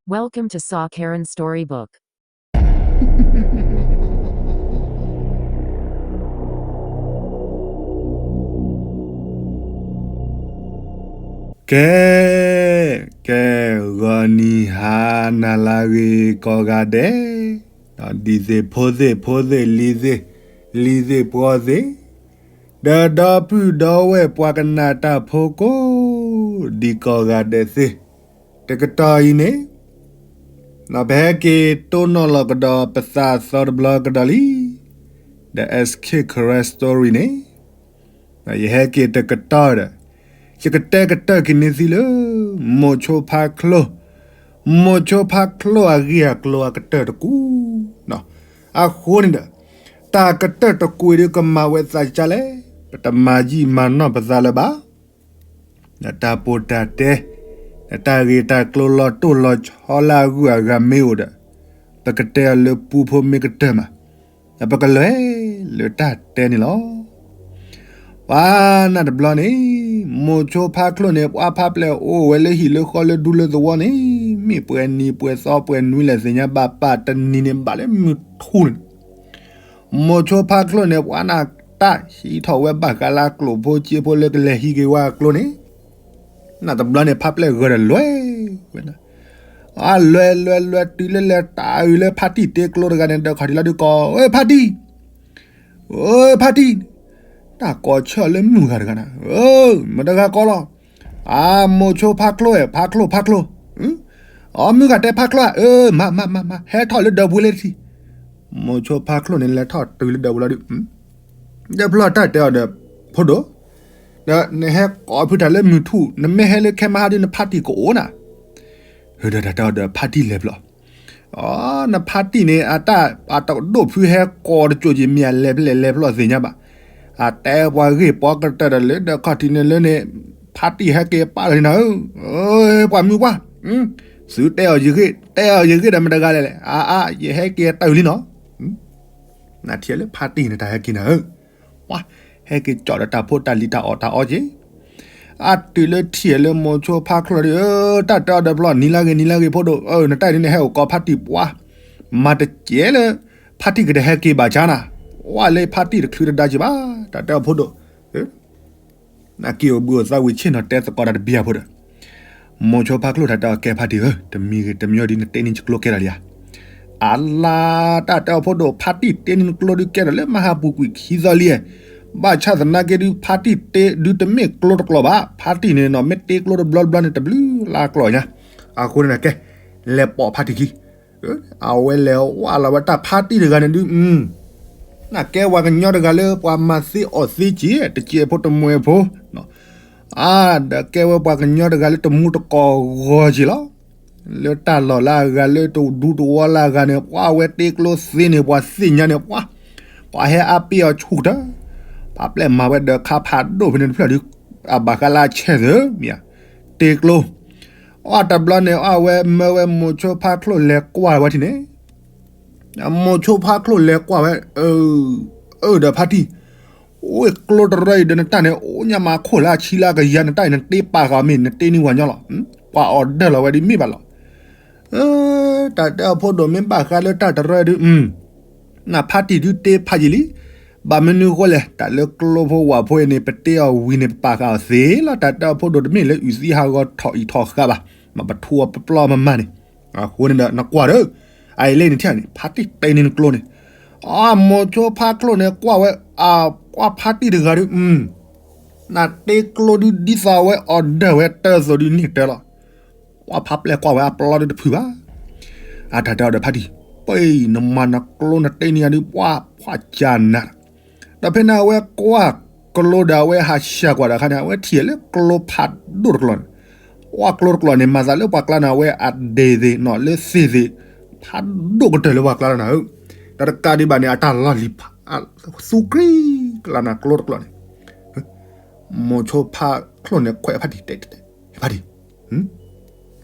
Welcome to Saw Karen Storybook. ကဲ, ကဲ, ဂီၤနံၤဟါနၤလၢအဂ့ၤကိးဂၤဒဲး, ဒံသ့ၣ်ဖိသ့ၣ် ဖိသ့ၣ်လံၤသ့ၣ်, လံၤသ့ၣ်ပှီၤသ့ၣ်, ဒီးဒီပုၢ်ဒီဝဲၢ်ပှၤကနၣ်တၢ်ဖိကိးဒံးကိးဂၤဒဲးသ့ၣ်, တကတီၢ်အံၤန့ၣ် ပဟဲက့ၤတိၢ်နီၣ်လီၤကဒီးပသးသီတဘျီကဒီးလံ, ဒီး S K Karen Story န့ၣ် ယဟဲက့ၤတကတီၢ်ဒီး ယကတဲကတၢၢ်က့ၤန့ၢ်သုလၢ မိၤဆိဖါချိၣ်, မိၤဆိဖါချိၣ်အဂ့ၢ်အကျိၤအကတၢၢ်တကူၣ်, အဃိန့ၣ်ဒီး တၢ်ကတၢၢ်တကူၣ်အံၤဒုးကမၤဝဲသးကလဲၣ်, ပတမၤယံာ်မၤနီၢ်ပသးလၢၤဘၣ်. ဒီးတၢ်ပိာ်တၢ်တဲ, ဒီးတၢ်ဂ့ၢ်တၢ်ကျိၤလီၤတိၢ်လီၤဆီလၢအဂုၤအဂၤမ့ၢ်အိၣ်ဒီး ပကတဲအီၤလၢပူဖိမ့ၢ်ကတၢၢ်မး, ဒီးပကလဲၤလၢတၢ်တဲန့ၣ်လီၤ. ပှၤနၢ်တဘျီန့ၣ် မိၤဆိဖါချိၣ်န့ၣ် ပှၤဖးပျဲၢ်အိၣ်ဝဲလၢဟံၣ်လၢဃီလၢဒူလၢသဝီန့ၣ် မ့ၢ်ပှဲၤနံၤပှဲၤသီပှဲၤနွံလဲၣ်သ့ၣ်ညါဘၣ် ပၢ်တနံၤန့ၣ်ဘၣ်လၢမုၢ်ထူၣ်န့ၣ် မိၤဆိဖါချိၣ်န့ၣ် ပှၤနၢ်တၢ်ဟံးထီၣ်ဝဲဘၣ်ဃးလၢအကျိာ်ဖိစ့ဖိလၢကလဲၤဟံးက့ၤဝဲအကျိန့ၣ်, နၢ်တဘျီန့ၣ် ဖးပျဲၢ်ဂၢၢ်ဒီးလဲၤဝဲဒၣ်, အလဲၤလဲၤလဲၤတုၤလၢလဲၤတၢ်အုးလၢဖါတံၢ်တ့ကျိတဂၤန့ၣ် ဒီးခီၣ်ထံးလီၤဒုးကိး, အၢ ဖါတံၢ်, အၢ ဖါတံၢ်, တၢ်ကိးဆၢၣ်လၢမုၢ်ဂၤတဂၤနၤ, မတဂၤကိးလီၤ, အမိၤဆိဖါချိၣ်ဧၢ ဖါချိၣ် ဖါချိၣ်, အမုၢ်ဂၤတဲဖါချိၣ်ဧါ, အၢ မၤ မၤ မၤ မၤ ဟဲထီၣ်လၢဒၢးပူၤလၢတထံၣ်, မိၤဆိဖါချိၣ်န့ၣ် လဲၤထီၣ်တုၤလၢဒၢးပူၤလီၤဒုး, ဒီးဖျီၣ်တၢ်တဲအီၤဒီး ဖိဒိၣ်, ဒီးနဟဲကိးဖုတၢ်လၢမုၢ်ထူၣ် နမ့ၢ်ဟဲလၢခဲမဟါဒုး နဖါတံၢ်ကအိၣ်နၤ, ဒီးတၢ်တဲအီၤဒီးဖါတံၢ်လဲၤဖျီၣ်, အ နဖါတံၢ်န့ၣ် အတၢ်ပာ်တဒိၣ်ဖုဟဲကိးတစိၢ်က့ၤမ့ၢ်အလဲၤဖျဲၣ်လဲၤဖျီၣ်သ့ၣ်ညါဘၣ်, အတဲပှၤဂ့ၢ်ပှၤကတၢၢ်ဒီးလၢဒီးခီၣ်ထံးန့ၣ်လၢန့ၣ်, ဖါတံၢ်ဟဲက့ၤပာ်လီၤန့ၣ်နၤဧၢ, ပှၤမုၢ်ပှၢ်, သုတဲအီၤယဂ့ၢ် တဲအီၤယဂ့ၢ်ဒီးမတဂၤလဲၣ်လဲၣ်, အါအါ ယဟဲက့ၤတၢ်အုးလံနီၤ, နထံၣ်လၢဖါတံၢ်န့ၣ်တၢ်ဟဲက့ၤနၤဧၢ, ပှၤဟဲက့ၤကၠီၣ်ဒီးတၢ်ဖိတၢ်လံၤတၢ်အီၣ်တၢ်အီက့ၤ အတုၤလၢထံၣ်လၢမိၤဆိဖါချိၣ်ဒီး တၢ်တဲအီၤဒီးဖျီၣ် နံၤလၢဂ့ၤ နံၤလၢဂ့ၤဖိဒိၣ်, နတၢ်အံၤဒုးနဟဲအိၣ်ကိးဖါတံၢ်ပှၤ, မၤတကဲလၢ ဖါတံၢ်ကတဟဲက့ၤဘၣ်ဆါနၤ, ဝဲလၢဖါတံၢ်တချုးတဒါက့ၤဘၣ်, တၢ်တဲအီၤဖိဒိၣ်, နက့ၤအိၣ်ဘှံးအိၣ်သါဝံၤဆ့ၣ်နီၤတဲသကိးတၢ်တဘျီဖိဒီး မိၤဆိဖါချိၣ်တၢ်တဲအီၤကဲဖါတံၢ်ဧၢ, တမံၤဂ့ၤတမံၤအံၤဒုး နတ့န့ၢ်ယကျိကဲထီၣ်လံဧါ, အလါ တၢ်တဲအီၤဖိဒိၣ် ဖါတံၢ်တ့န့ၢ်နကျိဒုးကဲထီၣ်လၢမဟါပူၤကွံာ်ခံသီလံ, ဘၣ်ဆၣ်သနာ်က့ဒုး ဖါတံၢ်တ့ဒုးတမ့ၢ်ကျိတကျိာ်ဘၣ်, ဖါတံၢ်န့ၣ်နီၤ မ့ၢ်တ့ကျိတဘျီတဘျီန့ၣ် တဘျုးလါကျိာ်ညါ, အဃိန့ၣ်ကဲ, လဲၤပိာ်ဖါတံၢ်ခံ အဝဲလဲၤဝဲလီၤဝဲတၢ်ဖါတံၢ်တဂၤန့ၣ်ဒုး, နကဲပှၤကညီတဂၤလၢပှၤမၤသ့အီၣ်သ့က့ၤ တစဲးဖိတမှဲၤဖိ, အါ ဒီးကဲဝဲပှၤကညီတဂၤလၢတမူတကိးဂီၤက့ၤလီၤ, လၢတၢ်လီၢ်လၢအဂၤလၢတဒူတဝီလၢအဂၤန့ၣ် ပှၤဝဲတ့ကျိသ့န့ၣ် ပှၤသ့ၣ်ညါန့ၣ် ပှၤ, ပှၤဟဲအါပ့ၢ်အီၤဆူၣ်ကတၢၢ်, ဖးပျဲၢ်မၤဝဲဒီးခါဖးဒိၣ်ဖဲန့ၣ်တဖျၢၣ်ဒုး, အဘၣ်ဃးလၢအဆဲၣ်သၢမ့ၢ်ဧါ, တ့ကျိ အီၣ်တဘျီန့ၣ် အီၣ်ဝဲမၢဝဲမိၤဆိဖါချိၣ်လဲၤကွၢ်ဝဲထံၣ်န့ၣ်, မိၤဆိဖါချိၣ်လဲၤကွၢ်ဝဲ, အၢ ဒီးဖါတံၢ်, အိၣ်ကျိတရၢအံၤဒီးနတၢ်န့ၣ် အိၣ်ညါမးခိၣ်လၢအဆံလၢအကယၤ နတၢ်အံၤနတ့ပာ်ဃာ်မ့ၢ် နတ့န့ၢ်ဝဲညီလီၤ, ပှၤအီၣ်ဒၢၣ်လီၤဝဲဒ်မ့ၢ်ဘၣ်လီၤ, တၢ်တဲအီၤဖိဒိၣ်မ့ၢ်ဘၣ်ဃးလၢတၢ်တရၢဒုး နဖါတံၢ်ဒုးတ့ဖးယံာ်လံ, ဘၣ်မနုၤဃိလဲၣ် တၢ်လၢကျိဖိဝၣ်ဖိအံၤန့ၣ် ပတ့အီၤဝံၤန့ၣ် ပပာ်ဃာ်အီၤသ့လီၤ, တၢ်တဲအီၤဖိဒိၣ်တမ့ၢ်လၢအုၣ်သံဟးဂီၤထီၣ်အံၣ်ထီၣ်ဃာ်ဘၣ်, မ့ၢ်ပထူအီၤပပျီမးမးန့ၣ်, အဃိန့ၣ်ဒီးနကွၢ်ဒီး, အအံၤလၢနထံၣ်န့ၣ် ဖါတံၢ်တ့န့ၢ်နကျိန့ၣ်, အမိၤဆိဖါချိၣ်န့ၣ်ကွၢ်ဝဲ, အကွၢ်ဖါတံၢ်တဂၤဒုး, နတ့ကျိဒုးဒ်သိးဝဲအီၣ်ဒၢၣ်ဝဲတၢ်သိးဒုးန့ၢ်တၢ်လီၤ ကွၢ်ဖးပျဲၢ်ကွၢ်ဝဲအပျီဒုးတဖုၣ်ဘၣ်, အတၢ်တဲအီၤဒီးဖါတံၢ်, ပှၤနမၤနကျိနတ့န့ၢ်ယၤဒုး ပှၤဖှၣ်ကၢနၤ, ဒီးဖဲန့ၣ်အဝဲကွၢ်ကျိဒီးအဝဲဟးဆှဲကွၢ်ဒီးအခါန့ၣ် အဝဲထံၣ်လၢကျိဖးဒိၣ်တကျိာ်န့ၣ်, ပှၤကျိတကျိာ်န့ၣ် မၤသးလၢပှၤကျါန့ၣ်အဝဲအဒဲးသ့ၣ်နီၤလၢသ့ၣ်သ့ၣ်, ဖးဒိၣ်ကတၢၢ်လၢပှၤကျါန့ၣ်ဧၢ, ဒီးတကးဒံးဘၣ်န့ၣ် အတၢ်လီၢ်လံၤဖး, သူကြံၢ်ကျါန့ၣ်ကျိတကျိာ်န့ၣ် မိၤဆိဖါချိၣ်န့ၣ်ခွဲးဖါတံၢ်တဲ, ဖါတံၢ်,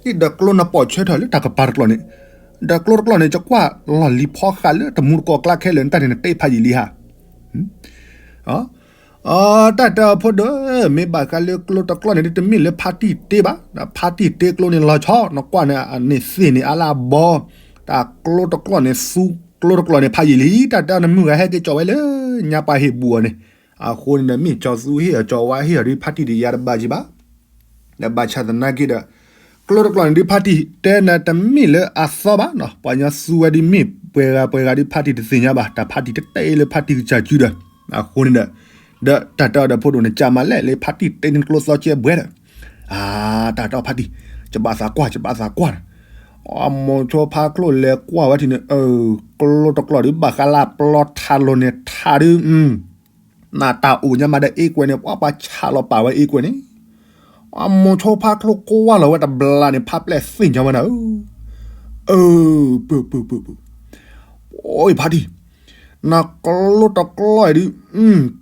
ဒီးကျိနပိာ်ဆၢထၢၣ်လၢတၢ်ကပၤတကျိာ်န့ၣ်, ဒီးကျိတကျိာ်န့ၣ် ယကွၢ်လီၢ်လံၤဖီဃာ်လၢတမူတကိးကျါခဲလၢာ် နတၢ်န့ၣ်နတ့ဖးယံာ်လံဧါ, အတၢ်တဲအီၤဖိဒိၣ်ဧၢ, မ့ၢ်ဘၣ်ဃးလၢကျိတကျီၢ်န့ၣ်ဒုး တမ့ၢ်လၢဖါတံၢ်တ့ဘၣ်, ဖါတံၢ်တ့ကျိန့ၣ်လီၤဆီ, နကွၢ်န့ၣ် အန့ၣ်သ့ၣ်န့ၣ်အါလၢအဘီ, တၢ်ကျိတကျီၢ်န့ၣ် သူကျိတကျီၢ်န့ၣ်ဖးယံာ်လံ, တၢ်တဲအီၤ နမုၢ်ဂၤဟဲက့ၤကၠီဝဲလၢညါပှၤဟ့ၣ်ဘူးအီၤန့ၣ်, အဃိန့ၣ်ဒီး မ့ၢ်ကၠီသူဟ့ၣ်အီၤကၠီဝါဟ့ၣ်အီၤဒုး ဖါတံၢ်တယါတဘၣ်က့ၤဘၣ် ဒီးဘၣ်ဆၣ်သနာ်က့ဒီး ကျိတကျီၢ်န့ၣ်ဒုး ဖါတံၢ်တဲနၤတမ့ၢ်လၢအသီဘၣ်နီၤ, ပှၤညီသူဝဲဒုး မ့ၢ်ပှဲၤဂၤပှဲၤဂၤဒုး ဖါတံၢ်တသ့ၣ်ညါဘၣ်, တၢ်ဖါတံၢ်တတဲလၢဖါတံၢ်ကစၢ်စုဒီး, အဃိန့ၣ်ဒီး ဒီးတၢ်တဲအီၤဒီးဖိဒိၣ်န့ၣ် ကၢ်မၤလဲၣ်လၢဖါတံၢ်တဲန့ၣ်ကျိသီကဲဘှဲဒီး, အတၢ်တဲအီၤဖါတံၢ်, ကဘၣ်သးကွၢ် ကဘၣ်သးကွၢ်ဒီး, အမိၤဆိဖါကျိၣ်လဲၤကွၢ်ဝဲထံၣ်န့ၣ် အၢ ကျိတကျီၢ်ဒုး ဘၣ်ဃးလၢအပျီထးလိၤန့ၣ် ထးဒုး နတၢ်အိၣ်ညါမးဒီးအ့ကွဲးန့ၣ် ပှၤပှၤဆးလီၤပာ်ဝဲအ့ကွဲးန့ၣ်, အမိၤဆိဖါကျိၣ်ကွၢ်လီၤဝဲတဘျီန့ၣ် ဖါပျဲၢ်သ့ၣ်ညါဝဲနၤဧၢ, အၢ, ပၢၢ်ပၢၢ်ပၢၢ်ပၢၢ်, အိၣ်ဖါတံၢ်, နကျိတကျီၢ်အံၤဒုး,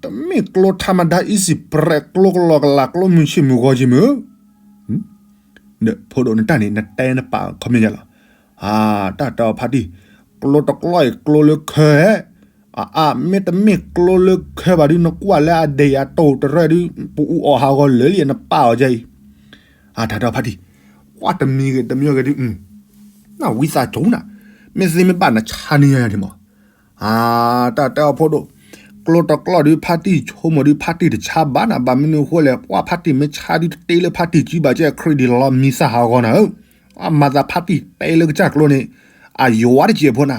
တမ့ၢ်ကျိထးမဒါ easy bread ကျိကလီကလး ကျိမုၢ်ဆ့ၣ်မုၢ်ဂီၤက့ၤမုၢ်ဧၢ, ဒီးဖိဒိၣ်နတၢ်န့ၣ် နတဲနပာ်ခီပညီလီၤ, တၢ်တဲအီၤဖါတံၢ်, ကျိတကျီၢ်အံၤကျိလၢခဲ, အအါ မ့တမ့ၢ်ကျိလၢခဲဘၣ်ဒုး နကွၢ်လၢအဒဲးအတိၢ်တရၢဒုး ပအူအီၣ်ဟးဂီၤလၢာ်လံ နပာ်အီၤဒ်အံၤ, တၢ်တဲအီၤဖါတံၢ်, ကွၢ်တမံၤဂ့ၤတမံၤဂ့ၤဒုး, နဝံသးစူၤနၤ, မ့ၢ်သ့မ့ၢ်ဘၣ်နဆါန့ၢ်ယၤန့ၣ်မး တၢ်တဲအီၤဖိဒိၣ်, ကျိတကျီၢ်ဒုး ဖါတံၢ်ဆိကမိၣ်ဒုး ဖါတံၢ်တဆါဘၣ်နၤ, ဘၣ်မနုၤအဃိလဲၣ်, ပှၤဖါတံၢ်မ့ၢ်ဆါဒုး တတ့လၢဖါတံၢ်စုဘၣ်ကဲ ခရံာ်ဒံးလီၤမံသးဟးဂီၤနၤဧၢ, အမၤသးဖါတံၢ်တဲလၢကစၢ်ကျိန့ၣ်, အယွၤတစဲးဖိနၤ,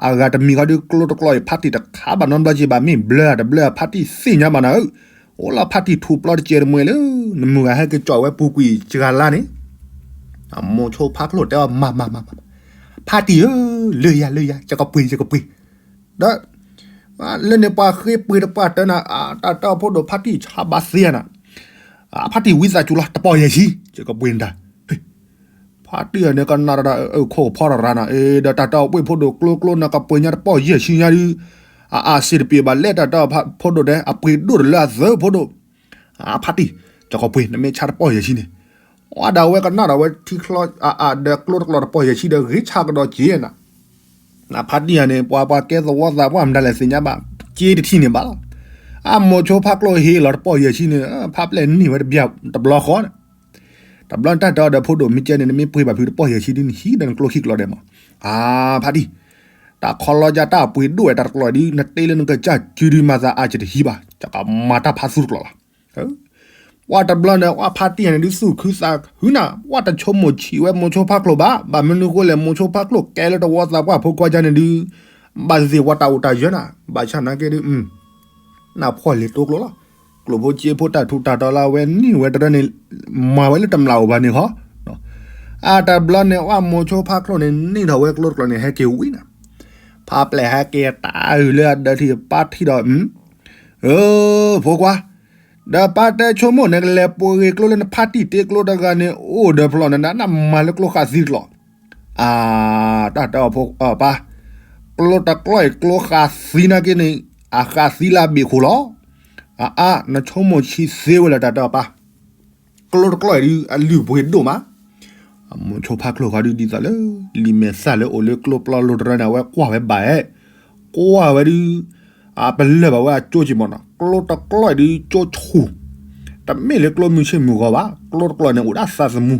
အဂၤတမံၤဃီဒုး ကျိတကျီၢ်အံၤ ဖါတံၢ်တခးဘၣ်နီတဘျီက့ၤဘၣ် မ့ၢ်ဘျၢတဘျၢ ဖါတံၢ်သ့ၣ်ညါဘၣ်နၤဧၢ, အိၣ်လီၤဖါတံၢ်ထူးပျီတစဲးတမှဲလၢ နမုၢ်ဂၤဟဲက့ၤကၠီဝဲပူၤကွံာ်စှၤလါန့ၣ် အမိၤဆိဖါကျိၣ်တဲအီၤ မၤမၤမၤမၤ, ဖါတံၢ်ဧၢ, လၢယၤလၢယၤ ယကပှ့ၤယကပှ့ၤ, ဒီး လၢန့ၣ်ပှၤဃ့ပှ့ၤတပှၢ်တၢ်နၤ, တၢ်တဲအီၤဖိဒိၣ် ဖါတံၢ်ဆါဘၣ်သ့ဧါနၤ, ဖါတံၢ်ဝံသးစူၤလီၤ တပီၢ်ယဲၢ်ဆံ ယကပှ့ၤနတၢ်, ဖါတံၢ်အန့ၣ်ကနၣ်ဒီး ခိၣ်ဖီတရၤနၤ, အ့ ဒီးတၢ်တဲအီၤပှ့ၤဖိဒိၣ်ကျိကျိနကပှ့ၤညါတပီၢ်ယဲၢ်ဆံညါဒုး, အအါစ့တပ့ၤဘၣ်လဲၣ် တၢ်တဲအီၤဖိဒိၣ်တဲ အပှ့ၤဒိၣ်တလၢအသၢဖိဒိၣ် ဖါတံၢ်, ကကပှ့ၤ နမ့ၢ်ဆါတပီၢ်ယဲၢ်ဆံန့ၣ်, အဒီးဝဲကနၣ်ဒီးဝဲထံချီအအါဒီးကျိတကျီၢ်တပီၢ်ယဲၢ်ဆံဒီး ဂ့ၤဆါကဒီးက့ၤနၤ, ဖါတံၢ်ဧါန့ၣ် ပှၤပှၤကဲသဝီသးပှၢ်မတၤလဲၣ်သ့ၣ်ညါဘၣ်, က့ၤတထံၣ်န့ၣ်ဘၣ်လီၤ, အမိၤဆိဖါကျိၣ်ဟ့ၣ်လီၤတပီၢ်ယဲၢ်ဆံန့ၣ် ဖါပျဲၢ်န့ၢ်ဝဲတဘျီဃီန့ၣ်, တဘျီန့ၣ်တၢ်တဲအီၤဒီးဖိဒိၣ် မ့ၢ်ကဲန့ၣ် နမ့ၢ်ပှ့ၤဘၣ်ဖုးတပီၢ်ယဲၢ်ဆံဒုး နဟံးဒီးနကျိခံကျီၤဒဲးမး, အါ ဖါတံၢ် တၢ်ခီလီၤယၤတၢ်ပှ့ၤဒိၣ်ဝဲတၢ်တကျီၢ်ဒုး နတ့လၢနကစၢ်စုဒုး မၤသးအါကတဟံးဘၣ် ယကမၤတၢ်ဖးသူတကျီၢ်လီၤ, ပှၤတဘျီန့ၣ် ပှၤဖါတံၢ်န့ၣ်ဒုး သူၣ်ခုသးခုနၤ ပှၤတဆိကမိၣ်ဆံးဝဲမိၤဆိဖါကျိၣ်ဘၣ်, ဘၣ်မနုၤဃိလဲၣ် မိၤဆိဖါကျိၣ်ကဲလၢတဝီသးပှၢ်ဖိခွါကန့ၣ်ဒုး ဘၣ်သ့ၣ်ဝဲတၢ်အိၣ်တၢ်ယၢၤနၤ, ဘၣ်ဆၣ်နာ်က့ဒုး နဖှီၣ်လ့ၤတိကျိၣ်လီၤ, ကျိၣ်ဖိစ့ဖိတၢ်ထူးတၢ်တီၤလၢအဝဲန့ၢ်ဝဲတရၢန့ၣ် မၤဝဲလၢတမျၢ်အိၣ်ဘၣ်န့ၣ်ဃီ, အါတဘျီန့ၣ် ပှၤမိၤဆိဖါကျိၣ်န့ၣ် န့ၢ်ထီၣ်ဝဲကျိတကျီၢ်န့ၣ် ဟဲက့ၤဝံၤနၤ, ဖါပျဲၢ်ဟဲက့ၤတၢ်အုၣ်လၢအဒၢးထံၣ်ပၢ်ထံၣ်ဒီး အၢ ဖိခွါ, ဒီးပၢ်တဲဆိကမိၣ်န့ၣ် ကလဲၤပှ့ၤကျိလၢနဖါတံၢ်တ့ကျိတဂၤန့ၣ် အိၣ်ဒီးဖျီၣ်နဒၣ် နမၤလၢကျိဃာ်သံတကျီၢ်, အါ တၢ်တဲအီၤဖိပၢ်, ကျိတကျီၢ်အံၤကျိဃာ်သံနာ်က့န့ၣ် အဃာ်သံလၢအဘ့ၣ်ခိၣ်လီၤ, အါ နဆိကမိၣ်ဆံးသ့ဝဲလၢတၢ်တဲအီၤပၢ် ကျိတကျီၢ်အံၤဒုး အလုၢ်အပှ့ၤဒိၣ်မး, အမိၤဆိဖါကျိၣ်ဃီဒုးဒ်သိးလၢ လံာ်မဲာ်သၣ်လၢအိၣ်လၢကျိပျီလိၤတရၢန့ၣ် အဝဲကွၢ်ဝဲဘၣ်အဲၣ်, ကွၢ်ဝဲဒုး အပလၢၢ်ဘၣ်ဝဲအကၠိက့ၤမးနီၤ, ကျိတကျီၢ်အံၤဒုးကၠိဆူၣ်, တမ့ၢ်လၢကျိမုၢ်ဆ့ၣ်မုၢ်ဂီၤဘၣ်, ကျိတကျီၢ်န့ၣ် အိၣ်ဒၣ်သးသမူ,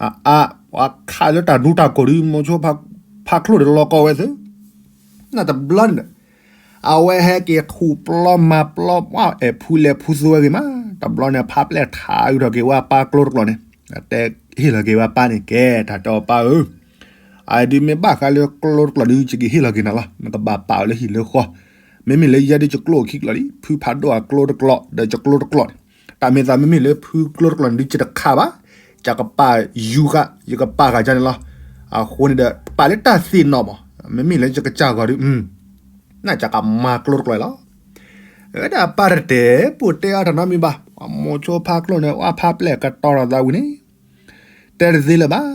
အါ ပှၤခးလၢတၢ်ဒူတၢ်ကိၢ်ဒုး မိၤဆိဖါကျိၣ်ဒီးလီၤကီဝဲသ့, နတဘျီန့ၣ် အဝဲဟဲက့ၤထူးပျီမၤပျီ ပှၤအဲၣ်ဖူလဲၤဖူသူဝဲဂ့ၤမး, တဘျီန့ၣ် ဖါပျဲၢ်ထးအုးထီၣ်က့ၤဝဲအပၢ်ကျိတကျီၢ်န့ၣ်, တဲဟ့ၣ်လီၤက့ၤဝဲအပၢ်န့ၣ် ကဲ တၢ်တဲအီၤပၢ်ဧၢ, အဒုးမ့ၢ်ဘၣ်ဃးလၢကျိတကျီၢ်ဒုး ယကဟ့ၣ်လီၤက့ၤနၤလီၤ, နကဘၣ်ပာ်အီၤလၢဟံၣ်လၢဃီ, မ့မ့ၢ်လၢယဲဒုးယကျိခံကျီၢ်လံ, ဖုဖးဒိၣ်အကျိတကျီၢ် ဒီးယကျိတကျီၢ်န့ၣ်, တၢ်မ့ၢ်သးမ့မ့ၢ်လၢဖုကျိတကျီၢ်န့ၣ်ဒုး ယတခးဘၣ်, ယကပာ်ယူၤဃာ် ယကပာ်ဃာ်ယၤန့ၣ်လီၤ, အဃိန့ၣ်ဒီး ပာ်လၢတၢ်သ့ၣ်နီၣ်မး, မ့မ့ၢ်လၢယကစၢ်ဂီၤဒုး နကကမၤကျိတကျီၢ်လီၤ, ဝဲဒၣ်ပၢ်တတဲ ပိာ်တဲအါတနီတမံၤဘၣ်, မိၤဆိဖါကျိၣ်န့ၣ် ပှၤဖါပျဲၢ်ကတီၤထီၣ်သးဝံၤန့ၣ်, တဲတသ့လၢၤဘၣ်,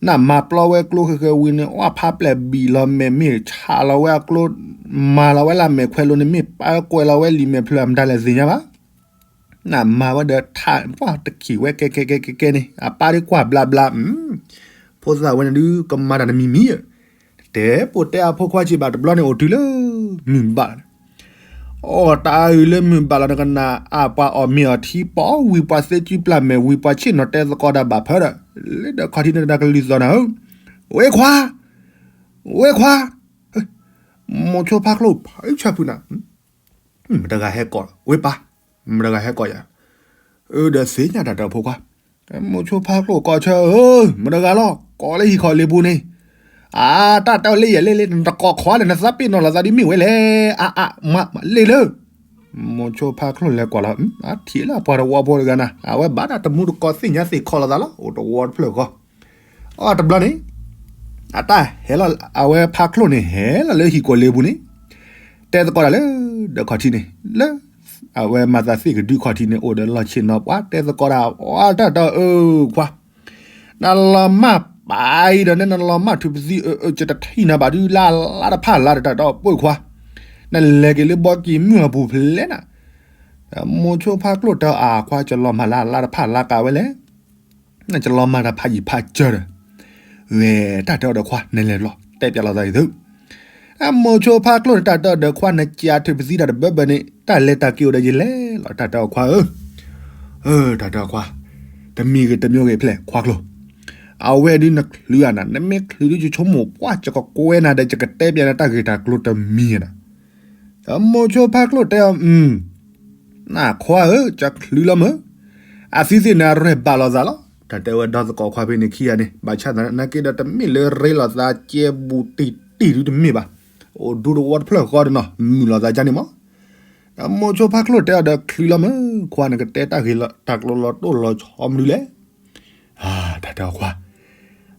နမၤပျီဝဲကျိဃဲၤဃဲၤဝံၤန့ၣ် ပှၤဖါပျဲၢ်ဘံၣ်လီၤမဲာ်မ့ၢ်ဆးလီၤဝဲအကျိ, မၤလီၤဝဲလၢမဲာ်ခွဲးလိၤန့ၣ် မ့ၢ်ပၢကွဲးလီၤဝဲလံာ်မဲာ်ဖျၢၣ်မတၤလဲၣ်သ့ၣ်ညါဘၣ် နမၤဝဲဒီးထး ပှၤတခံးဝဲကဲကဲကဲကဲန့ၣ် အပၢ်ဒုးကွၢ်ဘျါဘျါ, ဖိသၣ်ဝဲန့ၣ်ဒုးကမၤတၢ်တမံၤမံၤဧၢ, တဲပိာ်တဲအဖိခွါစံးဘၣ်တဘျီန့ၣ်အိၣ်တုၤလၢ မုၢ်ဘၣ်လီၤ, အိၣ်တၢ်အုးလၢမုၢ်ဘၣ်လီၤ နကနၣ်အပှၤအီၣ်မ့ၤအီထံ ပီဝံၤပှၤသ့စုပျၢ်မဲာ်ဝံၤ ပှၤဆ့ၣ်နီၤတဲသကိးတၢ်ဘၣ်ဖၢဒီး လၢဒီးခီၣ်ထံးန့ၣ် တၢ်ကလုၢ်သီၣ်နၤဧၢ, ဝဲခွါ, ဝဲခွါ, မိၤဆိဖါကျိဖုဆၢဖုနၤ မတဂၤဟဲကိး, ဝဲပၢ်, မတဂၤဟဲကိးယၤ, အၢဒီးသ့ၣ်ညါတၢ်တၢ်ဖိခွါ, မိၤဆိဖါကျိကိးဆၢဧၢ, မတဂၤလီၤ, ကိးလၢဟံၣ်ခီၣ်လ့ပူၤန့ၣ်, အတၢ်တဲအီၤလ့ယဲၢ်လ့လ့ နတကိးခွါလၢနသးပ့ၤနီၣ်လီၤသးဒ်မ့ၢ်ဝဲလဲၣ်, အါအါ မၤလ့လၢ မိၤဆိဖါကျိလဲၤကွၢ်လီၤ, အထံၣ်လၢအပှၤတဝီဖိတဂၤနၤ အဝဲဘၣ်တၢ်တမူတကိးသ့ၣ်ညါသ့ၣ်ခီလီၤသးလီၤ အိၣ်တဝီတဖျၢၣ်ဃီ, အတဘျီန့ၣ်, အတၢ်ဟဲလီၤ အဝဲဖါကျိန့ၣ် ဟဲလီၤလၢဟံၣ်ခီၣ်လ့ပူၤန့ၣ်, တဲသကိးတၢ်လၢ ဒီးခီၣ်ထံးန့ၣ် လၢ အဝဲမၤသးသ့ၣ်ကဒုခီၣ်ထံးန့ၣ် အိၣ်ဒီးလီၢ်ဆ့ၣ်နီၤပှၤတဲသကိးတၢ် အတၢ်တဲအီၤ အၢခွါ နလီၤမၢ်ပၢ်အံၤဒီး နနလီၤမၢ်ထုးပသံအၢ အၢ ကတထံၣ်နၤဘၣ်ဒုလၢ်လၢ်တဖၣ်လၢ် တၢ်တဲအီၤ ပၢၢ်ခွါ, နလဲၤက့ၤလၢဘီကံၤမုၢ်အပူၤဖဲလဲၣ်နၤ, မိၤဆိဖါကျိတဲအီၤ အခွါ ကလီၤမၢ်လၢ်လၢ်တဖၣ်လၢ်ကးဝဲလဲၣ်, နကလီၤမၢ်တၢ်ဖးယံၤဖးစၢၤဒီး, ဝဲ တၢ်တဲအီၤဒီးခွါ နလဲၤလီၤ တဲပျးလိာ်သးအံၤသု အမိၤဆိဖါကျိန့ၣ် တၢ်တဲအီၤဒီးခွါ နကးထုးပသံတၢ်တဘၢဘၢန့ၣ် တၢ်လဲၤတၢ်က့ၤအိၣ်ဒီးယလဲၣ်လီၤ တၢ်တဲအီၤခွါဧၢ, တၢ်တဲအီၤခွါ, တမံၤဂ့ၤတမံၤဂ့ၤဖျဲၣ်ခွါကျိ, အဝဲဒုနချုးဧါနၤ နမ့ၢ်ချုးဒုယဆိကမိၣ်ပှၢ် ယကကွဲနၤဒီးယကတဲပျးနၤတၢ်ဂ့ၢ်တၢ်ကျိၤတမံၤနၤ, မိၤဆိဖါကျိတဲအီၤ နခွါဧၢ ယချုးလီၤမၢ်, အသုသ့ၣ်န့ၣ် အရဲၣ်ဘၣ်လိာ်သးလီၤ တၢ်တဲဝဲဒီသကိးခွါဖဲန့ၣ်ခံဂၤန့ၣ် ဘၣ်ဆၣ်သနာ်က့ဒီးတမ့ၢ်လၢရ့လိာ်သးကဲဘူးတံၢ်တံၢ်ဒုတမ့ၢ်ဘၣ်, အိၣ်ဒူတဝီတဖျၢၣ်ဃီဒီးနီၤ မုာ်လိာ်သးကန့ၣ်မး, မိၤဆိဖါကျိတဲအီၤဒီးချုးလီၤမၢ် ခွါ နကတဲတၢ်ဂ့ၢ်တၢ်ကျိၤလီၤတိၢ်လီၤဆီမနုၤလဲၣ် တၢ်တဲအီၤခွါ,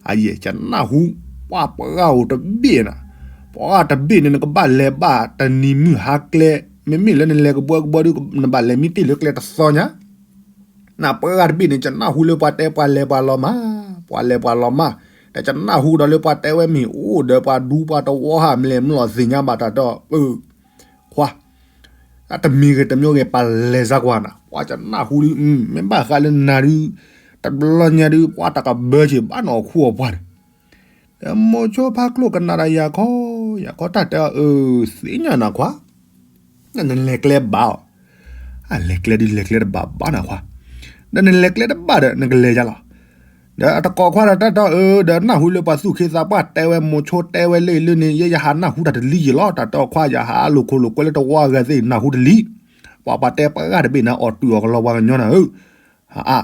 အယဲၢ် ယနၢ်ဟူ ပှၤပှၤဂၤအိၣ်တဘ့ၣ်နၤ, ပှၤတဘ့ၣ်န့ၣ် နကဘၣ်လဲၤဘၣ်တနံၤမုၢ်ဟါကျဲ, မ့မ့ၢ်လၢနလဲၤကဘှီကဘှီဒု နဘၣ်လဲၤမံတ့ၢ်လၢကျဲတသီညါ, နပှၤဂၤတဘ့ၣ်န့ၣ် ယနၢ်ဟူလၢပှၤတဲပှၤလဲၤပှၤလီၤမၢ်, ပှၤလဲၤပှၤလီၤမၢ်, ဒီးယနၢ်ဟူဒီးလၢပှၤတဲဝဲမ့ၢ်အိၣ်ဒီးပှၤဒူပှၤတဝီဟးမလဲၤမလီၤသ့ၣ်ညါဘၣ်တၢ်တဲအီၤ ပၢ်ခွါ တမံၤဂ့ၤတမံၤဂ့ၤ ပလဲၤစၢ်ကွၢ်နၤ, ပှၤယနၢ်ဟူဒု မ့ၢ်ဘၣ်ဃးလၢနၤဒု, တဘျီညါဒု ပှၤတၢ်ကဘၢက့ၤဘၣ်နီၢ်ခိအပှၢ်န့ၣ်, ဒီးမိၤဆိဖါကျိကနၣ်ဒီးယၤခီ, ယၤခီတၢ်တဲအီၤ အၢ သ့ၣ်ညါနၤခွါ, နလဲၤကျဲဘၣ်အီၤ, အလဲၤကျဲဒုလဲၤကျဲတဘၣ်ဘၣ်နၤခွါ, ဒီးနလဲၤကျဲတဘၣ်ဒီး နကလဲၤယၤလီၤ ဒီးအတကိးခွါဒီးတၢ်တဲအီၤ အၢ ဒီးနၢ်ဟူလၢပှၤသူၣ်ခ့သးပှၢ်တဲဝဲမိၤဆိတဲဝဲလၢအံၤလၢန့ၣ် ယဲယဟးနၢ်ဟူတၢ်တလံယံာ်လီၤ တၢ်တဲအီၤခွါ ယဟးလိာ်ခိၣ်လိာ်ကွဲလၢတဝီအဂၤသ့ၣ် နၢ်ဟူတလံ, ပှၤပှၤတဲပှၤဂၤတဘ့ၣ်န့ၣ် အီၣ်တုာ်အီၣ်ကလီပှၤကညီနၤဧၢ, အါ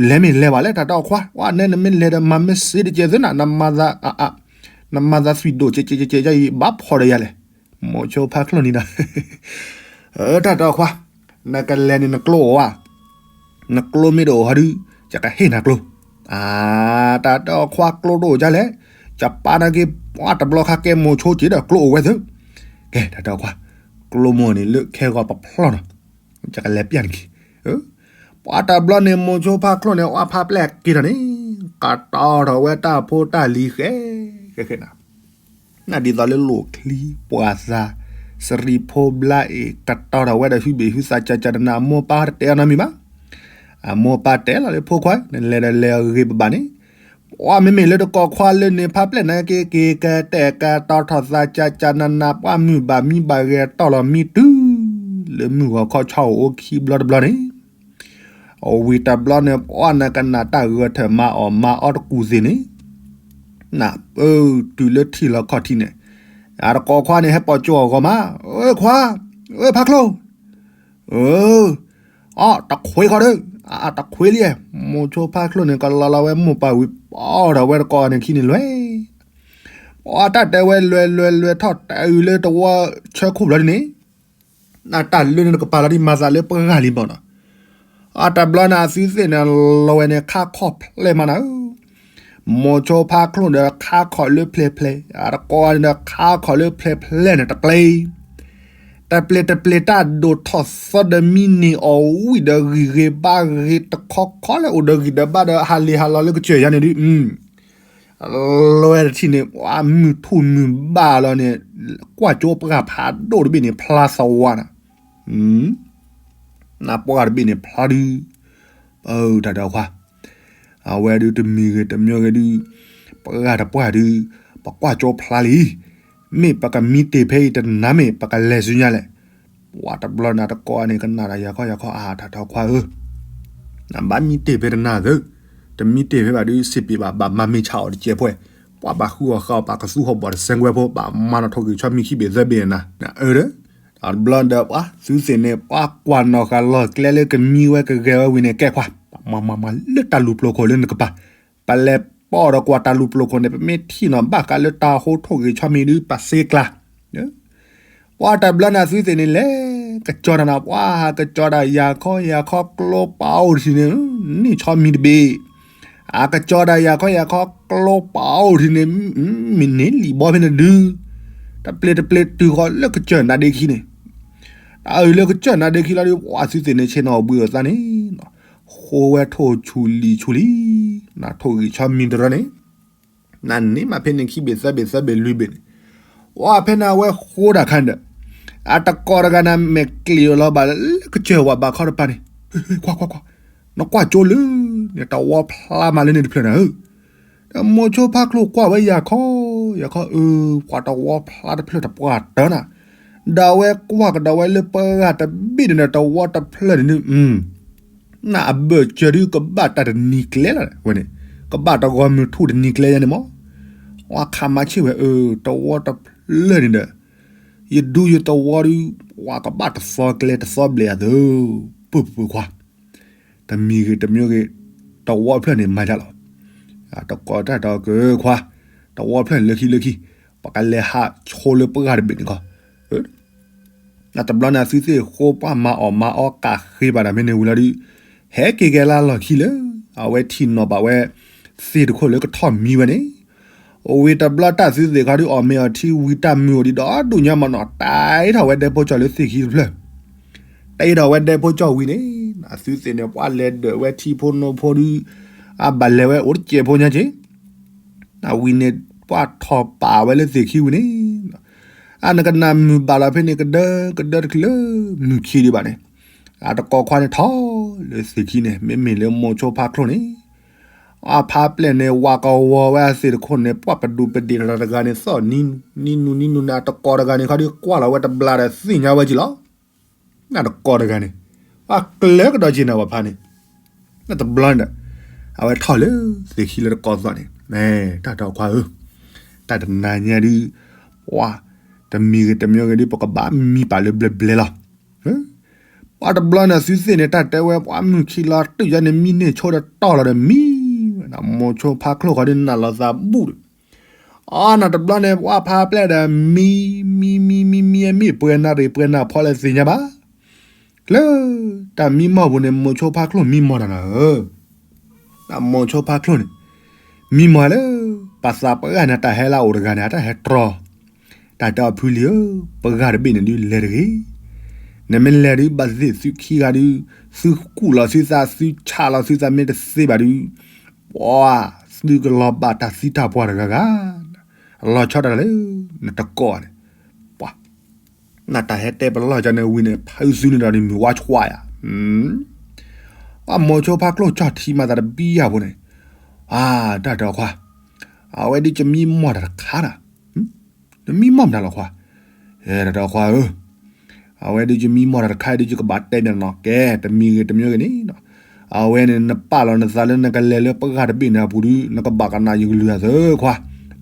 လဲၤမ့ၢ်လဲၤဘၣ်လဲၣ် တၢ်တဲအီၤခွါ ဝဲနဲနမ့ၢ်လဲၤဒီးမၤမ့ၢ်စ့တကဲးသုနၤ နမၤသးသွံၣ်ဒိၣ်ကဲးကဲးကဲးကဲးအံၤ ဘၣ်ဖီၣ်ဒီးယၤလဲၣ်, မိၤဆိဖါကျိန့ၣ်ဒီး တၢ်တဲအီၤခွါ, နကလဲၤန့ၣ်နကျိအိၣ်ဧါ, နကျိမ့ၢ်တအိၣ်ဟီဒု, ယကဟ့ၣ်နၤကျိ, အါ တၢ်တဲအီၤခွါကျိတအိၣ်ဒ်လဲၣ်, ယပာ်နၤက့ၤ ပှၤတဘျီခါကဲမိၤဆိက့ၤဒီးကျိအိၣ်ဝဲသု, ကဲ တၢ်တဲအီၤခွါ, ကျိမိၢ်န့ၣ်လၢခဲဂီၤပဖျီၣ်နီၤ, ယကလဲၤပျၢ်နက့ၤ ပှၤတဘျီန့ၣ် မိၤဆိဖါကျိန့ၣ် အီၣ်ဖးပျဲၢ်က့ၤထီၣ်န့ၣ်, ကတီၤထီၣ်ဝဲတၢ်ဖိတၢ်လံၤဃဲ, ဃဲဃဲနၤ, နဒ်သိးလၢလိၣ်ချံပှၤသး, စရံဖိဘျါအ့ၣ် ကတီၤထီၣ်ဝဲဒီးဟုဘ့ၣ်ဟုသးကၢ်ကၢ်နးနး အမိၢ်ပၢ်တတဲအီၤနီတမံၤဘၣ်, အမိၢ်ပၢ်တဲလီၤလၢဖိခွါ နလဲၤဒီးလဲၤအဂ့ၤဘၣ်ဘၣ်န့ၣ်, ပှၤမ့မ့ၢ်လၢတကိးခွါလၢန့ၣ် ဖးပျဲၢ်နၤက့ၤက့ၤကတဲာ်ကတီၤထီၣ်သးကၢ်ကၢ်နးနး ပှၤမုၢ်ဘၣ်မံဘၣ်ဂဲၤတီၢ်လီၤမံတုၤ လၢမုၢ်ဂီၤခီဆီအိၣ်အိၣ်ခံဘျီတဘျီန့ၣ်, အဝံၤတဘျီန့ၣ် ပှၤနကနၣ်တၢ်ဂဲၤထၢၣ်မၤအီၣ်မၤအီတကူၣ်သ့ၣ်န့ၣ်, နပၢတုၤလၢထံၣ်လီၤခီၣ်ထံးန့ၣ်, အတကိးခွါန့ၣ် ဟဲပိာ်ကၠိအဂီၢ်မး, အၢခွါ, အၢဖးကျိ အၢ, အီ တခွ့ခီဒု, အတခွ့လံ, မိၤဆိဖးကျိန့ၣ် ကလီလီၤဝဲမိၢ်ပၢ်ဝံၤ ပီၢ်ဒီးဝဲတကိးန့ၣ်ခံန့ၣ်လွဲၢ်, ပှၤတၢ်တဲဝဲလွဲၢ်လွဲၢ်လွဲၢ်ထီၣ်တၢ်အုးလၢတဝီဆၢခိၣ်ဘျီဒ်န့ၣ်, နတၢ်လၢန့ၣ်တကပၤလီၤဒ်မၤသးလၢပှၤဂၤလံမီၢ်နီၤ, အတဘျီန့ၣ် အသုသ့ၣ်န့ၣ် လီၤဝဲန့ၣ် ခါခီၣ်ဖျဲၣ်မးနၤဧၢ မိၤဆိဖးကျိဒီးခါခီၣ်လၢဖျဲၣ်ဖျဲၣ်, အတကိးန့ၣ်ဒီးခါခီၣ်လၢဖျဲၣ်ဖျဲၣ်န့ၣ်တပျဲၤ, တပျဲၤတပျဲၤတၢ်ဒိၣ်ထီၣ်သီဒီးမံန့ၢ်အီၣ်ဝံၣ်ဒီးဂံၢ်ဂ့ၤဘါဂ့ၤတခီခီလၢအိၣ်ဒီးဂံၢ်ဒီးဘါဒီးဟးလ့ၤဟးလီၤလၢကစၢၢ်ယါန့ၣ်ဒုး, လီၤဝဲတထံၣ်န့ၣ် ပှၤမုၢ်ထူၣ်မုၢ်ဘၣ်လီၤန့ၣ်, ကွၢ်ကၠိပှၢ်ဖးဒိၣ်တဘ့ၣ်န့ၣ် ဖျါသဝါနၤ နပှၢ်တဘ့ၣ်န့ၣ်ဖျါဒုး, တၢ်တဲအီၤခွါ, အဝဲဒုးတမံၤဂ့ၤတမံၤဂ့ၤဒုး, ပှၢ်တပှၢ်ဒုး, ပကွၢ်ကၠိဖျါလံ, မ့ၢ်ပကမံတ့ၢ်ဖဲအံၤတနၤမ့ၢ် ပကလဲၤဆူညါလဲၣ်, ပှၤတဘျီန့ၣ်တကိးန့ၣ် ကနၣ်ဒီးယၤခီယၤခီ အါ တၢ်တီခွါဧၢ, နဘၣ်မံတ့ၢ်ဖဲတနၤသၢ, တမံတ့ၢ်ဖဲဘၣ်ဒုး စံးပ့ၤဘၣ် ဘၣ်မၤမ့ၢ်ဆးအီၤတကဲးဖှဲ, ပှၤဘၣ်ဃုအီၤဃာ်အီၤ ပှၤကသူဟီၣ်ဘီၣ်တစဲးကွဲဖိ ဘၣ်မၤနီၣ်ထိၣ်ဂံၢ်ဆီမံၤခံဘ့ၣ်သၢဘ့ၣ်နၤ, အၢ တဘျီဒီးပှၤသုသ့ၣ်န့ၣ် ပှၤကွၢ်နီၣ်ဃာ်လီၢ်ကျဲလၢကမံဝဲကဂဲၤဝဲဝံၤန့ၣ် ကဲခွါ, ပှၤမၤမၤမၤလၢတၢ်လူၤပျိာ်ခိၣ်လၢနကပၤ, ပလဲၤပိာ်ဒီးကွၢ်တၢ်လူၤပျိာ်ခိၣ်န့ၣ် ပမ့ၢ်ထံၣ်နီၣ်ဘၣ်ဃးလၢတၢ်ဟိထိၣ်ဂံၢ်ဆီမံၤဒုး ပစ့ကျါ ပှၤတဘျီန့ၣ်သုသ့ၣ်န့ၣ်လဲၤ ကကၠီတၢ်နၤ ပှၤကကၠီတၢ်ယၤခီယၤခီကျိပာ်အိၣ်ထံန့ၣ် န့ၢ်ဆီမံၤတဘ့ၣ်, အကကၠီတၢ်ယၤခီယၤခီကျိပာ်အိၣ်ထံန့ၣ် မ့ၢ်န့ၢ်လံာ်ဘီဖဲန့ၣ်ဒုး, တပျ့ၤတပျ့ၤတုၤဃီၤလၢကစၢၢ်နါဒ့ခံန့ၣ်, တၢ်အုၣ်လၢကစၢၢ်နါဒ့ခံလီၤဒုး ပှၤသုသ့ၣ်န့ၣ် ဆ့ၣ်နီၤဘှံးအသးန့ၣ် ဃိဝဲထိၣ်ဆူၣ်လံာ်ဆူၣ်လံ, နထိၣ်ဂံၢ်ဆီမံၤတရၢန့ၣ် နန့ၢ်မးဖဲန့ၣ်ခံဘ့ၣ်သၢဘ့ၣ်သၢဘ့ၣ်လွံၢ်ဘ့ၣ်န့ၣ်, ပှၤဖဲန့ၣ်အဝဲဃိဒၣ်ခါဒီး, အတကိးတဂၤန့ၣ် မဲာ်ကျ့ၤလီၤဘၣ်လၢကစၢၢ်ဝၤဘးခီတပၤန့ၣ်, ကွၢ်ကွၢ်ကွၢ်, နကွၢ်ကၠိလၢ န့ၣ်တဝီဖျါမးလၢန့ၣ်တဖျၢၣ်နၤဧၢ, ဒီးမိၤဆိဖါချိၣ်ကွၢ်ဝဲယၤခီ, ယၤခီအၢ, ပှၤတဝီဖျါတဖျၢၣ်တပှၢ်တၢၢ်နၤ, ဒီးအဝဲကွၢ်ကဒီးဝဲလၢပှၤတဘ့ၣ်န့ၣ်ဒီးတဝီတဖျၢၣ်န့ၣ်ဒုး နအဘၢၣ်စၢၤဒုးကဘၣ်တၢ်တနံၤကျဲလီၤဝဲန့ၣ်, ကဘၣ်တဂီၤမုၢ်ထူၣ်တနံၤကျဲယါန့ၣ်မး, ပှၤခးမၤဆ့ၣ်ဝဲအၢ, တဝီတဖျၢၣ်န့ၣ်ဒီး, ယဒူယတဝီဒုး, ပှၤကဘၣ်တသီကျဲတသီဘျဲၣ်အသိး, ပၢၢ်ပၢၢ်ခွါ တမံၤဂ့ၤတမံၤဂ့ၤ, တဝီဖျၢၣ်န့ၣ်မၤဒ်လီၤ, တကိးတၢ်ဒီးကခွါ, တဝီဖျၢၣ်န့ၣ်လၢခံလၢခံ, ပှၤကလဲၤဟးဆိလၢပှၢ်တဘ့ၣ်န့ၣ်ခီ, နတဘျီန့ၣ်သုသ့ၣ်ဃိပှၢ်မၤအီၣ်မၤအီကးဃ့ဘၣ်တၢ်မ့ၢ်န့ၣ်ဝံၤလီၤဒုး, ဟဲက့ၤကဲလၢလီၢ်ခံလၢ, အဝဲထံၣ်နီၣ်ဘၣ်ဝဲ, သ့ၣ်တခိၣ်လၢကထီၣ်မံဝဲန့ၣ် ဝံၤတဘျီတၢ်သုသ့ၣ်ခီဒုးအီၣ်မ့ၤအီထံဝံၤတၢ်မုာ်အိၣ်ဒံးဒီးဒူၣ်ညါမးနီၤ တၢ်အ့ၣ်ထီၣ်ဝဲဒဲဖိကၠီၣ်လၢသ့ၣ်ခံတဖျၢၣ်, တၢ်အ့ၣ်ထီၣ်ဝဲဒဲဖိကၠီၣ်ဝံၤန့ၣ်, သုသ့ၣ်န့ၣ် ပှၤလဲၤဒၢးဝဲထံဖိနိဖိဒုး, အဘၣ်လဲၤဝဲအိၣ်တစဲးဖိညါက့ၤ, ဝံၤန့ၣ်, ပှၤထီၣ်ပာ်ဝဲလၢသ့ၣ်ခံဝံၤန့ၣ်, အနကနၣ်မုာ်ဘၣ်လီၤဖဲန့ၣ်ကဒၢကဒၢတချုးလၢမုၢ်ခံဒံးဘၣ်န့ၣ်, အတကိးခွါန့ၣ်ထီၣ်လၢသ့ၣ်ခံန့ၣ် မ့မ့ၢ်လၢမိၤဆိဖါချိၣ်န့ၣ် အဖါပျဲၢ်န့ၣ် ဝးကဝီၤဝဲအသ့ၣ်တခိၣ်န့ၣ် ပှၢ်ပဒိၣ်ပဒ့ၣ်တဂၤန့ၣ် သီၣ်နံၤနူၤနံၤနူၤန့ၣ် အတကိးတဂၤန့ၣ် ခီဒုးကွၢ်လီၤဝဲတဘျီဒီးသ့ၣ်ညါဝဲက့ၤလီၤ. နတကိးတဂၤန့ၣ် ပှၤကျၢၤကဒီးက့ၤန့ၣ်ပှၤဖါန့ၣ်, နတဘျီန့ၣ်ဒီး အဝဲထီၣ်လၢသ့ၣ်ခံလၢတကိးသီၣ်န့ၣ်, တၢ်တီခွါဧၢ, တၢ်တနၤညါဒုး, ပှၤ, တမံၤဂ့ၤတမံၤဂ့ၤဒုး ပကဘၣ်မံပာ်လၢဘျဲဘျဲလီၤ. ပှၤတဘျီန့ၣ်သုသ့ၣ်န့ၣ် တၢ်တဲဝဲပှၤမုၢ်ခံလီၤတုၤယါန့ၣ် မံန့ၢ်ဆိဒီးတီၢ်လီၤဒီးမံ, မိၤဆိဖါချိၣ်ဃီဒုးနၢ်လီၤသးဘူၣ်ဒီး, အနီၢ်တဘျီန့ၣ် ပှၤဖါပျဲၢ်ဒီးမံ, မံမံမံမံ မ့ၢ်ပှဲၤနၣ်ရံၣ်ပှဲၤနၣ်ဖီလၢသ့ၣ်ညါဘၣ်. လၢ, တၢ်မံမီၢ်ပူၤန့ၣ် မိၤဆိဖါချိၣ်မံမီၢ်တၢ်နၤဧၢ, မိၤဆိဖါချိၣ်န့ၣ်, မံမီၢ်လၢ, ပှၤသးပှၢ်န့ၣ် တၢ်ဟဲလၢအအိၣ်တဂၤန့ၣ် အတၢ်ဟဲတြီ တၢ်တဲအီၤဖုလံဧၢ, ပှၤတဘ့ၣ်န့ၣ်ဒုးလဲၤတဂ့ၤ, နမ့ၢ်လဲၤဒုးဘၣ်သ့ၣ်သုခံဂၤဒုး, သုကူၣ်လီၤသုသး သုဆးလီၤသုသးမ့ၢ်တသ့ဘၣ်ဒုး, ပှၤ, သုကလီၤဘၣ်တၢ်သံတၢ်ပှၢ်တဂၤဂၤ, လီၤဆီဒၣ်တၢ်လၢ, နတကိးန့ၣ်, ပှၤ နတၢ်ဟဲတဲပလီၢ်ကန့ၣ်ဝံၤန့ၣ် ဖုးသုန့ၣ်ဒီးန့ၣ်မုၢ်ဝါဆွးယၤ, အမိၤဆိဖါချိၣ်ကၠီၣ်ထံမၤသးတဘံယၢ်ဖိန့ၣ်, အၢ, တၢ်တီခွါ, အဝဲဒုးကမံမီၢ်တၢ်တခါနၤ, နမံမီၢ်မတၤလီၤခွါ, အဲ တၢ်တီခွါဧၢ, အဝဲဒုးကမံမီၢ်တၢ်တခါဒုးကဘၣ်တဲမ့ၢ်နီၤ ကဲ တမံၤဂ့ၤတမံၤဂ့ၤန့ၣ်, အဝဲန့ၣ် နပာ်လီၤနသးလၢနကလဲၤလၢပှၤတဘ့ၣ်န့ၣ်အပူၤဒုး နကဘၣ်ကနၣ်ယကလုၢ်အသၢခွါ,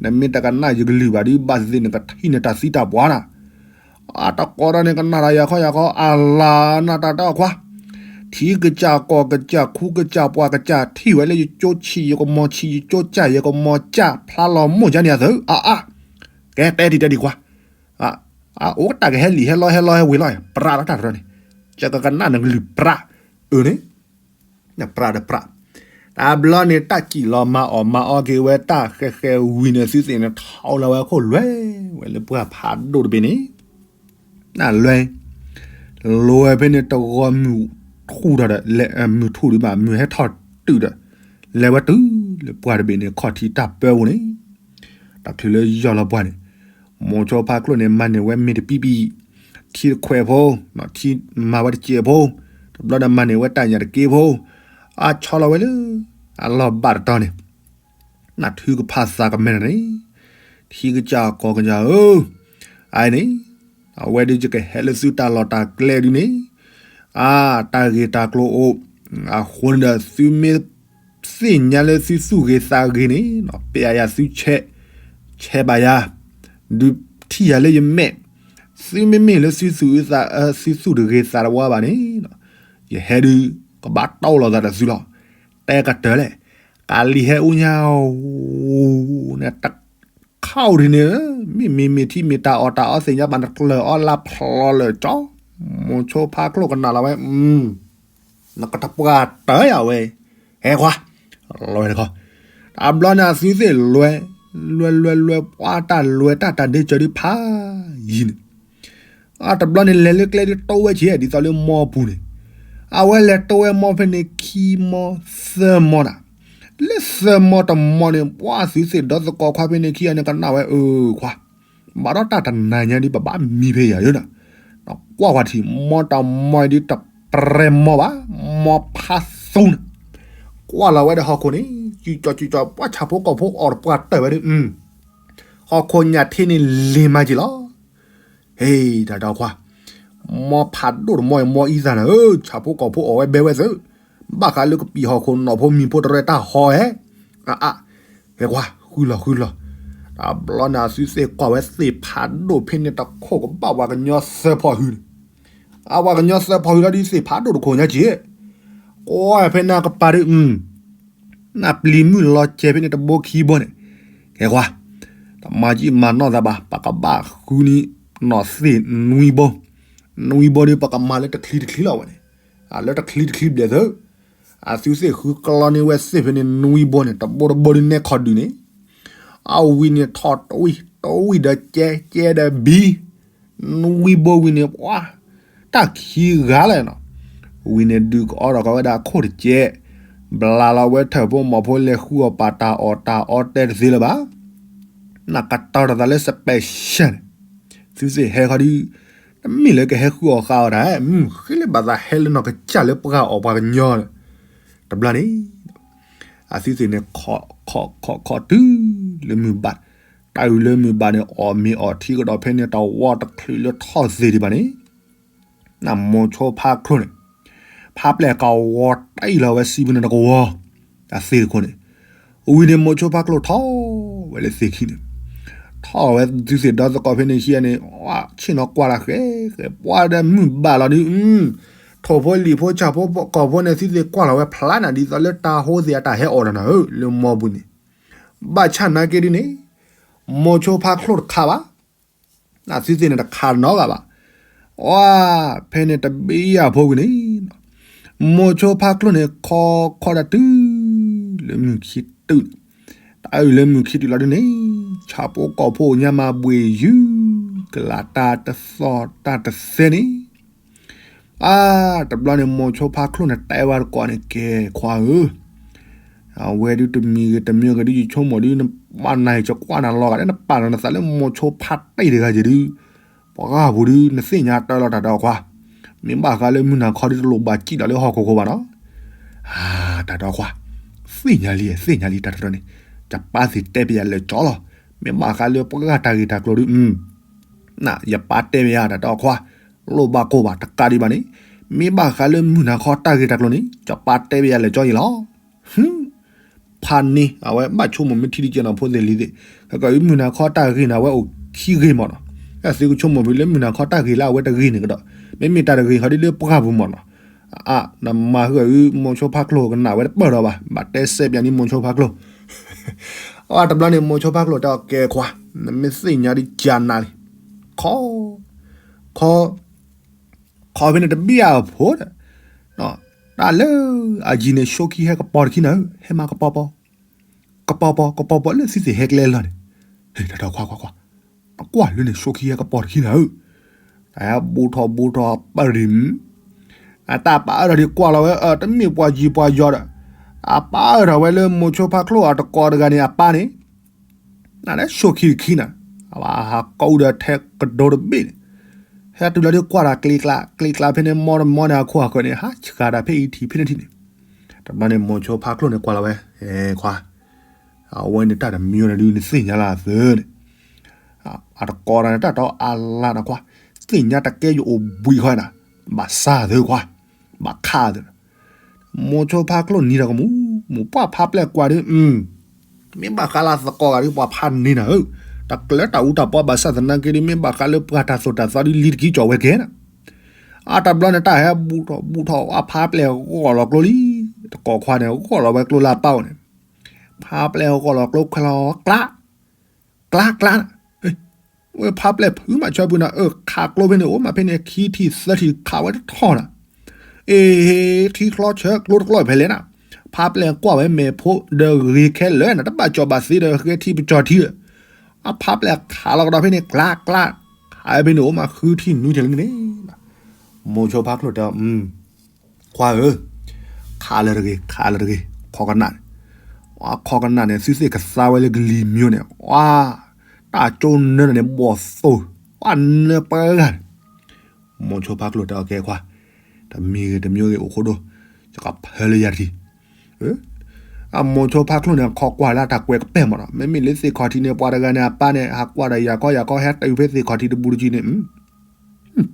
နမ့ၢ်တကနၣ်ယကလုၢ်ဘၣ်ဒုး ဘၣ်သ့ၣ်သ့ၣ်နကထံၣ်န့ၢ်တၢ်သံတၢ်ပှၢ်နၤ အတကိးဒီးန့ၣ် ကနၣ်တၢ်ယၤခီယၤခီ အလၤနတၢ်တီခွါ, ထံကစၢ်ကီၢ်ကစၢ် ခူကစၢ်ပှၢ်ကစၢ် ထံၣ်ဝဲလၢယကၠိဆံး ယကမီၤဆံး ယကၠိကၢ် ယကမီၤကၢ် ဖျါလီၤမိၢ်ယါန့ၣ်အသၢ အါအါ, ကဲတဲဒံးတဲဒံးခွါ, အိၣ်တၢ်ကဟဲလံာ်ဟဲလီဟဲလီဟဲဝ့ၤလီၤ ပြးလီၤတၢ်တရၢန့ၣ်, ယကကနၣ်နကလုၢ်ပြး, အၢန့ၣ် နပြးဒီးပြး, တဘျီန့ၣ် တၢ်စံၣ်လီၤမၤအီၣ်မၤအီက့ၤဝဲတၢ်ဃဲၤဃဲၤဝံၤန့ၣ် သုသ့ၣ်န့ၣ် ထီၣ်လီၤဝဲခိၣ်လွဲဝဲလၢပှၢ်ဖးဒိၣ်တဘ့ၣ်န့ၣ်, နလွဲ, လွဲဖဲန့ၣ်တဂီၤမုၢ်ထူၣ်ဒီး မုၢ်ထူၣ်ဒံးဘၣ် မုၢ်ဟဲထီၣ်တုၤဒီး, လဲၤဝဲတုၤလၢပှၢ်တဘ့ၣ်န့ၣ် ခီၣ်ထံးတၢ်ပၢဝဲန့ၣ်, တချုးလၢယီၢ်လီၤပှၢ်န့ၣ်, မိၤဆိဖါကျိၣ်န့ၣ် မၤန့ၢ်ဝဲမ့ၤတပံပံ, ထံတခွဲးဖိ, ထံမၤဝဲတစဲးဖိ, တဘျီဒီးမၤန့ၢ်ဝဲတၢ်ညၣ်တက့ဖိ, အဆီလီၤဝဲလၢ, အလီၢ်ဘၣ်တတီၤန့ၣ်, နထုကဖၣ်သးကမဲာ်န့ၣ်, ထံကစၢ်ကီၢ်ကစၢ်ဧၢ, အန့ၣ်, အဝဲဒုးယကဟဲလၢသုတၢ်လီၢ်တၢ်ကျဲဒုးန့ၣ်, အါ, တၢ်ဂ့ၢ်တၢ်ကျိၤအိၣ်, အဃိန့ၣ်ဒီးသုမ့ၢ်သ့ၣ်ညါလၢသုသူၣ်ဂ့ၤသးဂ့ၤန့ၣ်, ပျဲယၤသုဆဲး, ဆဲးဘၣ်ယၤ, ဒုးထံၣ်ယၤလၢယမဲာ်, သုမ့မ့ၢ်လၢသုသူၣ်ဂ့ၤသး, သုသူၣ်တဂ့ၤသးတဝါဘၣ်န့ၣ်, ယဟဲဒုး ကဘၣ်တီၢ်လိာ်သးဒီးသုလီၤ. တဲကတၢၢ်လဲၣ်, ကလံၤဟဲအူညါ, န့ၣ်တ ခါအိၣ်ဒ်န့ၣ်, မ့မ့ၢ်မ့ၢ်ထံမ့ၢ်တၢ်အီၣ်တၢ်အီသ့ၣ်ညါဘၣ် နကျၢၢ်အီလၢဖျီလၢာ်ကၠီ, မိၤဆိဖါချိၣ်ကနၣ်လီၤဝဲ, နကတပှၢ်တၢၢ်ယၤဝဲ, ဟဲခွါ, လီၤဝဲတခီ, တဘျီန့ၣ်အသုသ့ၣ်လွဲ, လွဲလွဲလွဲ ပှၤတၢ်လွဲတၢ်တၢ်ဒ့ကၢၤဒုးဖးယံၤန့ၣ် အတဘျီန့ၣ် လဲၤလၢကျဲဒုးတိဝဲက့ၤ ဒ်သိးလၢမီပူၤန့ၣ်, အဝဲလဲၤတိဝဲမီဖဲန့ၣ်ခံမီသၢမီနၤ, လၢသၢမီတမီန့ၣ် ပှၤသုသ့ၣ်ဒီသကိးခွါဖဲန့ၣ်ခံဂၤန့ၣ် ကနၣ်ဝဲအၢခွါ, ဘၣ်ဒီးတၢ်တနၤညါဒုး ပဘၣ်မံဖဲယၤဧၢနၤ, ကွၢ်ကွၢ်ထံၣ် မီတမီအံၤဒုး တပြဲမီဘၣ်, မီဖးသူနၤ, ကွၢ်လီၤဝဲဒီးဟီၣ်ခိၣ်န့ၣ် စုကၠီစုကၠီ ပှၤဆၣ်ဖိကီၢ်ဖိအီၣ်တပှၢ်တၢၢ်ဝဲဒုး, ဟီၣ်ခိၣ်ညၣ်ထ့န့ၣ်လ့ၤမးက့ၤလီၤ. ဟ့ၣ် တၢ်ဒီခွါ, မီဖးဒိၣ်တမီအံၤ မီအံသၣ်နၤဧၢ, ဆၣ်ဖိကီၢ်ဖိအီၣ်ဝဲဘဲဝဲသု, ဘၣ်ဃးလၢကပံာ်ဟီၣ်ခိၣ်နီၣ်ဖိမံၤဖိတရဲတၢ်ဟီဧဲ, အါအါ, ဟဲကွၢ် ဃုလီၤဃုလီၤ, တဘျီန့ၣ် အသုသ့ၣ်ကွၢ်ဝဲသ့ၣ်ဖးဒိၣ်ဖဲန့ၣ် တခိၣ်ကဘၣ်ပှၤကညီသၢဖီၣ်ဟုန့ၣ်, အပှၤကညီသၢဖီၣ်ဟုလီၤဒုး သ့ၣ်ဖးဒိၣ်တခိၣ်ညါက့ၤ, ကွၢ်ဖဲန့ၣ်ကပၤဒုး နပျံၤမုၢ်လီၤစဲးဖဲန့ၣ်တဘိခံဘိန့ၣ်, ကဲကွၢ်, တမၤကံၣ်မၤနီၢ်သးဘၣ်, ပကဘၣ်ဃုန့ၢ်နီၣ်သ့ၣ်နွံဘိ, နွံဘိဒုး ပကမၤလၢတချံတချံလီၤဝဲန့ၣ်, လၢတချံတချံဘျဲၣ်သု, အသုသ့ၣ်ဃုကလီန့ၢ်ဝဲသ့ၣ်ဖဲန့ၣ် နွံဘိန့ၣ် တဘိတဘိဒုးနဲခီၣ်ဒုးန့ၣ်, အဝံၤန့ၣ်ထီၣ်တဝံၣ်, တဝံၣ်ဒီးကဲ, ကဲဒီးဘံ နွံဘိဝံၤန့ၣ် ပှၤ, တၢ်ခံဂၤလဲၣ်နီၤ, ဝံၤန့ၣ်ဒုးကအီထီၣ်ဃီဝဲဒၣ်အခိၣ်တကဲး, ဘျးလီၤဝဲထၢၣ်ဖိမီၤဖိလဲၤဃုအီၣ်ပာ်တၢ်အီၣ်တၢ်အီတဲတသ့လၢၤဘၣ်, နကတီၤထီၣ်သးလၢ special န့ၣ်, သုသ့ၣ်ဟဲခီဒုး, တမ့ၢ်လၢကဟဲဃုအီၣ်ဃုအီတၢ်, မုၢ်ဃ့လၢဘၣ်သးဟဲလၢနီၢ်ကစၢ်လၢပှၢ်အီၣ်ပှၤကညီန့ၣ်, တဘျီန့ၣ် အသုသ့ၣ်န့ၣ် ခီၣ်ခီၣ်ခီၣ်တုၤလၢမုၢ်ဘၣ်, တၢ်အုးလၢမုၢ်ဘၣ်န့ၣ် အီၣ်မ့ၤအီၣ်ထံကဒီးဖဲန့ၣ် တဝီတချုးလၢထီၣ်သ့ဒံးဘၣ်န့ၣ်, နမိၤဆိဖါချိၣ်န့ၣ်, ဖးပျဲၢ်ကဝီၤတံၢ်လီၤဝဲစံးပူၤန့ၣ်တကဝီၤ, အသ့ၣ်တခိၣ်န့ၣ်, ဝံၤန့ၣ်မိၤဆိဖါချိၣ်ထီၣ်ဝဲလၢသ့ၣ်ခံန့ၣ်, ထီၣ်ဝဲသုသ့ၣ်ဒီသကိးဖဲန့ၣ်ခံဂၤန့ၣ်, ဆ့ၣ်နီၤကွၢ်လၢဃဲဃဲ ပှၤဒီးမုၢ်ဘၣ်လီၤဒုး, ထိၣ်ဖိလံာ်ဖိဆၣ်ဖိကီၢ်ဖိန့ၣ် သုသ့ၣ်ကွၢ်လီၤဝဲဖျါနၤ ဒ်သိးလၢတၢ်ဟိသ့ၣ်အတၢ်ဟဲအီၣ်တၢ်နၤဧၢ လၢမီပူၤန့ၣ်, ဘၣ်ဆၣ်နာ်က့ဒုးန့ၣ်, မိၤဆိဖါချိၣ်တခါဘၣ် အသုသ့ၣ်န့ၣ်တခးနီတဂၤဘၣ်, အ, ဖဲန့ၣ်တဘ့ၣ်အဖိကွံာ်န့ၣ်, မိၤဆိဖါချိၣ်န့ၣ် ခီခီတၢ်တုၤလၢမုၢ်ခံတုၤ, တၢ်အုးလၢမုၢ်ခံတုၤလီၤဒုးန့ၣ်, ဆၣ်ဖိကီၢ်ဖိညါမၤဘှ့ၣ်ယုၢ်, ကလးတၢ်တသီၣ်တၢ်တသဲန့ၣ် အါ, တဘျီန့ၣ် မိၤဆိဖါချိၣ်န့ၣ် တဲဝဲတကိးန့ၣ် ကဲခွါဧၢ, အဝဲဒုးတမံၤဂ့ၤတမံၤဂ့ၤဒုး ယဆိကမိၣ်ဒုး နဘၣ်နၤယကွၢ်နၤလီၤဂာ်ဒီး နပာ်လီၤနသးလၢမိၤဆိဖါတံၢ်တဂၤယံၤဒုး, ပှၤဂၤပူၤဒုး နသ့ၣ်ညါတၢ်လီၤတၢ်ဒီခွါ, မ့ၢ်ဘၣ်ဃးလၢမုၢ်နၤခီဒုးတလိၣ်ဘၣ်စံၣ်လီၤလၢဟီၣ်ခိၣ်ခိၣ်ဘၣ်နီၤ, အါ, တၢ်ဒီခွါ, သ့ၣ်ညါလံ သ့ၣ်ညါလံ တၢ်တရၢန့ၣ်, ယပၢ်သ့ၣ်တဲပယၤလၢာ်ကၠီလီၤ, မ့ၢ်ဘၣ်ဃးလၢပှၤဂၤတၢ်ဂ့ၢ်တၢ်ကျိၤဒုး ယပၢ်တဲပယၤတၢ်ဒီခွါ, လိၣ်ဘၣ်ကိၢ်ဘၣ်တကးဒံးဘၣ်န့ၣ်, မ့ၢ်ဘၣ်ဃးလၢမုၢ်နၤခီတၢ်ဂ့ၢ်တၢ်ကျိၤန့ၣ် ယပၢ်တဲပယၤလၢာ်ကၠီယံၤလီၤ. ဖးန့ၢ် အဝဲဘၣ်ဆိကမိၣ်မ့ၢ်ထံဒုးကဲနီၤဖိသ့ၣ်လံသ့ၣ်, ကီးမုၢ်နၤခီတၢ်ဂ့ၢ်န့ၣ် အဝဲအိၣ်ခံဂ့ၢ်မးနီၤ, သုကဆိကမိၣ်ဖဲလၢမုၢ်နၤခီတၢ်ဂ့ၢ်လၢအဝဲတဂ့ၢ်န့ၣ်ကဒီး, မ့မ့ၢ်တၢ်တဂ့ၢ်ခီဒုးလၢပှၤဂၤပူၤမးနီၤ, အါ, နမၤဃုာ်အု မိၤဆိဖါချိၣ်ကနၣ်ဝဲတပၢၢ်ဒီးဘၣ်, ဘၣ်တဲစဲးပယၤန့ၣ်မိၤဆိဖါချိၣ် အတဘျီန့ၣ် မိၤဆိဖါကျိၣ်တဲအီၤ ကဲခွါ, နမ့ၢ်သ့ၣ်ညါဒ်ကနၤလံ, ခီ, ခီ, ခီဖဲန့ၣ်တဘံၣ်အဖိဒီး, တၢ်လၢအယံၤန့ၣ် ဆိခံဟဲကပီၤတခံနၤဧၢ, ဟဲမၤကပီၤပီၤ, ကပီၤပီၤ ကပီၤပီၤလၢသုသ့ၣ်ဟဲကျဲလီၤန့ၣ်, တၢ်ဒီခွါခွါခွါ, နကွၢ်လၢန့ၣ် ဆိခံဟဲကပီၤတခံနၤဧၢ, တၢ်ဟဲဘူးထီၣ်ဘူးထီၣ်ပရံၤ အတၢ်ပာ်အၢထီၣ်ဒံးကွၢ်လီၤဝဲ တမ့ၢ်ပှၤယံၤပှၤယီၤဒီး, အပာ်အၢထီၣ်ဝဲလၢမိၤဆိဖါကျိၣ်အတကိးတဂၤန့ၣ် အပၢ်န့ၣ်, နလဲၤဆိခံတခံနၤ, အဝဲဟးကိးဒီးထဲကဒိတဘ့ၣ်န့ၣ်, ဟဲတုၤလီၤဒုးကွၢ်တၢ်ကျ့ကျါ, ကျ့ကျါဖဲန့ၣ် မီတမီန့ၣ် အခိၣ်အဃၢၤန့ၣ် ဟးဆှးတၢ်ဖဲအံၤထံးဖဲန့ၣ်ထံးန့ၣ်, တဘျီန့ၣ် မိၤဆိဖါကျိၣ်န့ၣ်ကွၢ်လီၤဝဲ, ခွါ အဝဲန့ၣ်တၢ်တမံၤန့ၣ်ဒုး နသ့ၣ်ညါလၢအသၢန့ၣ်, အတကိးတၢ်န့ၣ် တၢ်တီအလါနခွါ, သ့ၣ်ညါတကဲယအိၣ်ဘှံးဃီနၤ, ဘၣ်စၢ်သုခွါ, ဘၣ်ခးသု, မိၤဆိဖါချိၣ်နံၤဒီးကမူၣ်, မူၣ်ပှၢ်ဖါပျဲၢ်ကွၢ်ဒုး, မ့ၢ်ဘၣ်ဃးလၢသကိးဂၤဒုး ပှၤဖးန့ၢ်နၤဧၢ, တကျၢၤတၢ်အူတၢ်ပီဘၣ်ဆၣ်သနာ်က့ဒုး မ့ၢ်ဘၣ်ဃးလၢပှၤတၢ်သိၣ်တၢ်သီဒုး လံၤတကံကၠီၣ်ဝဲကဲနၤ, အတဘျီန့ၣ် တၢ်ဟဲဘူးထီၣ်ဘူးထီၣ် အဖါပျဲၢ်ဂီၢ်လီၤကျိလံ, တကိးခွါန့ၣ် ဂီၢ်လီၤဝဲကျိလၢအပၢ်အိၣ်န့ၣ်, ဖါပျဲၢ်ဂီၢ်လီၤကျိခွဲးလီၤကျါ, ကျါကျါ, ဝဲဖါပျဲၢ်ဖုးမးဆၢပူၤနၤ အၢ ခးကျိဖဲန့ၣ် အိၣ်မးဖဲန့ၣ် ခံထံၣ်သၢထံၣ်ခးဝဲတထီၣ်နၤ, အ့ ထံချီဆၢကျိတကျီဖဲလဲၣ်နၤ, ဖါပျဲၢ်ကွၢ်ဝဲမဲာ်ဖိဒီးဂ့ၤခဲလၢာ်နၤ တဘၣ်ကၠီၣ်ဘၣ်သ့ဒီး ဃဲထံပကၠီၣ်ထံဧၢ, အဖါပျဲၢ်ခးလီၤကဒီးဖဲန့ၣ် ကျါကျါ, ခးဝဲဖဲန့ၣ် အိၣ်မးဃုထံၣ်နွံထံၣ်လၢန့ၣ်, မိၤဆိဖါချိၣ်တဲအီၤ ခွါဧၢ, ခးလၢတဂ့ၤ ခးလၢတဂ့ၤ ခီကနၣ်န့ၣ်, ခီကနၣ်န့ၣ် သုသ့ၣ်ကသါဝဲလၢကလံၤမံၤန့ၣ်, တၢ်ကၠိနၢန့ၣ် ဘီၣ်သိၣ်, ပှၤနၢပှၤဂၤန့ၣ်, မိၤဆိဖါချိၣ်တဲအီၤ ကဲခွါ, တမံၤဂ့ၤတမံၤဂ့ၤအိၣ်ခိၣ်ဒိၣ်, ယကဖၢလၢယၤတထံၣ် အမိၤဆိဖါချိၣ်န့ၣ် ခီကွၢ်လၢတၢ်ကွဲးကပဲၢ်မးဒီး မ့မ့ၢ်လၢသ့ၣ်ခီၣ်ထံးန့ၣ် ပှၤတဂၤန့ၣ် အပၢ်န့ၣ် ဟးကွၢ်ဒီးယၤခီယၤခီ ဟဲတုၤဖဲသ့ၣ်ခီၣ်ထံးတဘူးတကံန့ၣ်,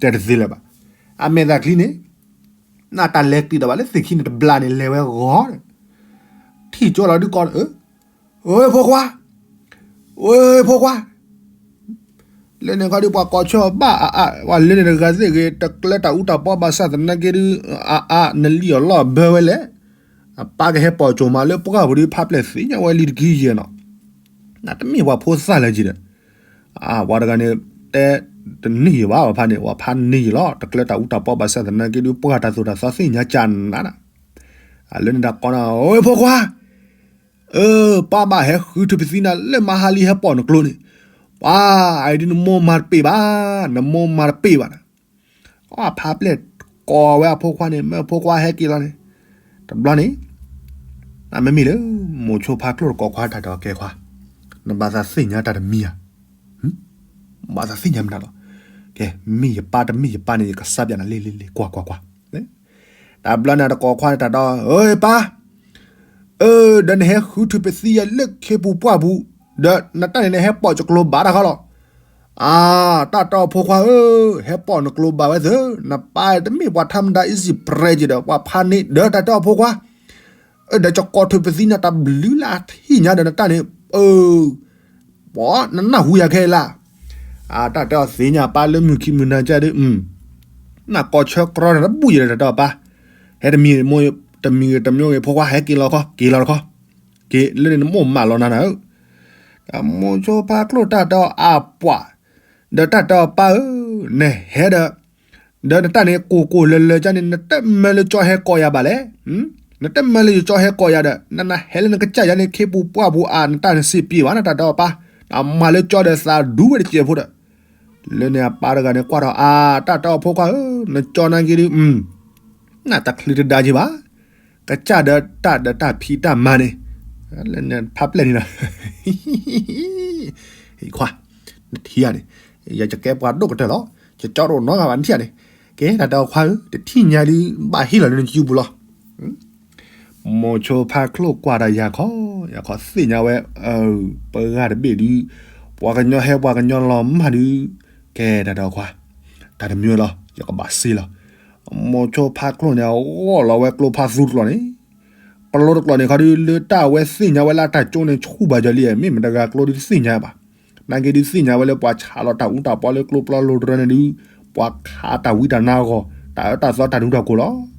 တဲတသ့လၢၤဘၣ်, အမဲာ်သးချံန့ၣ်, နတၢ်လဲၤကလံၤဒီးဘၣ်လၢသ့ၣ်ခံန့ၣ်တဘျီန့ၣ် လဲၤဝဲဂီၤန့ၣ်, ထံၣ်ကၠိလီၤဒုးကီး, အိ ဖိခွါ, အိ ဖိခွါ လၢန့ၣ်ခီဒုး ပှၤကိးဆၢအီၤဘၣ်အါအါ, ပှၤလၢန့ၣ်တဂၤသ့ၣ်ဂ့ၤ တကျၢၤတၢ်အူတၢ်ပီဘၣ်ဆၣ်သနာ်က့ဒုး အါအါ နလံၣ်အီၤလီၢ်ဘၢဝဲလဲၣ်, အပၢ်ကဟဲပိာ်ကၠိၣ်မးလၢပှၢ်ပူၤဒုး ဖါပျဲၢ်သ့ၣ်ညါဝဲလံတကံယဲၢ်နီၤ, နတမ့ၢ်ပှၤဖိသၣ်လၢၤက့ၤဒီး, ပှၤတဂၤန့ၣ် တဲတန့ၢ်ယံၤဘၣ် ပှၤဖါန့ၣ် ပှၤဖါန့ၢ်ယံၤလီၤ တကျၢၤတၢ်အူတၢ်ပီဘၣ်ဆၣ်သနာ်က့ဒုး ပှၢ်တၢ်သိၣ်တၢ်သီသ့ၣ်ညါကနၤနၤ, လၢန့ၣ်တၢ်ကီနၤ အိ ဖိခွါ အၢ ပၢ်ဘၣ်ဟဲဃုထၢပသံနၤလၢမဟါလံ ဟဲပိာ်နကျိန့ၣ်, ပှၤအံၤဒုးနမိၢ်မၤတပ့ၢ်ဘၣ်, နမိၢ်မၤတပ့ၢ်ဘၣ်နၤ, အဖါပျဲၢ်ကိးဝဲအဖိခွါန့ၣ် မ့ၢ်အဖိခွါဟဲက့ၤလီၤန့ၣ်, တဘျီန့ၣ်, မ့မ့ၢ်လၢ မိၤဆိဖါချိၣ်တကိးခွါတၢ်ဒီးကဲခွါ, နဘၣ်သးသ့ၣ်ညါတၢ်တမံၤဧါ, ဘၣ်သးသ့ၣ်ညါမနုၤလီၤ, ကဲ မ့ၢ်ယပၢ်တမ့ၢ်ယပၢ်န့ၣ် ယကစၢ်ပျးနၤလံလံလံ ကွၢ်ကွၢ်ကွၢ် တဘျီန့ၣ်တကိးခွါန့ၣ်တၢ်ဒီး အၢ ပၢ်, အၢ ဒီးနဟဲဃုထၢပသံယၤလၢခ့ပူၤပှၢ်ပူၤ, ဒီးနတၢ်န့ၣ်နဟဲပိာ်ကၠိကျိၤဘၣ်တၢ်ခီလီၤ, အၢ တၢ်တဲအီၤဖိခွါဧၢ, ဟဲပိာ်နကျိၤဘၣ်ဝဲသ့, နပၢ်တမ့ၢ်ပှၤထါမတၤ easy prey က့ၤဒီး ပှၤဖါန့ၢ်ဒီးတၢ်တဲအီၤဖိခွါ, အၢ ဒီးကကိးထၢပသံနၤတၢ်ဘျုးလၢအထံၣ်ညါဒီးနတၢ်န့ၣ်, အၢ ပှၤနနၢ်ဟူယၤခဲအံၤလၢ်, အတၢ်တဲအီၤသ့ၣ်ညါပၢ်လၢမုၢ်ခံမုၢ်နၤကဒီး, နကိးဆၢကြီနၤတဘူၣ်ယဲဒီးတၢ်တဲအီၤပၢ်, ဟဲတမံၤ, တမံၤဂ့ၤတမံၤဂ့ၤ ဖိခွါဟဲက့ၤလီၤခီ က့ၤလီၤတခီ, က့ၤလၢန့ၣ်နမိၢ်မၢလီၤနၤနၤဧၢ, မိၤဆိဖါချိၣ်တၢ်တဲအီၤအပှၤ, ဒီးတၢ်တဲအီၤပၢ်ဧၢ, နဟဲဒီး ဒီးနတၢ်န့ၣ်ကိၢ်ကိၢ်လၢၤလၢၤကန့ၣ် နတမၢလၢကၠီဟဲကိးယၤဘၣ်လဲၣ်, နတမၢလၢယကၠီဟဲကိးယၤဒီး နနဟဲလၢနကစၢ်ယၤန့ၣ် ခ့ပူၤပှၢ်ပူၤအါ နတၢ်န့ၣ်စံးပျံၤဘၣ်နတၢ်တဲအီၤပၢ်, နမၤလၢကၠီဒီးသးဒူဝဲတစဲးဖိဒီး, လၢန့ၣ်အပၢ်တဂၤန့ၣ်ကွၢ်ထီၣ်အါ တၢ်တဲအီၤဖိခွါဧၢ, နကၠီနာ်က့ဒုး နတချုးတဒါက့ၤဘၣ်, ကစၢ်ဒီးတၢ်ဒီးတၢ်ဖံးတၢ်မၤန့ၣ်, လၢန့ၣ်ဖါပျဲၢ်န့ၣ်လီၤ, ခွါ, နထံၣ်ဧါန့ၣ်, ယကကဲပှၤဒိၣ်ကတၢၢ်လီၤ, ယကၠီတအိၣ်နီတဂၤဘၣ် နထံၣ်ဧါန့ၣ်, ကဲတၢ်တဲအီၤခွါဧၢ, တထံၣ်ညါဒုး ဘၣ်ဟ့ၣ်လီၤလၢနစုပူၤလီၤ. မိၤဆိဖါချိၣ်ကွၢ်ဒီးယၤခီ, ယၤခီသ့ၣ်ညါဝဲ, ပဂၤတဘ့ၣ်ဒုး, ပှၤကညီဟဲပှၤကညီလီၤမၢ်ဒုး, ကဲတၢ်တဲအီၤခွါ, တၢ်တမံၤလီၤ ယကဘၣ်စ့လီၤ. မိၤဆိဖါချိၣ်န့ၣ် အဂီၢ်လီၤဝဲကျိဖးသူတကျိာ်န့ၣ်, ကျိတကျိာ်န့ၣ်ခီဒုး လၢတၢ်အဝဲသ့ၣ်ညါဝဲလၢအတၢ်ကၠိန့ၣ် ဆူၣ်ဘၣ်ယီၤလံ, မ့ၢ်မတၤတဂၤကျိဒုးတသ့ၣ်ညါဘၣ်. နာ်က့ဒုးသ့ၣ်ညါဝဲလၢပှၤဆးလီၤတၢ်အူတၢ်ပီလၢကျိပျီလိၤတရၢန့ၣ်ဒုး, ပှၤခးတၢ်ဝံတၢ်နါအဂီၢ်, တၢ်အၢတၢ်သီတၢ်နူတၢ်ကိၢ်လီၤ.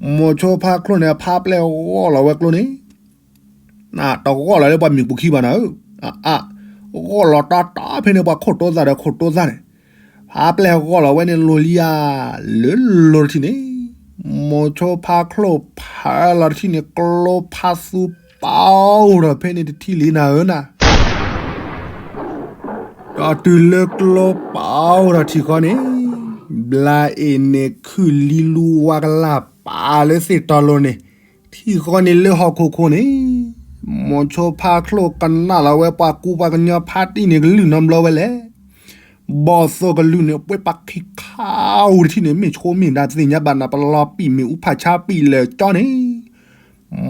မိၤဆိဖါချိၣ်န့ၣ် ဖါပျဲၢ်ဂီၢ်လီၤဝဲကျိန့ၣ် နတဂီၢ်လီၤလၢပှၤမ့ၣ်ပိၢ်ခံဘၣ်နၤဧၢ, အါ, ဂီၢ်လီၤတီတီဖဲန့ၣ် ပှၤခိၣ်တိသၣ်ဒီးခိၣ်တိသၣ်န့ၣ်, ဖါပျဲၢ်ဂီၢ်လီၤဝဲန့ၣ်လိၤလံဧါ, လၢလိၤတထံၣ်န့ၣ်, မိၤဆိဖါချိၣ်ဖးလီၤတထံၣ်န့ၣ် ကျိဖးသူပာ်အိၣ်ဒီးဖဲန့ၣ်တထံၣ်လံနၤဧၢနၤ ဒီးတုၤလၢကျိပာ်အိၣ်ဒီးထံၣ်ဃီန့ၣ်, ဘျါအ့ၣ်န့ၣ်ခုၣ်လံလူဝါကလၢ်ပာ်လၢသ့ၣ်တီလိၤန့ၣ်, ထံၣ်ဃီန့ၣ်လၢဟီၣ်ခိၣ်ခိၣ်န့ၣ်, မိၤဆိဖါချိၣ်ကနၣ်လီၤဝဲပှၤကူပှၤကညီဖါတံၢ်န့ၣ်ကလုၢ်နီတဘျီဝဲလဲၣ်. ဘီၣ်သိၣ်ကလုၢ်န့ၣ် ပှဲၤပာ်ခံခါဧိၤတထံၣ်န့ၣ် မ့ၢ်ဆိမ့ၢ်ဒၣ်သ့ၣ်ညါဘၣ်နၤ ပလီၤပံာ်မ့ၣ်အူဖးဆါပံာ်လၢာ်ကၠီန့ၣ်,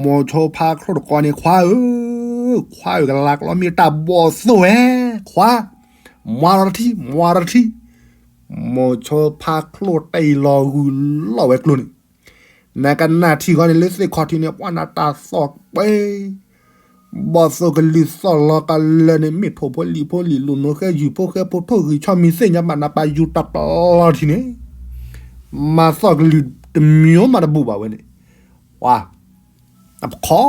မိၤဆိဖါချိၣ်တကိးန့ၣ် ခွါဧၢ, ခွါဧၢ ကလၤကလီမ့ၢ်တၢ်ဘီၣ်သိၣ်ဝဲ, ခွါ, မွၤလီၤတထံၣ် မွၤလီၤတထံၣ်, မိၤဆိဖါချိၣ်တ့ၢ်လီၤဂုာ်လီၤဝဲကျိန့ၣ်, နကနၣ်ထံဃီန့ၣ်လၢသ့ၣ်ခီၣ်ထံးန့ၣ် ပှၢ်နတၢ်သီၣ်ပှဲၤ, ဘီၣ်သိၣ်ကလုၢ်သီၣ်လီၤကလၢာ်န့ၣ် မ့ၢ်ထိၣ်ဖိလံာ်ဖိလံာ် လူၤနိဃဲယူၤဖိဃဲဖိထိၣ်ဂံၢ်ဆီမံၤသ့ၣ်ညါဘၣ်နပာ်ယူၤတပျီထံန့ၣ်, မၤသီၣ်ကလုၢ်တမံၤမးတဘူၣ်ဘၣ်ဝဲန့ၣ်, ပှၤ တပခီ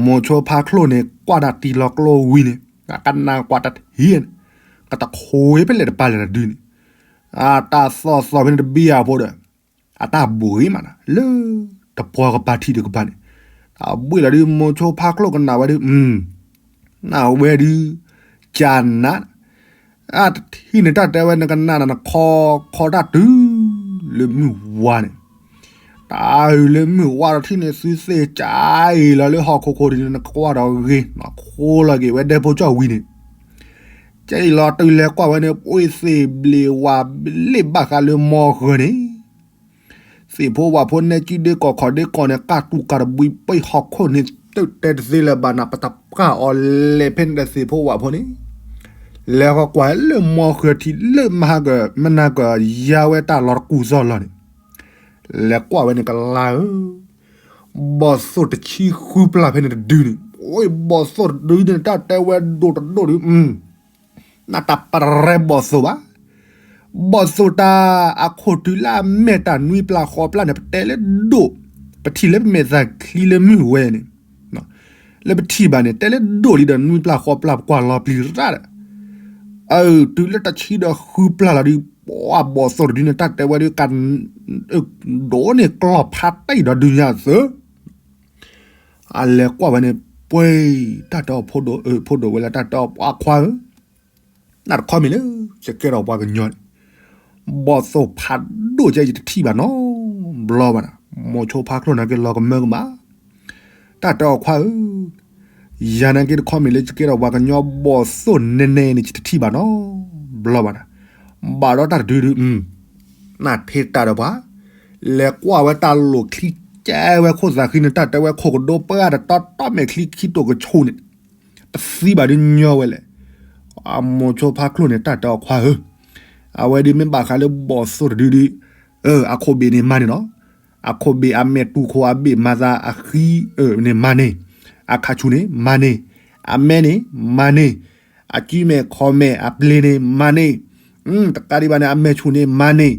မိၤဆိဖါချိၣ်န့ၣ် ကွၢ်တၢ်တ့ၢ်လီၤကျိဝံၤန့ၣ် ကနၣ်ကွၢ်တၢ်ထံၣ်န့ၣ်, ကတခိးဝဲဖဲလဲၣ်တပၤလဲၣ်တဒုန့ၣ်, အတၢ်သီၣ်သီၣ်ဖဲန့ၣ်တဘံၣ်အဖိဒီး အတၢ်ဘှံးမးနီၤ လၢတပှီၤကပၤထံးတကပၤန့ၣ်, တၢ်ဘှံးလီၤဒုး မိၤဆိဖါချိၣ်ကနၣ်ဝဲဒုး, နၢ်ဝဲဒုး ကနၣ် အတထံၣ်န့ၣ် တၢ်တဲဝဲနကနၣ်နၤ နခီခီတၢ်တုၤလၢမုၢ်ဝါန့ၣ်, တၢ်အုၣ်လၢမုၢ်ဝါဒီးထံၣ်န့ၣ် သုသ့ၣ်ကၢအံၤလီၤလၢဟီၣ်ခိၣ်ခိၣ်ဒ်န့ၣ် နကကွၢ်ဒီးဂ့ၤ နခိးလီၤက့ၤဝဲဒဲဖိကၠီၣ်ဝံၤန့ၣ်, ကဲအံၤလီၤတုၤလဲၤကွၢ်ဝဲန့ၣ် ပှ့ၤသ့ၣ်ဘျ့ၣ်ဝါဘျ့ၣ်ဘၣ်ဃးလၢမီၢ်ဃၢၤန့ၣ် သ့ၣ်ဖိဝၣ်ဖိနဲကံဒ့ကီၢ်ခီၣ်ဒ့ကီၢ်န့ၣ် ကၢ်တူၢ်ကၢ်တဘှံးပှ့ၤဟီၣ်ခိၣ်န့ၣ် တုးတဲတသ့လၢၤဘၣ်နၤ ပတပှၢ်အီၤလဲၤဖဲန့ၣ်ဒီးသ့ၣ်ဖိဝၣ်ဖိန့ၣ်, လဲၤဃီၤကွၢ်လၢမီၢ်ဃၢၤထံးလၢမဟါက မနၤကယါဝဲတၢ်လီၤတကူၢ်သီၣ်လီၤန့ၣ်, လဲၤကွၢ်ဝဲန့ၣ်ကလါဧၢ, ဘီၣ်သိၣ်တဆံဃုပျၢ်ဖဲန့ၣ်တဒုန့ၣ်, အိ ဘီၣ်သိၣ်တဒုန့ၣ် တၢ်တဲဝဲဒိၣ်တဒိၣ်ဒုး နတၢ်ပရဲဘီၣ်သိၣ်ဘၣ်. ဘီၣ်သိၣ်တၢ်အခိၣ်တုၤလၢအမဲာ်တၢ်နွံပျၢ်ဃိးပျၢ်န့ၣ် ပတဲလၢဒိၣ်, ပထံၣ်လၢပမဲာ်သၣ်ချံလၢမုၢ်ဝဲန့ၣ်, လၢပထံၣ်ဘၣ်န့ၣ် တဲလၢဒိၣ်လံဒီးနွံပျၢ်ဃိးပျၢ်ပကွၢ်လီၤပျံၤရၣ်ဒီး, အၢ တုၤလၢတဆံဒီးဃုပျၢ်လီၤဒုး ပှၤဘီၣ်သိၣ်တဒုန့ၣ် တၢ်တဲဝဲဒုး က ဒိၣ်န့ၢ်ကျီၢ်ဖးတံၢ်ဒီးဒုးညါအသိး အလဲၤကွၢ်ဝဲန့ၣ် ပှဲၤ တၢ်တဲအီၤ ဖိဒိၣ်ဝဲလၢတၢ်တဲအီၤ ပှၤခွါဧၢ, နတခီမ့ၢ်လၢ ယကဲထီၣ်ပှၤကညီန့ၣ် ဘီၣ်သိၣ်ဖးဒိၣ်ကဲ ယတထံၣ်ဘၣ်နီတဘျီဘၣ်နီၤ, မိၤဆိဖါချိၣ်နာ်က့လီၤကမၢကမၣ်, တၢ်တဲအီၤခွါဧၢ, ယၤနာ်က့တခီမ့ၢ်လၢယကဲထီၣ်ပှၤကညီဘီၣ်သိၣ်နဲနဲန့ၣ် ယတထံၣ်ဘၣ်နီတဘျီဘၣ်နီၤ, ဘၣ်ဒီးတၢ်တဒုဒု နထံၣ်တၢ်ဒီးပှၤ လဲၤကွၢ်ဝဲတၢ်လိၣ်ချံကဲဝဲခိၣ်သးဃံန့ၣ် တၢ်တဲဝဲခိၣ်ကဒိပှၢ်ဒီးတီတီမဲာ်ချံခံတိာ်ကဆိးန့ၣ် တသံဘၣ်ဒုးညီဝဲလဲၣ်, အမိၤဆိဖါချိၣ်န့ၣ် တၢ်တဲအီၤခွါဧၢ, အဝဲဒုးမ့ၢ်ဘၣ်ဃးလၢဘီၣ်သိၣ်တဒုဒု, အခိၣ်ဘ့ၣ်န့ၣ်မၤန့ၢ်နီၤ, အခိၣ်ဘ့ၣ်အမဲာ်တူၢ်ခိၣ်အဘ့ၣ်မၤသးအဃံန့ၣ်မၤန့ၢ်, အခါဆူၣ်န့ၣ်မၤန့ၢ်, အမဲာ်န့ၣ်မၤန့ၢ်, အကံမဲာ်ခီၣ်မဲာ်အပျ့ၤန့ၣ်မၤန့ၢ်, တကးဒံးဘၣ်န့ၣ် အမဲာ်ဆူၣ်န့ၣ်မၤန့ၢ်,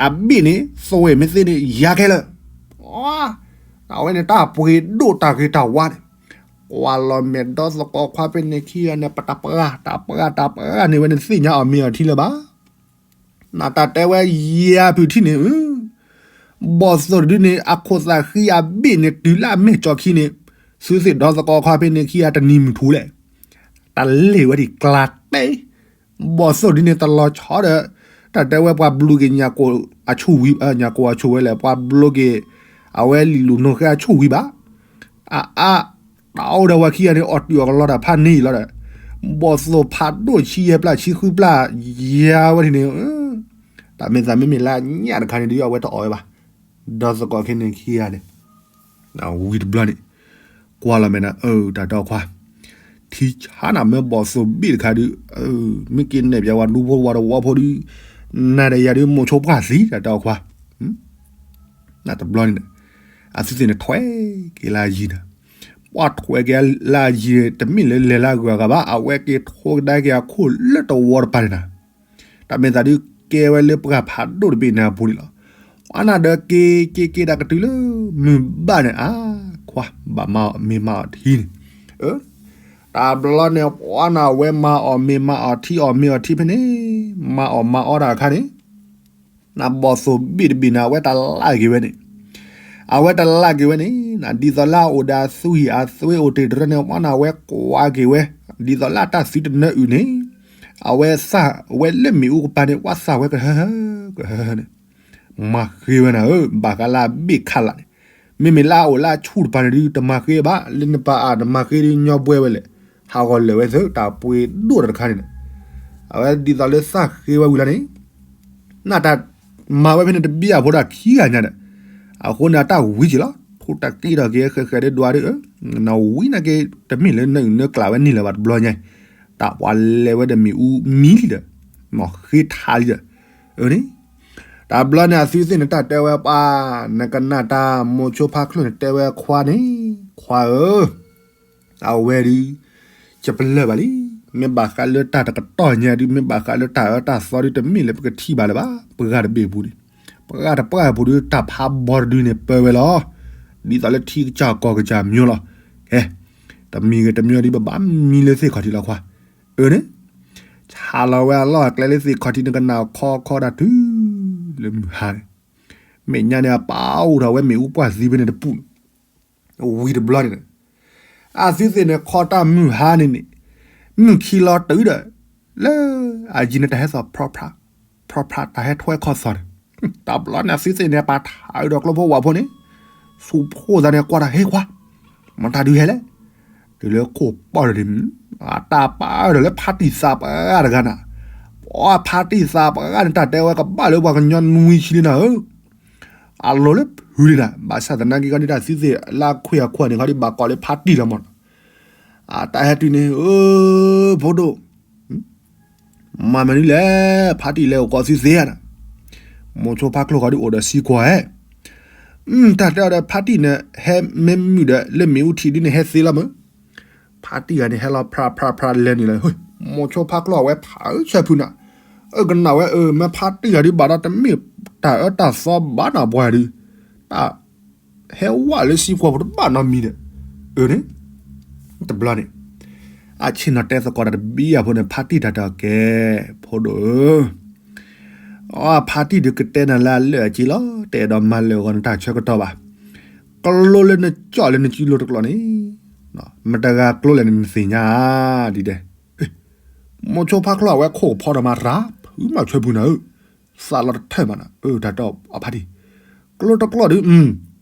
အဘ့ၣ်န့ၣ် သွဲၣ်မ့ၢ်သ့န့ၣ် ယၤခဲလၢာ် အဝဲန့ၣ်တၢ်ပှ့ၤဒိၣ်တၢ်ဂ့ၤတၢ်ဝါန့ၣ်, ကွၢ်လီၤမဲာ်ဒီသကိးခွါဖဲန့ၣ်ခံဂၤန့ၣ် ပတပှၢ်တၢ်ပှၢ်တၢ်ပှၢ်န့ၣ်ဝဲန့ၣ် သ့ၣ်ညါအီၤမ့ၢ်အီၤထံလၢၤဘၣ်, နတၢ်တဲဝဲယၤဖုးထံၣ်န့ၣ်, ဘီၣ်သိၣ်တဒုန့ၣ် အခိၣ်သးဃံအဘ့ၣ်န့ၣ် တုၤလၢအမဲာ်ကၠီခံန့ၣ်, သုသ့ၣ်ဒီသကိးခွါဖဲန့ၣ်ခံဂၤတနံၤမုၢ်ထူလဲၣ်, တၢ်လ့ၢ်ဝဲဒံးကျါတဲ ဘီၣ်သိၣ်ဒ်န့ၣ် တလီၤဆီဒီး တၢ်တဲဝဲပှၤဘျုးက့ၤညၣ်ကိၣ်အဆိၣ်ဝံၤ, ညၣ်ကိၣ်အဆိၣ်ဝဲလဲၣ်, ပှၤဘျုးက့ၤ အဝဲလံာ်လူၤနိဃဲအဆိၣ်ဝံၤဘၣ်. အအါ, တၢ်အိၣ်ဒီးဝဲခံဂၤန့ၣ် အီၣ်တုာ်အီၣ်ကလီတၢ်ဖးန့ၢ်အံၤလီၤဒီး, ဘီၣ်သိၣ်ဖးဒိၣ်ဆံယဲၢ်ပျၢ်ဆံဃုပျၢ်, ယၤဝဲဒ်န့ၣ်, တၢ်မ့ၢ်သးမ့မ့ၢ်လၢညၣ်တခါန့ၣ် ဒ်အဝဲတအီၣ်ဝဲဘၣ်. ဒီသကိးခဲန့ၣ်ခံဂၤန့ၣ် ဝံၤတဘျီန့ၣ် ကွၢ်လီၤမဲာ်နၤ, အၢ တၢ်တဲအီၤခွါ, ထံဆါနၤမ့ၢ်ဘီၣ်သိၣ်ဘ့ၣ်တခါဒုး, မ့ၢ်က့ၤနဲၣ်ပျဲဝဲဒူဖိဝဲတဝီဖိဒုး, နၤဒီးယၤဒုးမိၤဆိပှၢ်သံ တၢ်တဲအီၤခွါ, နတဘျီန့ၣ်, အသုသ့ၣ်န့ၣ်ထွဲက့ၤလၢအယံၤနၤ, ပှၤထွဲက့ၤလၢအယံၤန့ၣ် တမ့ၢ်လၢလဲၤလၢအဂုၤအဂၤဘၣ်, အဝဲက့ၤထိကဒါက့ၤအခိၣ်လၢတဝီတပၤန့ၣ်နၤ တၢ်မ့ၢ်သးဒုးကဲဝဲလၢပှၢ်ဖးဒိၣ်တဘ့ၣ်န့ၣ်အပူၤန့ၣ်လီၤ. ပှၤနၤဒီးက့ၤက့ၤက့ၤတၢ်ကတုၤလၢမုၢ်ဘၣ်န့ၣ်, အါ, ခွါဘၣ်မၤအီၤမ့ၢ်မၤအီၤထံန့ၣ်, တၢ်ဘျီန့ၣ် ပှၤနၤဝဲမၤအီၤမ့ၢ်မၤအီၤထံအီၤမ့ၢ်အီၤထံဖဲန့ၣ်, မၤအီၤမၤအီတၢ်အခါန့ၣ် နဘီၣ်သိၣ်ဘ့ၣ်တဘ့ၣ်န့ၣ် အဝဲတလၢက့ၤဝဲန့ၣ်, အဝဲတလၢက့ၤဝဲန့ၣ်, ဒ်သိးလၢအအိၣ်ဒီးအသွံၣ်အသွဲအိၣ်တ့ၢ်တရၢန့ၣ် ပှၤနၤဝဲကွၢ်က့ၤဝဲ, ဒ်သိးလၢအတၢ်သွံတနၢအုၣ်န့ၣ်, အဝဲသၣ်ဝဲလၢမ့ၣ်အူကပၤန့ၣ် ပှၤသၣ်ဝဲကဟၢဟၢကဟၢဟၢန့ၣ်, မၤဃ့ဝဲနၤဧၢ, ဘၣ်ဃးလၢအဘ့ၣ်ခးလးန့ၣ်, မ့မ့ၢ်လၢအအိၣ်လၢအဆူၣ်တပၤန့ၣ်ဒုး တမၤဃ့ဘၣ်, လၢနပၤအါနမၤဃ့ဒုး ညီဘှဲဝဲလဲၣ်, ဟးဂီၤလၢာ်ဝဲသၢ တၢ်ပှ့ၤဒိၣ်တၢ်တခါန့ၣ်, အဝဲဒ်သိးလၢသၣ်ဃ့ဝဲဝံၤလီၤန့ၣ် နတၢ်မၤဝဲဖဲန့ၣ်တဘံၣ်အဖိဒီးခံဂၤညါဒီး, အဃိန့ၣ်အတၢ်ဝံၤက့ၤလီၤ, ထိၣ်တၢ်က့ၤထီၣ်က့ၤဃဲးဃဲးဒဲးဒွးဒီး, နဝံၤနာ်က့ၤ တမ့ၢ်လၢနအုၣ်နၢကျးဝဲန့ၣ်လၢၤဘၣ်တဘျီညါ, တၢ်ပှၤလဲၤဝဲဒီးမ့ၣ်အူမံလံဒီး, မ့ၢ်ဃ့ထးလံဒီး, အန့ၣ်, တၢ်ဘျီန့ၣ်အသုသ့ၣ်န့ၣ် တၢ်တဲဝဲပှၤ, နကနၣ်တၢ်မိၤဆိဖါချိၣ်န့ၣ်တဲဝဲခွါန့ၣ်, ခွါဧၢ, အဝဲဒုး ယပလၢၢ်ဘၣ်လံ. မ့ၢ်ဘၣ်ဃးလၢတၢ်တကတီၢ်ညါဒုး မ့ၢ်ဘၣ်ဃးလၢတၢ်အၢတၢ်သီဒုး တမ့ၢ်လၢပကထံၣ်ဘၣ်လၢၤဘၣ်. ပှၤတဘ့ၣ်အပူၤန့ၣ်, ပှၤတပှၢ်အပူၤဒုး တၢ်ဖးဘီတဒုန့ၣ် ပၢဝဲလီၤ. ဒ်သိးလၢထံကစၢ်ကီၢ်ကစၢ်မၠိလီၤ. ကဲ, တမံၤဂ့ၤတမံၤဒုး ပဘၣ်မံလၢသ့ၣ်ခီၣ်ထံးလီၤခွါ. အန့ၣ်, ဆါလီၤဝဲအလီၢ်အကျဲလၢသ့ၣ်ခီၣ်ထံး နကနၣ်အခီခီဒၣ်တုၤလၢမုၢ်ဟါန့ၣ်, မဲာ်ညါန့ၣ် အပာ်အိၣ်ထီၣ်ဝဲမ့ၣ်အူပှၢ်သံဖဲန့ၣ်တပူၤ, ဝံၤတဘျီန့ၣ် အသုသ့ၣ်န့ၣ် ခီတၢ်မုၢ်ဟါန့ၣ်န့ၣ်, မုၢ်ခံလီၤတုၤဒီး, လၢအယံၤန့ၣ် တၢ်ဟဲသီၣ်ဖြီဖြီ, ဖြီဖြီ တၢ်ဟဲထွဲခီၣ်သီၣ်န့ၣ်, တၢ်ဘျီန့ၣ် အသုသ့ၣ်န့ၣ် ပာ်ထးအုးဒီးကျိဖိဝၣ်ဖိန့ၣ်, ဆူၣ်ဖိသးန့ၣ် ကွၢ်တၢ်ဟ့ခွါ, မတၤဒုးဟဲလဲၣ်, တုၤလၢခိၣ်ပီၢ်ဒီးန့ၣ်, အတၢ်ပာ်အၢဒီးလၢဖါတံၢ်သးပှၢ်တဂၤန့ၣ်, ပှၤဖါတံၢ်သးပှၢ်တဂၤန့ၣ် တၢ်တဲဝဲကဘၣ်လၢပှၤကညီနွံဆံလံနၤဧၢ အလီၤလၢဖုးလံနၤ, ဘၣ်ဆၣ်သနာ်က့ခီဒ်တၢ်သုသ့ၣ်လၢအခွံၣ်အခွါန့ၣ် ခီဒ်ဘၣ်ကိးလၢဖါတံၢ်လီၤမးနီၤ, အတၢ်ဟဲတုၤန့ၣ်, အၢ, ဖိဒိၣ်, မၤမနုၤလဲၣ်, ဖါတံၢ်လဲၤအိၣ်ကိးသုသ့ဧါနၤ, မိၤဆိဖါချိၣ်ခီဒ်အိၣ်ဒီးစံကွၢ်ဧါ, တၢ်တဲအီၤဒီးဖါတံၢ်န့ၣ် ဟဲမ့ၢ်မုာ်ဒီး လၢမ့ၣ်အူထံးဒုန့ၣ် ဟဲသ့လီၤမး ဖါတံၢ်ဂၤန့ၣ် ဟဲလီၤဖြါဖြါဖြါလဲၤနုာ်လီၤ, မိၤဆိဖါချိၣ်အဝဲဖးဆၢဖုးနၤ, အၢ ကနၣ်ဝဲအၢ မ့ၢ်ဖါတံၢ်ဂၤဒုးဘၣ်ဒီးတမ့ၢ်တၢ်အၢတၢ်သီဘၣ်နၤပှၤဒုး, တၢ်ဟဲဝဲလၢစံကွၢ်ဖိတဘၣ်နီတမံၤဒီး, အၢန့ၣ်, တဘျီန့ၣ်, အဆ့ၣ်နီၤတဲသကိးတၢ်တဘံၣ်အဖိန့ၣ် ဖါတံၢ်တၢ်တဲအီၤကဲ, ဖိဒိၣ်ဧၢ အဖါတံၢ်ဒုးကတဲနၤလၢအလၢာ်အက့လီၤ, တအဲၣ်ဒိးမၤလၢာ်အဂီၢ်နတၢ်ဆၢကတီၢ်ဘၣ်, ကျိလၢနကၠီၣ်လၢနစုလိၤတကျိာ်န့ၣ်, မတၤဂၤကျိလဲၣ်န့ၣ်နသ့ၣ်ညါဧါ, ဒ်ဒဲး, မိၤဆိဖါချိၣ်အဝဲခိၣ်ဖီဒီးမၤရၤ, ဖုးမးဆၢဖုးနၤဧၢ, သးလီၤတထၢၣ်မးနၤ, အၢ တၢ်တဲအီၤဖါတံၢ်, ကျိတကျိာ်ဒုး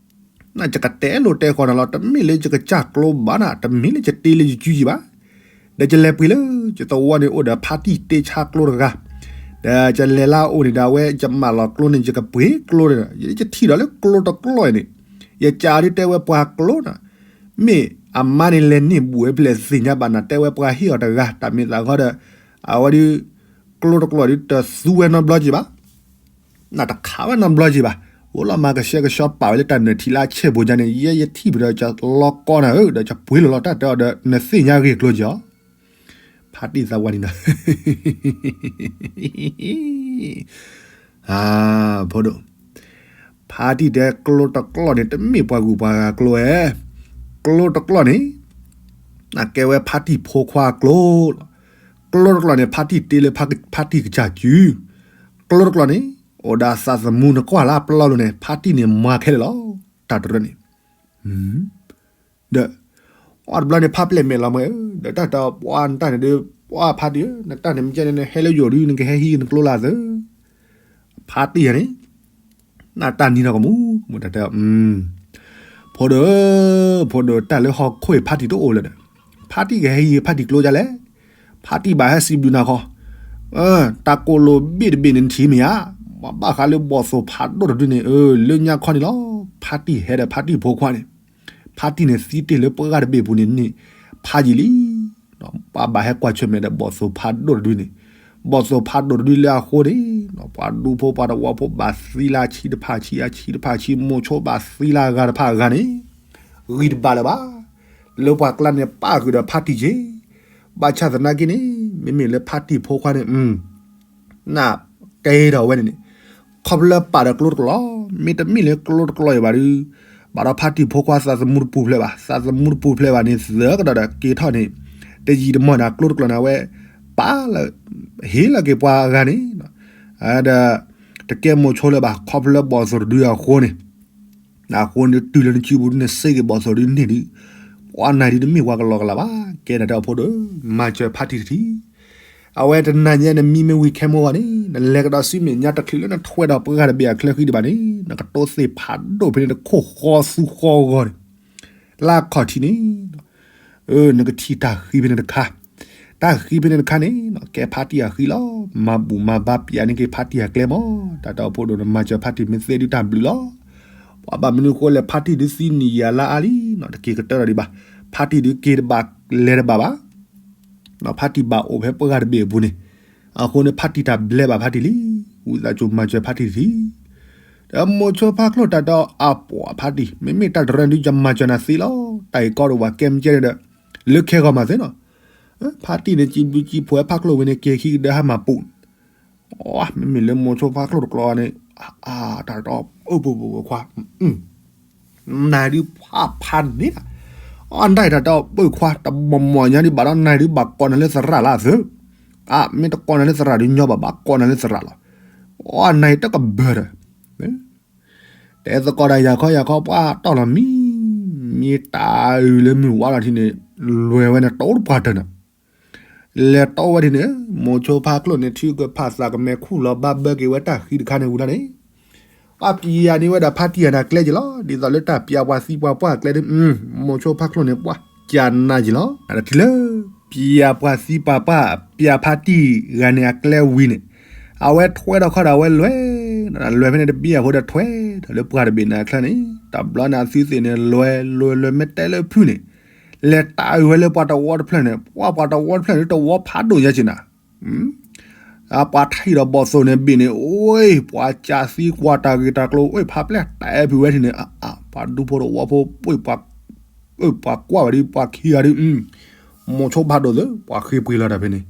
နယကတဲလိာ်တဲဃီနၤလီၤ, တမ့ၢ်လၢယကစၢ်ကျိဘၣ်နၤ, တမ့ၢ်လၢယတ့လၢယစုယံၤဘၣ်, ဒီးယလဲၤပှ့ၤလၢယသဝီန့ၣ်အိၣ်ဒီးဖါတံၢ်တ့ဆါကျိတဂၤ, ဒီးယလဲၤလၢအအိၣ်န့ၣ်ဒီးအဝဲယမၢလီၤကျိန့ၣ် ယကပှ့ၤကျိန့ၣ်, ယထံၣ်ဒီးလၢကျိတကျိာ်အံၤန့ၣ်, ယကးဒုးတဲဝဲပှၤကျိနၤ, မ့ၢ်အမါန့ၣ်လဲၤန့ၢ်ဘူးဝဲဖဲလဲၣ်သ့ၣ်ညါဘၣ်နၤ, တဲဝဲပှၤဟ့ၣ်အီၤတဂၤ တၢ်မ့ၢ်သးဂီၢ်ဒီး, အဝဲဒုး ကျိတကျိာ်ဒုးတသူဝဲနီတဘျီက့ၤဘၣ်, နတခးဝဲနီတဘျီက့ၤဘၣ်, အိၣ်လီၤမၤကဆှဲကဆှီပာ်ဝဲလၢတၢ်နၢၤထံလၢအဆဲၣ်ဘိညါန့ၣ်, ယဲယထံၣ်ပဒီးကလီကီနၤဧၢ, ဒီးကပှ့ၤလီၤလီၤတၢ်တဲအီၤဒီး နသ့ၣ်ညါဂ့ၢ်ကျိက့ၤအီၤ, ဖါတံၢ်သးဝါနံၤနၤ ဖိဒိၣ်, ဖါတံၢ်တဲကျိတကျိာ်န့ၣ် တမ့ၢ်ပှၤဂုၤပှၤဂၤကျိဧါ, ကျိတကျိာ်န့ၣ် အကဲဝဲဖါတံၢ်ဖိခွါအကျိလီၤ, ကျိတကျိာ်န့ၣ် ဖါတံၢ်တ့လၢဖါတံၢ်ကစၢ်စု, ကျိတကျိာ်န့ၣ် အိၣ်ဒီးသးသမူနကွၢ်လၢအပျီလိၤန့ၣ် ဖါတံၢ်န့ၣ်မၤခဲလၢာ်လီၤ, တၢ်တရၢန့ၣ် ဒီး အီၣ်တဘျီန့ၣ် ဖးပျဲၢ်မဲာ်လီၤမး, ဒီးတၢ်တဲပှၤနတၢ်န့ၣ်ဒီး, ပှၤဖါတံၢ်ဧၢ, နတၢ်န့ၣ်မ့ၢ်ကဲန့ၣ် နဟဲလၢယိာ်ဒုး နကဟဲဟံးနကျိလၢသၢ, ဖါတံၢ်ဧါန့ၣ်, နတၢ်နံၤနီၢ်ကမူ, တၢ်တဲ, ဖိဒိၣ်, ဖိဒိၣ် တၢ်လၢဟီၣ်ခိၣ်ဖါတံၢ်တအိၣ်လၢၤဒီး, ဖါတံၢ်ကဟဲဟံးဖါတံၢ်ကျိဒ်လဲၣ်, ဖါတံၢ်ဘၣ်ဟဲစံးဘျုးနၤခီ, တၢ်ကိၣ်လိာ်ဘ့ၣ်တဘ့ၣ်န့ၣ်နထံၣ်မ့ၢ်ဧါ, ဘၣ်ဃးလၢဘီၣ်သိၣ်ဖးဒိၣ်တဒုန့ၣ်, လၢညါခီန့ၣ်လီၤ, ဖါတံၢ်ဟဲဒီးဖါတံၢ်ဖိခွါန့ၣ်, ဖါတံၢ်န့ၣ်သံတ့ၢ်လၢပှၤတဘ့ၣ်ပူၤန့ၣ်န့ၣ်, ဖးယံာ်လံ, ပှၤဘၣ်ဟဲကွၢ်ဆၢၣ်မဲာ်ဒီးဘီၣ်သိၣ်ဖးဒိၣ်တဒုန့ၣ်, ဘီၣ်သိၣ်ဖးဒိၣ်တဒုလၢအဃိန့ၣ်, ပှၤဒူဖိပှၤသဝီဖိဘၣ်သံလၢအဆံးတဖၣ်ဆံး အဆံးတဖၣ်ဆံး, မိၤဆိဘၣ်သံလၢအဂၤတဖၣ်အဂၤန့ၣ်, ဂံၢ်တဘၣ်လၢၤဘၣ်, လၢပှၤကျါန့ၣ်ပၣ်ဃုာ်ဒီးဖါတံၢ်က့, ဘၣ်ဆၣ်သနာ်က့န့ၣ်, မ့မ့ၢ်လၢဖါတံၢ်ဖိခွါန့ၣ် နၢ်ကဲဒီးဝဲန့ၣ်န့ၣ်, ခီဖျိလၢပာ်ဒီးကျိတကျိာ်, မ့တမ့ၢ်လၢကျိတကျိာ်အံၤဘၣ်ဒီး, ဘၣ်ဒီးဖါတံၢ်ဖိခွါသးသမူတပူၤဖျဲးဘၣ်, သးသမူတပူၤဖျဲးဘၣ်န့ၣ် သၢကဒီးဒီးက့ၤထီၣ်န့ၣ်, တယံာ်တမီၢ်န့ၣ် ကျိတကျိာ်န့ၣ် အဝဲပာ်လၢ, ဟ့ၣ်လီၤက့ၤပှၤအဂၤန့ၣ်, ဒီး, တကဲမိၤဆိလၢၤဘၣ် ခီဖျိလၢဘီၣ်သိၣ်တဒုအဃိန့ၣ် အဃိန့ၣ်တုၤလၢနစုပူၤဒုး နစ့က့ၤဘီၣ်သိၣ်ဒုးန့ၢ်ဒုး, ပှၤနၤဒုးတမ့ၢ်ပှၤကလီကလီဘၣ်, ကဲနတဲအီၤဖိဒိၣ်, မၤစၢၤဖါတံၢ်တထံၣ်, အဝဲတနၤညါနမံမ့ၢ်ဝံၤခဲမိၢ်ဂီၢ်န့ၣ် နလဲၤကဒီးဆူမဲာ်ညါတချုးလၢနထွဲဒီးပှၤတဘ့ၣ်အချၢဃံဒံးဘၣ်န့ၣ် နကတိၤသ့ၣ်ဖးဒိၣ်ဖဲန့ၣ်တခိၣ်ဃီသူဃီဂီၢ်န့ၣ်, လၢအခီၣ်ထံးန့ၣ် နကထံၣ်တၢ်ဃံဖဲန့ၣ်တခါ, တၢ်ဃံဖဲန့ၣ်တခါန့ၣ် ကဲဖါတံၢ်အဃံလီၤ, မၤဘူၣ်မၤဘါပၠးန့ၢ်က့ၤဖါတံၢ်အကျဲမး, တၢ်တဲအီၤဖိဒိၣ် နမၤစၢၤဖါတံၢ်မ့ၢ်သ့ဒုးတၢ်ဘျုးလီၤ, ပှၤဘၣ်မနုၤဃိလဲၣ်ဖါတံၢ်ဒုးသံနံၣ်ယံာ်အလါအါလံ, တက့ၤကတၢၢ်ဒီးဒံးဘၣ်, ဖါတံၢ်ဒုးက့ၤတဘၣ်လဲၤတဘၣ်ဘၣ်, ဖါတံၢ်ဘၣ်အိၣ်ဖဲပှၤတဘ့ၣ်အပူၤန့ၣ်, အဃိန့ၣ်ဖါတံၢ်တၢ်ဘျဲဘၣ်ဖါတံၢ်လံ ဝံသးစူၤမၤစၢၤဖါတံၢ်တထံၣ်. ဒီးမိၤဆိဖါချိၣ်တၢ်တဲအီၤ အပှၤဖါတံၢ် မ့မ့ၢ်တၢ်တရၢဒုးယမၤစၢၤနၤသ့လီၤ. တၢ်အံၤကီဒိၣ်ဝဲကဲမ့ၢ်ကဲန့ၣ်ဒီး လၢခဲဂီၤမၤသ့လီၤ. ဖါတံၢ်န့ၣ် စံးဘျုးစံးဖှိၣ်ဝဲဖါချိၣ်ဝံၤန့ၣ် က့ၤခံကဒၢဟါမၢ်ပူၤ မ့မ့ၢ်လၢမိၤဆိဖါချိၣ်တကျိၤန့ၣ် အတၢ်တအီၣ် အိၣ်ပှဲၤပှဲၤခွါ နၤဒုးဖးဖးန့ၣ်လီၤ. အနတၢ်တအီၣ်ပှဲၤခွါ တမီၤမီၤညါဒုးဘၣ်ဒီး နၤဒုးဘၣ်ကိးနၤလၢသရၣ်လၢအသုး. အမ့ၢ်တကိးနၤလၢသရၣ်ဒုးညီဘၣ် ဘၣ်ကိးနၤလၢသရၣ်လီၤ. အနတၢ်ကဘၢၣ်ဒီး တဲသကိးဒီးယၤခီယၤခီ ပှၤတီၢ်လီၤမံၤ မ့ၢ်တၢ်အုးလၢမုၢ်ဝါလီၤထံန့ၣ် လဲၤဝဲန့ၣ်တအိၣ်တပှၢ်တၢၢ်နီၤ. လဲၤတီၢ်ဝဲဒ်န့ၣ် မိၤဆိဖါချိၣ်န့ၣ် ထုကဖၣ်သးကမဲာ်ခူၣ်လီၤဘၣ်ဘၢက့ၤဝဲတၢ်ဃံတခါန့ၣ်ဝံၤလီၤန့ၣ် ပှၤပျံၤယၤန့ၢ်ဝဲဒၣ်ဖါတံၢ်အနၤကျဲက့ၤလီၤ. ဒ်သိးလၢတၢ်ပျံၤပှၤသံပှၤပှၢ်အကျဲဒ် မိၤဆိဖါချိၣ်န့ၣ် ပှၤကနၣ်ယံၤလီၤ. တထံၣ်လၢ ပျံၤပှၤသံပှၤပှၢ် ပျံၤဖါတံၢ်ဂၤန့ၣ်အကျဲဝံၤန့ၣ် အဝဲထွဲဒီးခီဒီးအဝဲလဲၤ လဲၤဖဲန့ၣ်တဘျီအဃိဒီးထွဲဒီးလၢပှၢ်တဘ့ၣ်န့ၣ်အချၢန့ၣ် တဘျီန့ၣ်အသုသ့ၣ်န့ၣ် လဲၤလဲၤလဲၤမ့ၢ်တဲလၢဖုၣ်န့ၣ် လဲၤတၢ်အုးဝဲလၢပှၤတဝီတဖျၢၣ်န့ၣ် ပှၤပှၤတဝီတဖျၢၣ်န့ၣ် တဝီဖးဒိၣ်ညါက့ၤနၤ ပှၤထံၣ်ဒီးဘီၣ်သိၣ်န့ၣ်ဘ့ၣ်န့ၣ် အိၣ် ပှၤကးသံကွၢ်တၢ်ဂ့ၢ်တၢ်ကျိၤ အိၣ်ဖးပျဲၢ်တဲဖုၣ်ဝဲထံၣ်န့ၣ် ပှၤဒူဖိတဝီဖိ ပှၤကွၢ်ဝဲဒ် ပှၤခံဂၤဒ် မိၤဆိဖးဒိၣ်သ့ ပှၤဃ့ပှ့ၤလီၤတၢ်ဖဲန့ၣ်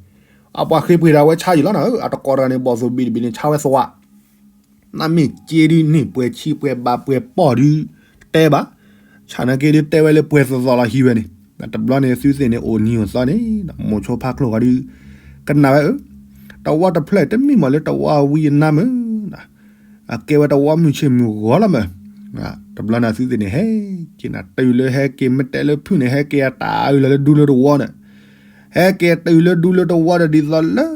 အပှၤဃ့ပှ့ၤဒၣ်ဝဲဆါယံၤလီၤနၤဧၢ အတကိးတဂၤန့ၣ် ဘီၣ်သိၣ်ဘ့ၣ်တဘ့ၣ်န့ၣ် ဆါဝဲသဝး နမ့ၢ်က့ဒုးန့ၢ်ပှဲၤဆံပှဲၤဘးပှဲၤပီၢ်ဒုး တဲဘၣ် ဆၣ်နာ်က့ဒုးတဲဝဲလၢပှဲၤသီသီလီၤဟံးဝဲန့ၣ် တဘျီန့ၣ် သုသ့ၣ်န့ၣ်အိၣ်နံၤအိၣ်သီန့ၣ် မိၤဆိဖါချိၣ်ဂၤဒုး ကနၣ်ဝဲဧၢ တဝီတဖျၢၣ်တမ့ၢ်မးလၢတဝီဝံအနါမ့ၢ် အကဲဝဲတဝီမုၢ်ဆ့ၣ်မုၢ်ဂီၤလီၤမ့ၢ် တဘျီန့ၣ်သုသ့ၣ်န့ၣ် ဟဲက့ၤနၤတုၤလၢဟဲက့ၤမ့ၢ်တဲလၢဖုၣ်န့ၣ် ဟဲက့ၤအတၢ်အုးလီၤလၢဒူလၢတဝီန့ၣ် ဟဲက့ၤတုၤလၢဒူလၢတဝီဒီးဒ်သိးလၢ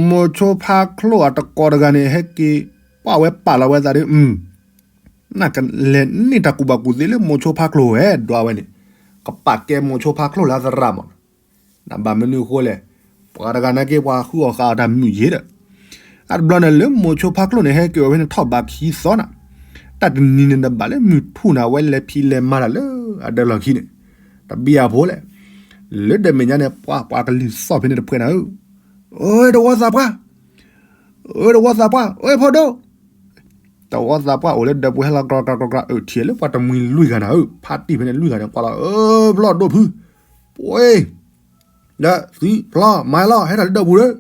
မိၤဆိဖါချိၣ်အတကိးတဂၤန့ၣ် ဟဲက့ၤပာ်ဝဲပာ်လီၤဝဲသးဒ် နကလဲၤန့ၢ်တၢ်ကူၣ်ဘၣ်ကူၣ်သ့လၢမိၤဆိဖါချိၣ်ဝဲဒွးဝဲန့ၣ် ကပာ်ကဲမိၤဆိဖါချိၣ်လၢအသရၣ်မး နဘၣ်မနုၤအဃိလဲၣ် ပှၤတဂၤနာ်က့ပှၤဃုအီၣ်ဃာ်အီၤတၢ်မုာ်ယ့ၤဒီး အတဘျီန့ၣ်လၢမိၤဆိဖါချိၣ်န့ၣ် ဟဲက့ၤဝဲဖဲန့ၣ်ထီၣ်ဘးခံသီနၤ တၢ်တနံၤန့ၣ်နဘၣ်လၢမုၢ်ထူၣ်နၤဝဲလဲၤဖံးလဲၤမၤတၢ်လၢအဒၢးလီၢ်ခံန့ၣ် တဘျီအဖိလဲၣ် လၢဒီးမဲာ်ညါန့ၣ် ပှၤပှၤကလုၢ်သီၣ်ဖဲန့ၣ်တဖှဲးနၤဧၢ အိၣ်တဝီသးပှၢ် အိၣ်တဝီသးပှၢ် အိၣ်ဖိဒိၣ် တဝီသးပှၢ်အိၣ်လၢဒီးပှဲၤဟဲလီၤကြၢကြၢကြၢကြၢ အၢၣ်ထံၣ်လၢပှၤတမှံၤလွံၢ်ဂၤနၤဧၢ ဖါတံၢ်ဖဲန့ၣ်လွံၢ်ဂၤန့ၣ် ကွၢ်လီၤ အၢ ဖျီၣ်ဒိၣ်ဖု ပှ့ၤ ဒီးသံဖျီမၤလီၤ ဟဲထီၣ်လၢဒီပူၤလၢ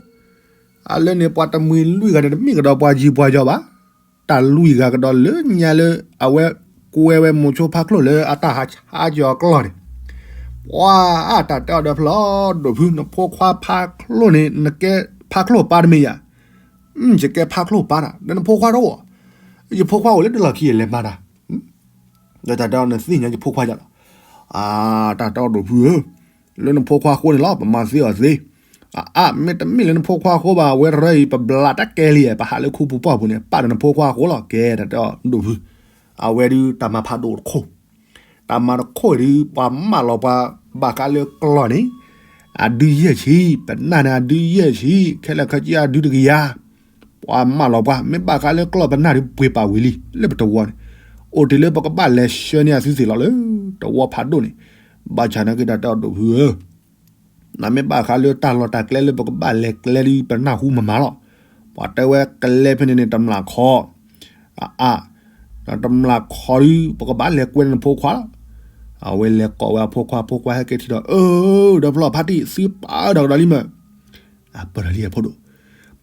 အလၢန့ၣ်ပှၤတမှံၤလွံၢ်ဂၤန့ၣ် တမ့ၢ်ကဒီးပှၤယံၤပှၤယီၤဘၣ် တၢ်လွံၢ်ဂၤကဒီးလၢညါလၢ အဝဲကွဲဝဲမိၤဆိဖါချိၣ်လၢအတၢ်ဟးဆါကီၤအကျီၢ်န့ၣ် ပှၤအတၢ်တဲအီၤဒီးဖျီၣ်ဒိၣ်ဖု နဖိခွါဖါချိၣ်န့ၣ် နကဲဖါချိၣ်ပၢ်တမ့ၢ်ဧါ ယကဲဖါချိၣ်ပၢ်နၤ ဒီးနဖိခွါတအိၣ် ယဖိခွါအိၣ်လၢဒၢးလီၢ်ခံလဲၤမၤတၢ် ဒီးတၢ်တဲအီၤနသ့ၣ်ညါယဖိခွါယၤလီၤ အတၢ်တဲအီၤဒိၣ်ဖုဧၢ လၢနဖိခွါအဃိန့ၣ်လီၤ ပမၤသ့အီၤသ့ အါ မ့တမ့ၢ်လၢနဖိခွါအဃိဘၣ် အဝဲတရၢအံၤ ပဘျးတၢ်ကဲလံ ပဟးလၢခူပူၤပှၢ်ပူၤန့ၣ် ပာ်ဒီးနဖိခွါအဃိလီၤ ကဲတၢ်တဲအီၤဒိၣ်ဖု အဝဲဒုးတၢ်မၤဖးဒိၣ်တခိၣ် တၢ်မၤတခိၣ်ဒုး ပှၤမၢလီၤပှၤဘၣ်ဃးလၢကျီၢ်န့ၣ် အဒုယဲၢ်ဆံ ပနၢ်န့ၣ်အဒုယဲၢ်ဆံ ခဲလၢာ်ခဲဆ့အဒုတကယၤ ပှၤမၢလီၤပှၤ မ့ၢ်ဘၣ်ဃးလၢကျီၢ်ပနၢ်ဒုးပှ့ၤပာ်ဝံၤလံ လၢပတဝီန့ၣ် အိၣ်တ့ၢ်လၢပကဘၣ်လဲၤဆှၢန့ၢ်အသုသ့ၣ်လီၤလၢ တဝီဖးဒိၣ်န့ၣ် ဘၣ်ဆၣ်နာ်က့တၢ်တဲအီၤဒိၣ်ဖုဧၢ နမ့ၢ်ဘၣ်ဃးလၢတၢ်လီၢ်တၢ်ကျဲလၢပကဘၣ်လဲၤကျဲဒုး ပနၢ်ဟူမမၤလီၤ. ပှၤတဲဝဲကျဲဖဲန့ၣ်န့ၣ် တမျၢ်ခီ အါ တမျၢ်ခီဒုး ပကဘၣ်လဲၤကွဲန့ၢ်နဖိခွါလီၤ. အဝဲလဲၤကိးဝဲအဖိခွါ ဖိခွါဟဲက့ၤထံၣ်ဒီး အၢ ဒီးဖျီၣ်ဖါတံၢ် သုပာ်အၢဒီးကဒီးလံမ့ၢ် အပၢၢ်ဒီးလံအဖိဒိၣ်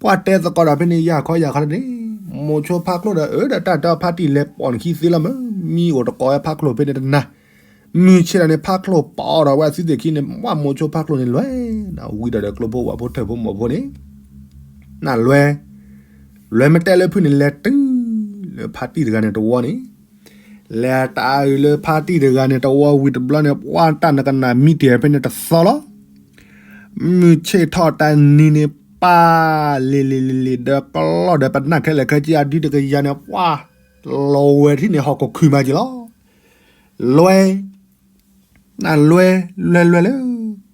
ပှၤတဲသကိးဒီးဖဲန့ၣ် ယၤခီယၤခီန့ၣ် မိၤဆိဖါချိၣ်ဒီး အၢ ဒီးတၢ်တဲအီၤဖါတံၢ်လဲၤပိာ်နခံသ့လီၤမ့ၢ် မံအိၣ်တကိးဝဲဖါချိၣ်ဖဲန့ၣ်တနၤ မုၢ်ဆ့ၣ်လီၤန့ၣ် ဖါချိၣ်ပာ်အီၤဒီးဝဲအသုသ့ၣ်ခံန့ၣ် ဝဲမိၤဆိဖါချိၣ်န့ၣ်လဲၤ ဝံၤဒီးဒီးကျိဖိဝဲဖိထၢၣ်ဖိမီၢ်ဖိန့ၣ် နလဲၤ လဲၤမ့ၢ်တဲလၢဖုၣ်န့ၣ် လဲၤတုၤလၢဖါတံၢ်တဂၤန့ၣ်တဝီန့ၣ် လဲၤတၢ်အုးလၢဖါတံၢ်တဂၤန့ၣ်တဝီဝံၤတဘျီန့ၣ် ပှၤတၢ်နကနၣ်မံတ့ၢ်ဖဲန့ၣ်တသီလီၤ. မုၢ်ဆ့ၣ်ထီၣ်တနံၤန့ၣ် ပၢ်လ့ၤလ့ၤလ့ၤလ့ၤဒီးကျီၢ်ဒီးပနၢ်ခဲလၢာ်ခဲဆ့အဒုတကယၤန့ၣ် ပှၤလီၤဝဲထံၣ်န့ၣ် ဟီၣ်ခိၣ်ခုၣ်မးက့ၤလီၤ. လဲၤ နလဲၤ လဲၤလဲၤလၢ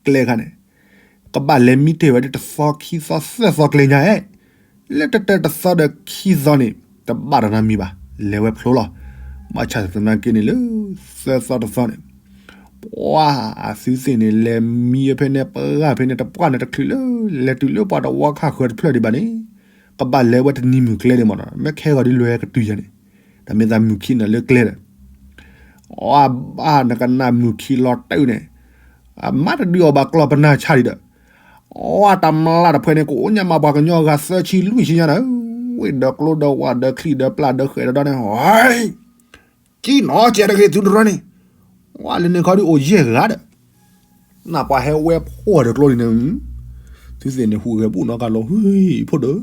ကျဲခါန့ၣ် ကဘၣ်လဲၤမံတ့ၢ်ဝဲဒ်တသီခံသီသၢသီကျဲညါဧဲ လၢတတၢၢ်တသီဒီးခံသီန့ၣ် တဘၣ်တၢ်နီတမံၤဘၣ် လဲၤဝဲဖျိလီၤ. ဘၣ်ဆၣ်သနာ်က့န့ၣ်လၢ သၢသီတသီန့ၣ် ပှၤအသုသ့ၣ်န့ၣ် လဲၤမံဖဲန့ၣ် ပှၢ်ဖဲန့ၣ် တပှၢ်န့ၣ်တချုးလၢ လဲၤတုၤလၢပှၤတဝီခါဃၢၤတဖျၢၣ်ဒံးဘၣ်န့ၣ် ကဘၣ်လဲၤဝဲတနံၤမုၢ်ကျဲန့ၣ်မးနီၤ, မ့ၢ်ခဲဂီၤဒ်လဲၤကတုၤယၤန့ၣ်, တၢ်မ့ၢ်သးမုၢ်ခံနၤလၢကျဲဒီး, အဘၣ်နကနၣ်မုၢ်ခံလီၤတၢ်န့ၣ်, မၤတဒုးအီၣ်ဘၣ်ကျီၢ်ပနၢ်ဆါဒံးဒီး, အတမျၢ်တဖုန့ၣ် ကအိၣ်ညါမးပှၤကညီဂၤသၢဆံလွံၢ်ဆံညါဒီး, ဝ့ၢ်ဒီးကျိဒီးဝၣ်ဒီးချံဒီးပျၢ်ဒီးဃဲးဒီးဒီန့ၣ်, ကံနီၤကဲတဂ့ၤသုတရၢန့ၣ်, ဝဲလၢန့ၣ်ခီဒုးအိၣ်ယဲၢ်ဂၤဒီး, နၢ်ပှၤဟဲဝဲဖှီၣ်ဒီးကျိန့ၣ်န့ၣ်, သုသ့ၣ်န့ၣ်ဟူးဂဲၤဘူၣ်နီတဂၤလီၤ ဟ့ၣ်ဖိဒီး,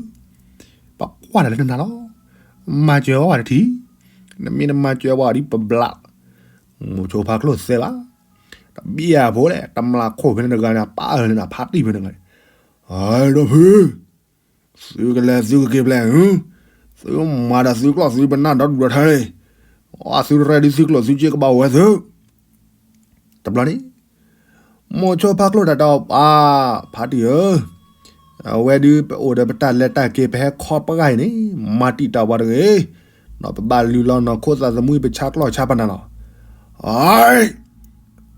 ပကွၢ်တၢ်လၢနနၤလီၤ, မၤစၢၤအီၤဝဲတထံၣ်, နမ့ၢ်တမၤစၢၤဝဲဒ်ပဘျး, မိၤဆိဖါချိၣ်သဲဘၣ်, တဘံၣ်အဖိလဲၣ် တမျၢ်ခိၣ်ဖဲန့ၣ်တဂၤန့ၣ် ပၢ်အၢၣ်လၢနဖါတံၢ်ဖဲန့ၣ်တဂၤန့ၣ်, ဒီးဖု သုကလဲၤသုကက့ၤဖျဲး, သုမၤဒီးသုကျီၢ်သုပနၢ်ဒီဒူၣ်ဒီထၢလံ, အသုတရဲဒ်သုကျိၣ်သုစ့ကဘၣ်ဝဲသု, တဘျီန့ၣ်, မိၤဆိဖါချိၣ်တၢ်တဲအီၤ ဖါတံၢ်ဧၢ, အဝဲဒုးပအိၣ်ဒီးပတၢ်လဲၤတၢ်က့ၤ ပဟဲခီပှၢ်အံၤန့ၣ် မၤတံာ်တာ်ပှၤတဂ့ၤ, ဒီးပဘၣ်လုၢ်လီၤနီၢ်ခိသးသမူအံၤ ပဆါကျီၢ်ဆါပနၢ်လီၤ,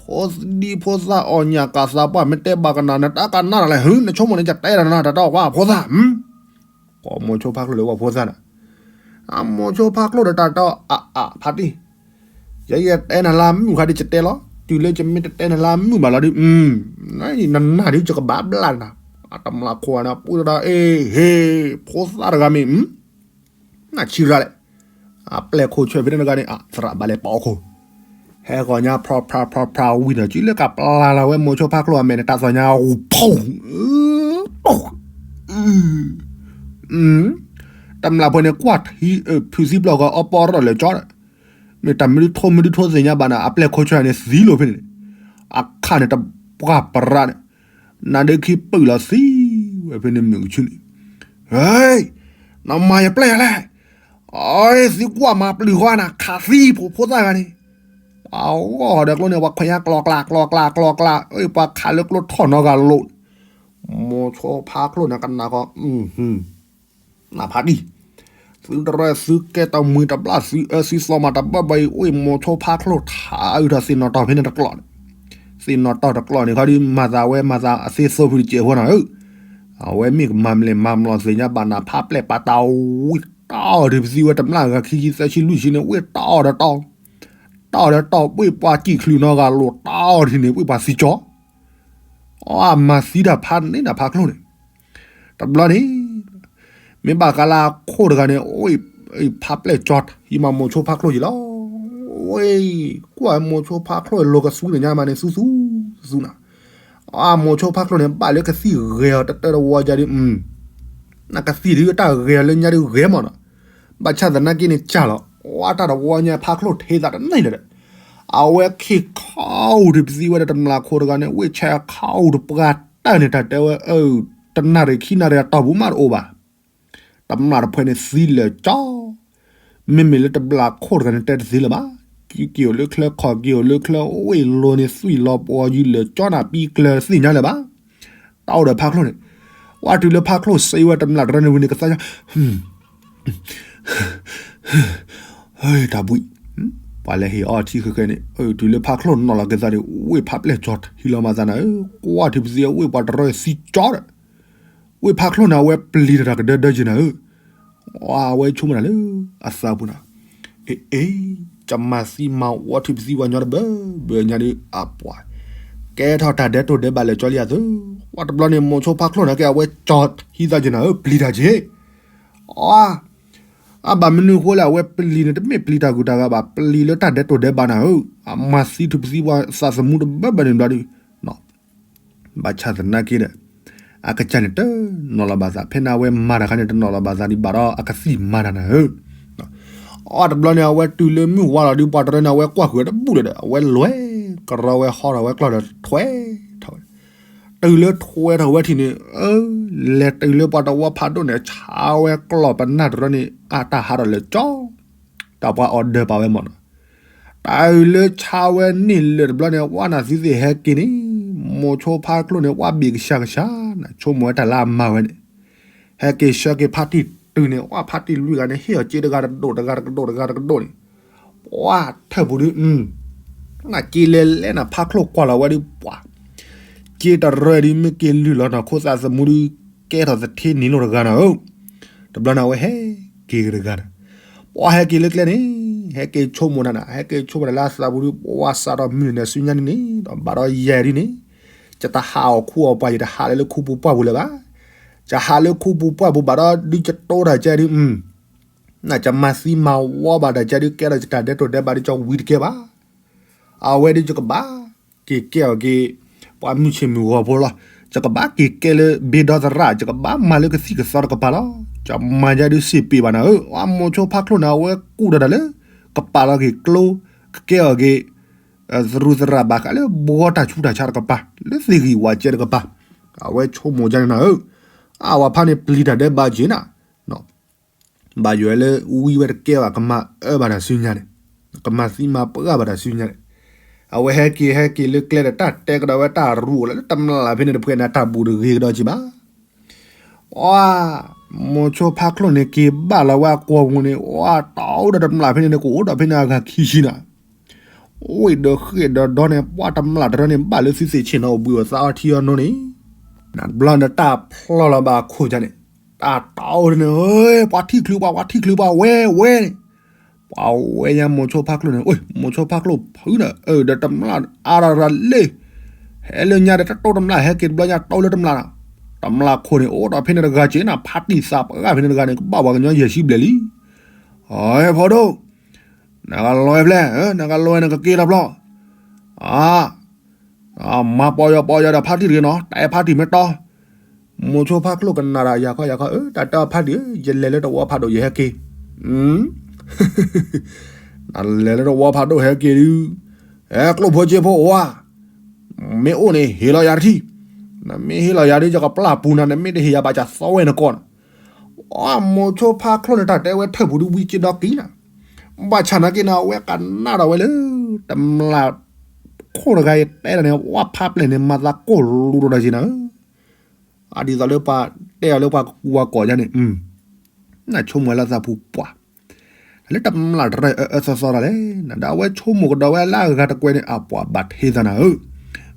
ဖိဒံဖိသၣ်အီၣ်ညၣ်ကးသးပှၢ် မ့ၢ်တဲဘၣ်ကနၣ် နတၢ်ကနၣ်တၢ်လဲၣ် ဟု နဆိကမိၣ်န့ၣ် ယတဲတၢ်နၤ တၢ်တဲအီၤကွၢ်ဖိသၣ်, ကိးမိၤဆိဖါချိၣ်လၢဝဲဖိသၣ်န့ၣ်, အမိၤဆိဖါချိၣ်ဒီးတၢ်တဲအီၤ အအ ဖါတံၢ်, ယဲယတဲနၤလၢမုၢ်ခါဒ်ယတဲလီၤ တုၤလၢယမ့ၢ်တတဲနၤလၢမုၢ်ဘၣ်လီၤဒုး, နနၢ်ဒုးယကဘၣ်ဘျးနၤ, အတမျၢ်ခိၣ်န့ၣ် ပှၤတၢ်အ့ၣ်ဟ့ၣ် ဖိသၣ်တဂၤမ့ၢ် နဆံရၣ်လဲၣ်, အပျဲၢ်ခိၣ်ဆွဲၣ်ဖဲန့ၣ်တဂၤန့ၣ် အသရၣ်ဘၣ်လဲၤပာ်အီၤခိၣ်, ဟဲဂီၤညါ ဖြီဖြါဖြီဖြါဝံၤဒီး စုလၢကပျၢ်လီၤဝဲမိၤဆိဖါချိၣ်အမဲာ်န့ၣ် တၢ်သီၣ်ညါ ဖူ တမျၢ်ဖိန့ၣ် ကွၢ်ထံ ဖုးသံပျီၢ်ဂီၤအီပီၢ်ထီၣ်လၢာ်ကၠီဒီး, မ့ၢ်တၢ်မနုၤထိမနုၤထိသ့ၣ်ညါဘၣ်န့ၣ် အပျဲၢ်ခိၣ်ဆွဲၣ်န့ၣ်သံလိာ်ဖဲန့ၣ်, အခါန့ၣ်တပှၢ်ပရၢန့ၣ်, နါဒ့ခံပုၢ်လီၤသံဝဲဖဲန့ၣ်မုၢ်ကဆူန့ၣ်, ဟဲ, နမၤယပျဲၢ်ယၤလဲၣ်, အသံကွၢ်မၤပျုၢ်ဃီနၤ ခးသံဖိဖိသၣ်ဂၤန့ၣ်, ပှၤဂီၢ်ဒီးကျိန့ၣ် ပှၤခွဲးညါကျီကျါကျီကျါကျီကျါ ပှၤခးလၢကျိထီၣ်နီတဂၤလိၤ, မိၤဆိဖါချိၣ်န့ၣ်ကနၣ်ဃီ နဖါတံၢ်, သုတရၢသုကဲတမှံၤတဘျၣ် သုအၢသုသီမးတဘၣ်ဘၣ်အံၤ အိၣ်မိၤဆိဖါချိၣ်ထးအုးထီၣ်သ့ၣ်နီၣ်တီၢ်ဖဲန့ၣ်တကျိာ်န့ၣ်, သ့ၣ်နီၣ်တီၢ်တကျိာ်န့ၣ်ခီဒုး မၤသးဝဲမၤသးအသ့သိဖုတစဲးဖိနီၤဧၢ, အဝဲမ့ၢ်ကမၤမလဲၣ်မၤမလီၤသ့ၣ်ညါဘၣ်နၤ ဖးပျဲၢ်ပာ်တၢ်ဝံၤတီၢ်ဒီးပသံဝဲတမျၢ်ဂၤခံဆံသၢဆံလွံၢ်ဆံန့ၣ် ဝ့ၢ်တီၢ်ဒီးတီၢ်, တီၢ်ဒီးတီၢ် ပှ့ၢ်ပှၤစံၣ်ချုးနီတဂၤလိၤတီၢ်ထံန့ၣ် ပှ့ၢ်ပှၤသံကၠီ အမၤသံတၢ်ဖးန့ၢ်နဖါချိၣ်န့ၣ်, တဘျီန့ၣ်, မ့ၢ်ဘၣ်ဃးလၢအခိၣ်တဂၤန့ၣ် အိၣ်ဖးပျဲၢ်ကၠီ ယမၤမိၤဆိဖါချိၣ်ယံၤလီၤ, အိၣ်, ကွၢ်မိၤဆိဖါချိၣ်လိၤကသူန့ၣ်ညါမးန့ၣ် သူသူ, သူသူနၤ, အမိၤဆိဖါချိၣ်န့ၣ် ဘၣ်လၢကသံၣ်ဂဲၤအီၤတတၢၢ်တဝီယၤဒ်, နကသံၣ်ဒုးတၢ်ဂဲၤအီၤလၢညါဒုးဂဲၤမးနီၤ, ဘၣ်ဆၣ်သနာ်က့န့ၣ်ကၢ်လီၤ, အတၢ်တဝီညါဖါချိၣ်ထဲသးတန့ၢ်လၢၤဒီး အဝဲခံခီအူၤဒုးပသံဝဲဒီးတမျၢ်ခိၣ်တဂၤန့ၣ် ဝ့ၢ်ဆဲးခီအူၤတပှၢ်တၢၢ်န့ၣ် တၢ်တဲဝဲ, တနၣ်ရံၣ်ခံနၣ်ရံၣ်အတီၢ်ပူၤမးတအိၣ်ဘၣ်, တမျၢ်တဖုန့ၣ်သံလၢာ်ကၠီ, မ့မ့ၢ်လၢတမျၢ်ခိၣ်တဂၤန့ၣ်တဲတသ့လၢၤဘၣ်, က့ၤက့ၤအိၣ်လၢချၢခီၣ်က့ၤအိၣ်လၢချၢ ဝ့ၢ်လိၤန့ၣ်သွံၣ်လီၤပှီၤယုၢ်လၢာ်ကၠီနၤပံကျၢၤသ့ၣ်ညါလၢၤဘၣ်, တၢ်အိၣ်ဒီးဖါချိၣ်န့ၣ်, ဝဲတုၤလၢဖါချိၣ်စံးဝဲတမျၢ်တရၢန့ၣ်ဝံၤန့ၣ် ကသါယီၤ တၢ်ဘှံး, ပှၤလဲၤဟ့ၣ်အီထံဃဲဃဲန့ၣ် တုၤလၢဖါချိၣ်နီၣ်လီၤက့ၤသးန့ၣ် ဝ့ၢ်ဖးပျဲၢ်ကၠီထံလီၤမၤသးနၤဧၢ, ကွၢ်ထံပသံဝ့ၢ်ပှၤတရၢသံကၠီဒီး, ဝ့ၢ်ဖါချိၣ်န့ၣ် အဝဲပျံၤတၢ်ကဒၢဒၢက့ၤနၤဧၢ, အဝဲဆိကမိၣ်တၢ်လၢအသးပူၤနၤ, အ့ အ့ ကမၤသံမၤဝီထံပသံဝဲညီတဘၢဘၢညါဒ်အပှၤ, ကဲထီၣ်တၢ်ဒဲးတိၢ်ဒဲးဘးလၢာ်ကၠီလံအသိး, ဝဲတဘျီန့ၣ် မိၤဆိဖါချိၣ်န့ၣ်က့ၤ အဝဲကၠီထံသးက့ၤနၤဧၢ ပျံၤတၢ်က့ၤ အ အဘၣ်မနုၤအဃိလဲၣ် အဝဲပျံၤန့ၣ် တမ့ၢ်ပျံၤတၢ်ဂုၤတၢ်ဂၤဘၣ်, ပျံၤလၢတၢ်ဒဲးတိၢ်ဒဲးဘးနၤဧၢ, အမၤသံထံပသံဝဲသးသမူတဘၢဘၢန့ၣ်ဘျီဒုး, ဘၣ်ဆၣ်သနာ်က့ဒီး, အကစၢ်န့ၣ်တနီၣ်လီၤဘၣ်သး, ဖဲန့ၣ်အဝဲမၤတၢ်ခါန့ၣ် တနီၣ်လီၤဘၣ်သးဒံးဘၣ်ဒီး အကသံၣ်မၤတၢ်နၤဧၢ, အတဘျီန့ၣ် အဝဲတုၤလၢမုၢ်ဝါလီၤဒုး ပှၤတရၢန့ၣ် အဝဲကွၢ်ဃုာ်ဝဲတဘူၣ်လၢၤဒီး အဝဲလဲၤကရီဝဲဟီထီၣ်ဝဲကျီၢ်ဒီးထွဲထီၣ်ဝဲ တုၤလၢထွဲထီၣ်ဝဲထံၣ်န့ၣ်, အၢ, လဲၤတုၤလၢပှၤတဝီဖးဒိၣ်န့ၣ် ဆါဝဲကျီၢ်ပနၢ်တရၢန့ၣ် အတၢ်ဟးထီၣ်လၢာ်ကၠီ, တၢ်ပှၤအီၣ်ဒၢးပာ်ဝဲမၢ်နီၤ, တၢ်အုၣ်လၢဆါဝဲန့ၣ်လၢာ်တဘျီန့ၣ် ဝဲနၤသုသ့ၣ်ဟဲက့ၤန့ၣ်, မိၤဆိဖါချိၣ်န့ၣ် ဝဲဘ့ၣ်ကဆှီကဆှီနၤ ဆိကမိၣ်ဝဲတၢ်လၢအမၤဝဲန့ၣ် ဟဲက့ၤဆှၢက့ၤဖါတံၢ်တုၤန့ၣ် အဖါတံၢ်လွံၢ်ဂၤန့ၣ် ဟ့ၣ်အီၤစ့တဂၤတဒိၣ်တဂၤတကဒိၣ်တဂၤတကဒိၣ်န့ၣ်, ပှၤထၢၣ်ပူၤဒုး, နစ့လဲၤလဲၣ်နၤ ဖါချိၣ်ကွၢ်လီၤဝဲဒုးပှၤ, စ့တရၢဒုး မ့ၢ်က့ၤလုၢ်လီၤနီၢ်ခိသးသမူဒုး ကဲထီၣ်သထ့နံၤလိာ်တဂၤနၤဧၢ, တဘျီန့ၣ် အဝဲဟဲက့ၤကတဂၤဒီး ပှၤဟဲက့ၤလၢကျဲန့ၣ် ဟဲက့ၤဆိကမိၣ်နၤနၤ ဟဲက့ၤဆိကမိၣ်တၢ်လၢအသးပူၤဒီး ပှၤစးထီၣ်မုၢ်နံၤန့ၣ် ဆူညါန့ၣ်န့ၣ် ဒီးဘၣ်ဒီးယဲၢ်ဒ်န့ၣ် ယတဟးအီၣ်ခူအီၣ်ပှၢ် ယတဟးလၢလၢခူပူၤပှၢ်ပူၤလၢၤဘၣ်. ယဟးလၢခူပူၤပှၢ်ပူၤဘၣ်ဒီး ဒုးယတိတၢ်ကဲဒုး နကမၤသံမၤဝီဘၣ်တၢ်ကဲဒုး ကဲထီၣ်ယတၢ်ဒဲးတိာ်ဒဲးဘးဒီး ကဝံၤတကဲဘၣ်. အဝဲဒုးယကဘၣ်က့ၤကဲအီၤက့ၤ ပှၤမုၢ်ဆ့ၣ်မုၢ်ဂီၤဖိလီၤ. ယကဘၣ်က့ၤကဲလၢဘ့ဒီသရၣ် ယကဘၣ်မၤလၢကသံၣ်ကသီတကပၤလီၤ. ယမၤယဲဒုးစ့ၢ်ပ့ၤဘၣ်နၤဧၢ, အမိၤဆိဖါချိၣ်န့ၣ် အဝဲကူၣ်ဒီးတၢ်လၢ ကပာ်လီၤက့ၤကျိ ကကဲအီၤက့ၤ သရူးသရၣ်ဘၣ်ဃးလၢဘှီတၢ်ဆူးတၢ်ဆါတကပၤ လၢသ့ၣ်ဂံၢ်ဝးကဲတကပၤ, အဝဲဆိကမိၣ်ယဲန့ၣ်နၤဧၢ, အဝဲဖါန့ၣ်ပျံၤတၢ်ဒဲးဘးက့ၤနၤ ဘၣ်ယွၤလၢဝံဝဲတကဲဘၣ် ကမၤအၢဘၣ်တၢ်ဆူညါန့ၣ်, ကမၤသံမၤပှၢ်ဘၣ်တၢ်ဆူညါန့ၣ်, အဝဲဟဲက့ၤဟဲက့ၤလၢကျဲဒီး တၢ်တဲကဒီးဝဲတၢ်ရူၣ်လၢတမျၢ်ဖဲန့ၣ်တဖှဲးန့ၣ် တၢ်ဘူးတဂ့ၤကဒီးက့ၤဘၣ်. အ မိၤဆိဖါချိၣ်န့ၣ် က့ၤဘၣ်လီၤဝဲအကွီၢ်ပူၤန့ၣ် အတၢ်အိၣ်ဒီးတမျၢ်ဖဲန့ၣ်န့ၣ် ကအိၣ်ဒီးဖဲန့ၣ်အဂၤခံဆံနၤ အိၣ်ဒီးဃ့ၢ်ဒီးဒီန့ၣ် ပှၤတမျၢ်တရၢန့ၣ် ဘၣ်လၢသုသ့ၣ်ဆ့ၣ်နီၤ အိၣ်ဘှံးအိၣ်သါအီထံအီနိန့ၣ်, နဘျီန့ၣ်တၢ်ဖျီလီၤဘၣ်အခိၣ်ယါန့ၣ်, တၢ်တၢ်အိၣ်န့ၣ် ပှၤထံၣ်ချုးပှၤ ပှၤထံၣ်ချုးပှၤ ဝဲဝဲန့ၣ်, ပှၤဝဲညါမိၤဆိဖါချိၣ်န့ၣ်, မိၤဆိဖါချိၣ်ဖုဒီး ဒီးတမျၢ်အါရရလ့ ဟဲလၢညါဒီးတတိၢ်တမျၢ် ဟဲက့ၤတဘျီညါတိၢ်လၢတမျၢ်နၤ, တမျၢ်ခိၣ်န့ၣ် အိၣ်ဒီးဖဲန့ၣ်တဂၤက့ၤနၤ ဖါတံၢ်သးပှၢ်ဖဲန့ၣ်တဂၤန့ၣ် ကဘၣ်ပှၤကညီယဲၢ်ဆံဘျဲၣ်လံ. အဖိဒိၣ်, နကလဲၤဖဲလဲၣ်, နကလဲၤနကက့ၤလီၤဖျီ, အ မၤပီၢ်ယီၤပီၢ်ယီၤဒီးဖါတံၢ်တဂ့ၤနီၤ, တၢ်အဲၣ်ဖါတံၢ်မ့ၢ်တီ, မိၤဆိဖါချိၣ်ကနၣ်ဒီးယၤခီယၤခီ, တၢ်တဲအီၤဖါတံၢ်ဧၢ, ယလဲၤလၢတဝီဖးဒိၣ်ယဟဲက့ၤ, နလဲၤလၢတဝီဖးဒိၣ်ဟဲက့ၤဒုး, အဲ ကျိၣ်ဖိစ့ဖိအိၣ်ဧါ, မ့ၢ်အိၣ်န့ၣ် ဟ့ၣ်လီၤယၤတထံၣ်, နမ့ၢ်ဟ့ၣ်လီၤယၤဒုး ယကပျၢ်ပူၤနၤ, နမ့ၢ်တဟ့ၣ်ယၤဘၣ် ယသီဝဲနကီၢ်န့ၣ်, အမိၤဆိဖါချိၣ်န့ၣ် တၢ်တဲဝဲထၢၣ်ပူၤဒုးဝံက့ဒီကံနၤ, ဘၣ်ဆၣ်နာ်က့န့ၣ် အဝဲကနၣ်ဒီးဝဲလၢ တမျၢ်ခိၣ်တဂၤအံၤတဲဒၣ်န့ၣ် ဝဲဖးပျဲၢ်န့ၣ် မၤသးကိၢ်လူၤဒီးတၢ်က့နၤဧၢ, အဒ်သိးလၢပှၤတဲအီၤလၢပှၤကူပှၤကိးယါန့ၣ်, နဆိကမိၣ်လၢသးပူၤပှၢ်, လၢတမျၢ်တရၢအၢအၢသီသီတၢ်လဲၣ်, နဒီးအဝဲဆိကမိၣ်ကဒီးဝဲလၢအဂၤတကွဲးန့ၣ် အပှၤဘၣ်ထံသးနၤဧၢ,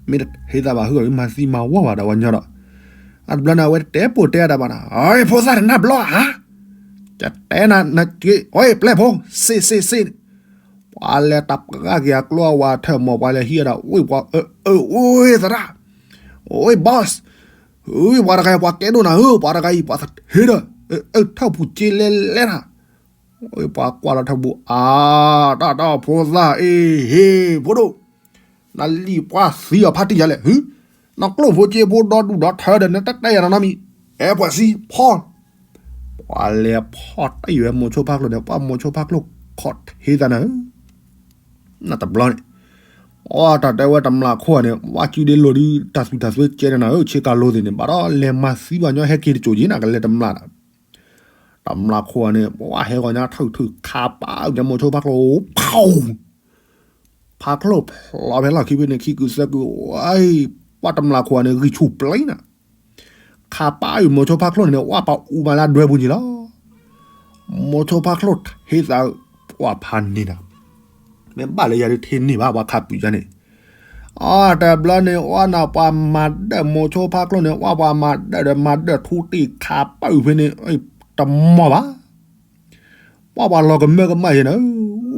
မ့ၢ်တထံသးဘၣ်ဟုၣ်အီၤ မၤသံမၤဝီဘၣ်ဒီးဝဲညီဒီး, အတဘျီန့ၣ် အဝဲတတဲပိာ်တဲအတၢ်ဘၣ်နၤ, ဖိသၣ်တနၢ်ဘျီဧါ, ယတဲနၤနက့, အိ ပျဲၢ်ဖိ, စ့စ့စ့ ပှၤလဲၤတၢ်ပှၢ်က့ၤအကျိအဝၤထၢၣ်မီၢ် ပှၤလဲၤဟံးအဒၣ် အိၣ်ပှၤ အိၣ်သရၣ်, အိၣ် boss, ပှၤတဂၤအံၤ ပှၤကဲဒိၣ်နၤဧၢ, ပှၤတဂၤအံၤ ပှၤသထ့ဒီး ထၢၣ်ပူၤက့လဲလဲနၤ, ပှၤကွၢ်လီၤထၢၣ်ပူၤ အါ တၢ်တၢ်ဖိသၣ်အ့ၣ် ဟ့ၣ်ဖိဒိၣ်, နလံၣ်ပှၤသံအီၤဖါတံၢ်ယါလဲၣ်, နကျိၣ်ဖိစ့ဖိဒီဒူၣ်ဒီထၢဒီး နတတဲယၤနီတမံၤ, အဲ ပှၤစံဖီ ပှၤလဲၤဖီၣ်တံၢ်ဝဲမိၤဆိဖါချိၣ်န့ၣ် ပှၤမိၤဆိဖါချိၣ်ခီၣ်ထံးသးနၤဧၢ, နတဘျီန့ၣ်, အတၢ်တဲဝဲတမျၢ်ခိၣ်န့ၣ် ပှၤစုဒ့လိာ်ဒုး တၢ်သူၣ်တၢ်သ့ကဲန့ၣ်နၤဧၢ, ဆ့ကၤလိသ့ၣ်န့ၣ် ဘၣ်ဒီးလဲၤမၤသံပှၤညီဟဲက့ၤတစိၤက့ၤနၤ ကလဲၤတမျၢ်နၤ, တမျၢ်ခိၣ်န့ၣ် ပှၤဟဲဂီၤညါထုးထုးခးပာ်အုၣ်ညါမိၤဆိဖါချိၣ် ဖီ ဖါချိၣ်ဖျီဖဲလီၢ်ခံဖဲန့ၣ် ခံကုာ်သၢကုာ်, ပှၤတမျၢ်ခိၣ်န့ၣ် ဂံၢ်ဆူၣ်ပျံၤနၤ, ခးပာ်အုၣ်မိၤဆိဖါချိၣ်န့ၣ် ပှၤပာ်အူမးလၢဒွဲပူၤန့ၣ်လီၤ, မိၤဆိဖါချိၣ်ထံသး ပှၤဖးန့ၢ်နၤ, မ့ၢ်ဘၣ်လၢယၤဒုးထံန့ၢ်ဘၣ် ပှၤခးပူၤယါန့ၣ်, အတဘျီန့ၣ် အီနၤပှၤမၤဒၢၣ်မိၤဆိဖါချိၣ်န့ၣ် အီပှၤမၤဒၢၣ်ဒီးမၤဒၢၣ်ထူတံၢ်ခးပာ်အုၣ်ဖဲန့ၣ် တမီၢ်ဘၣ် ပှၤပှၤလီၤကမၢကမၣ်ယဲနၤ,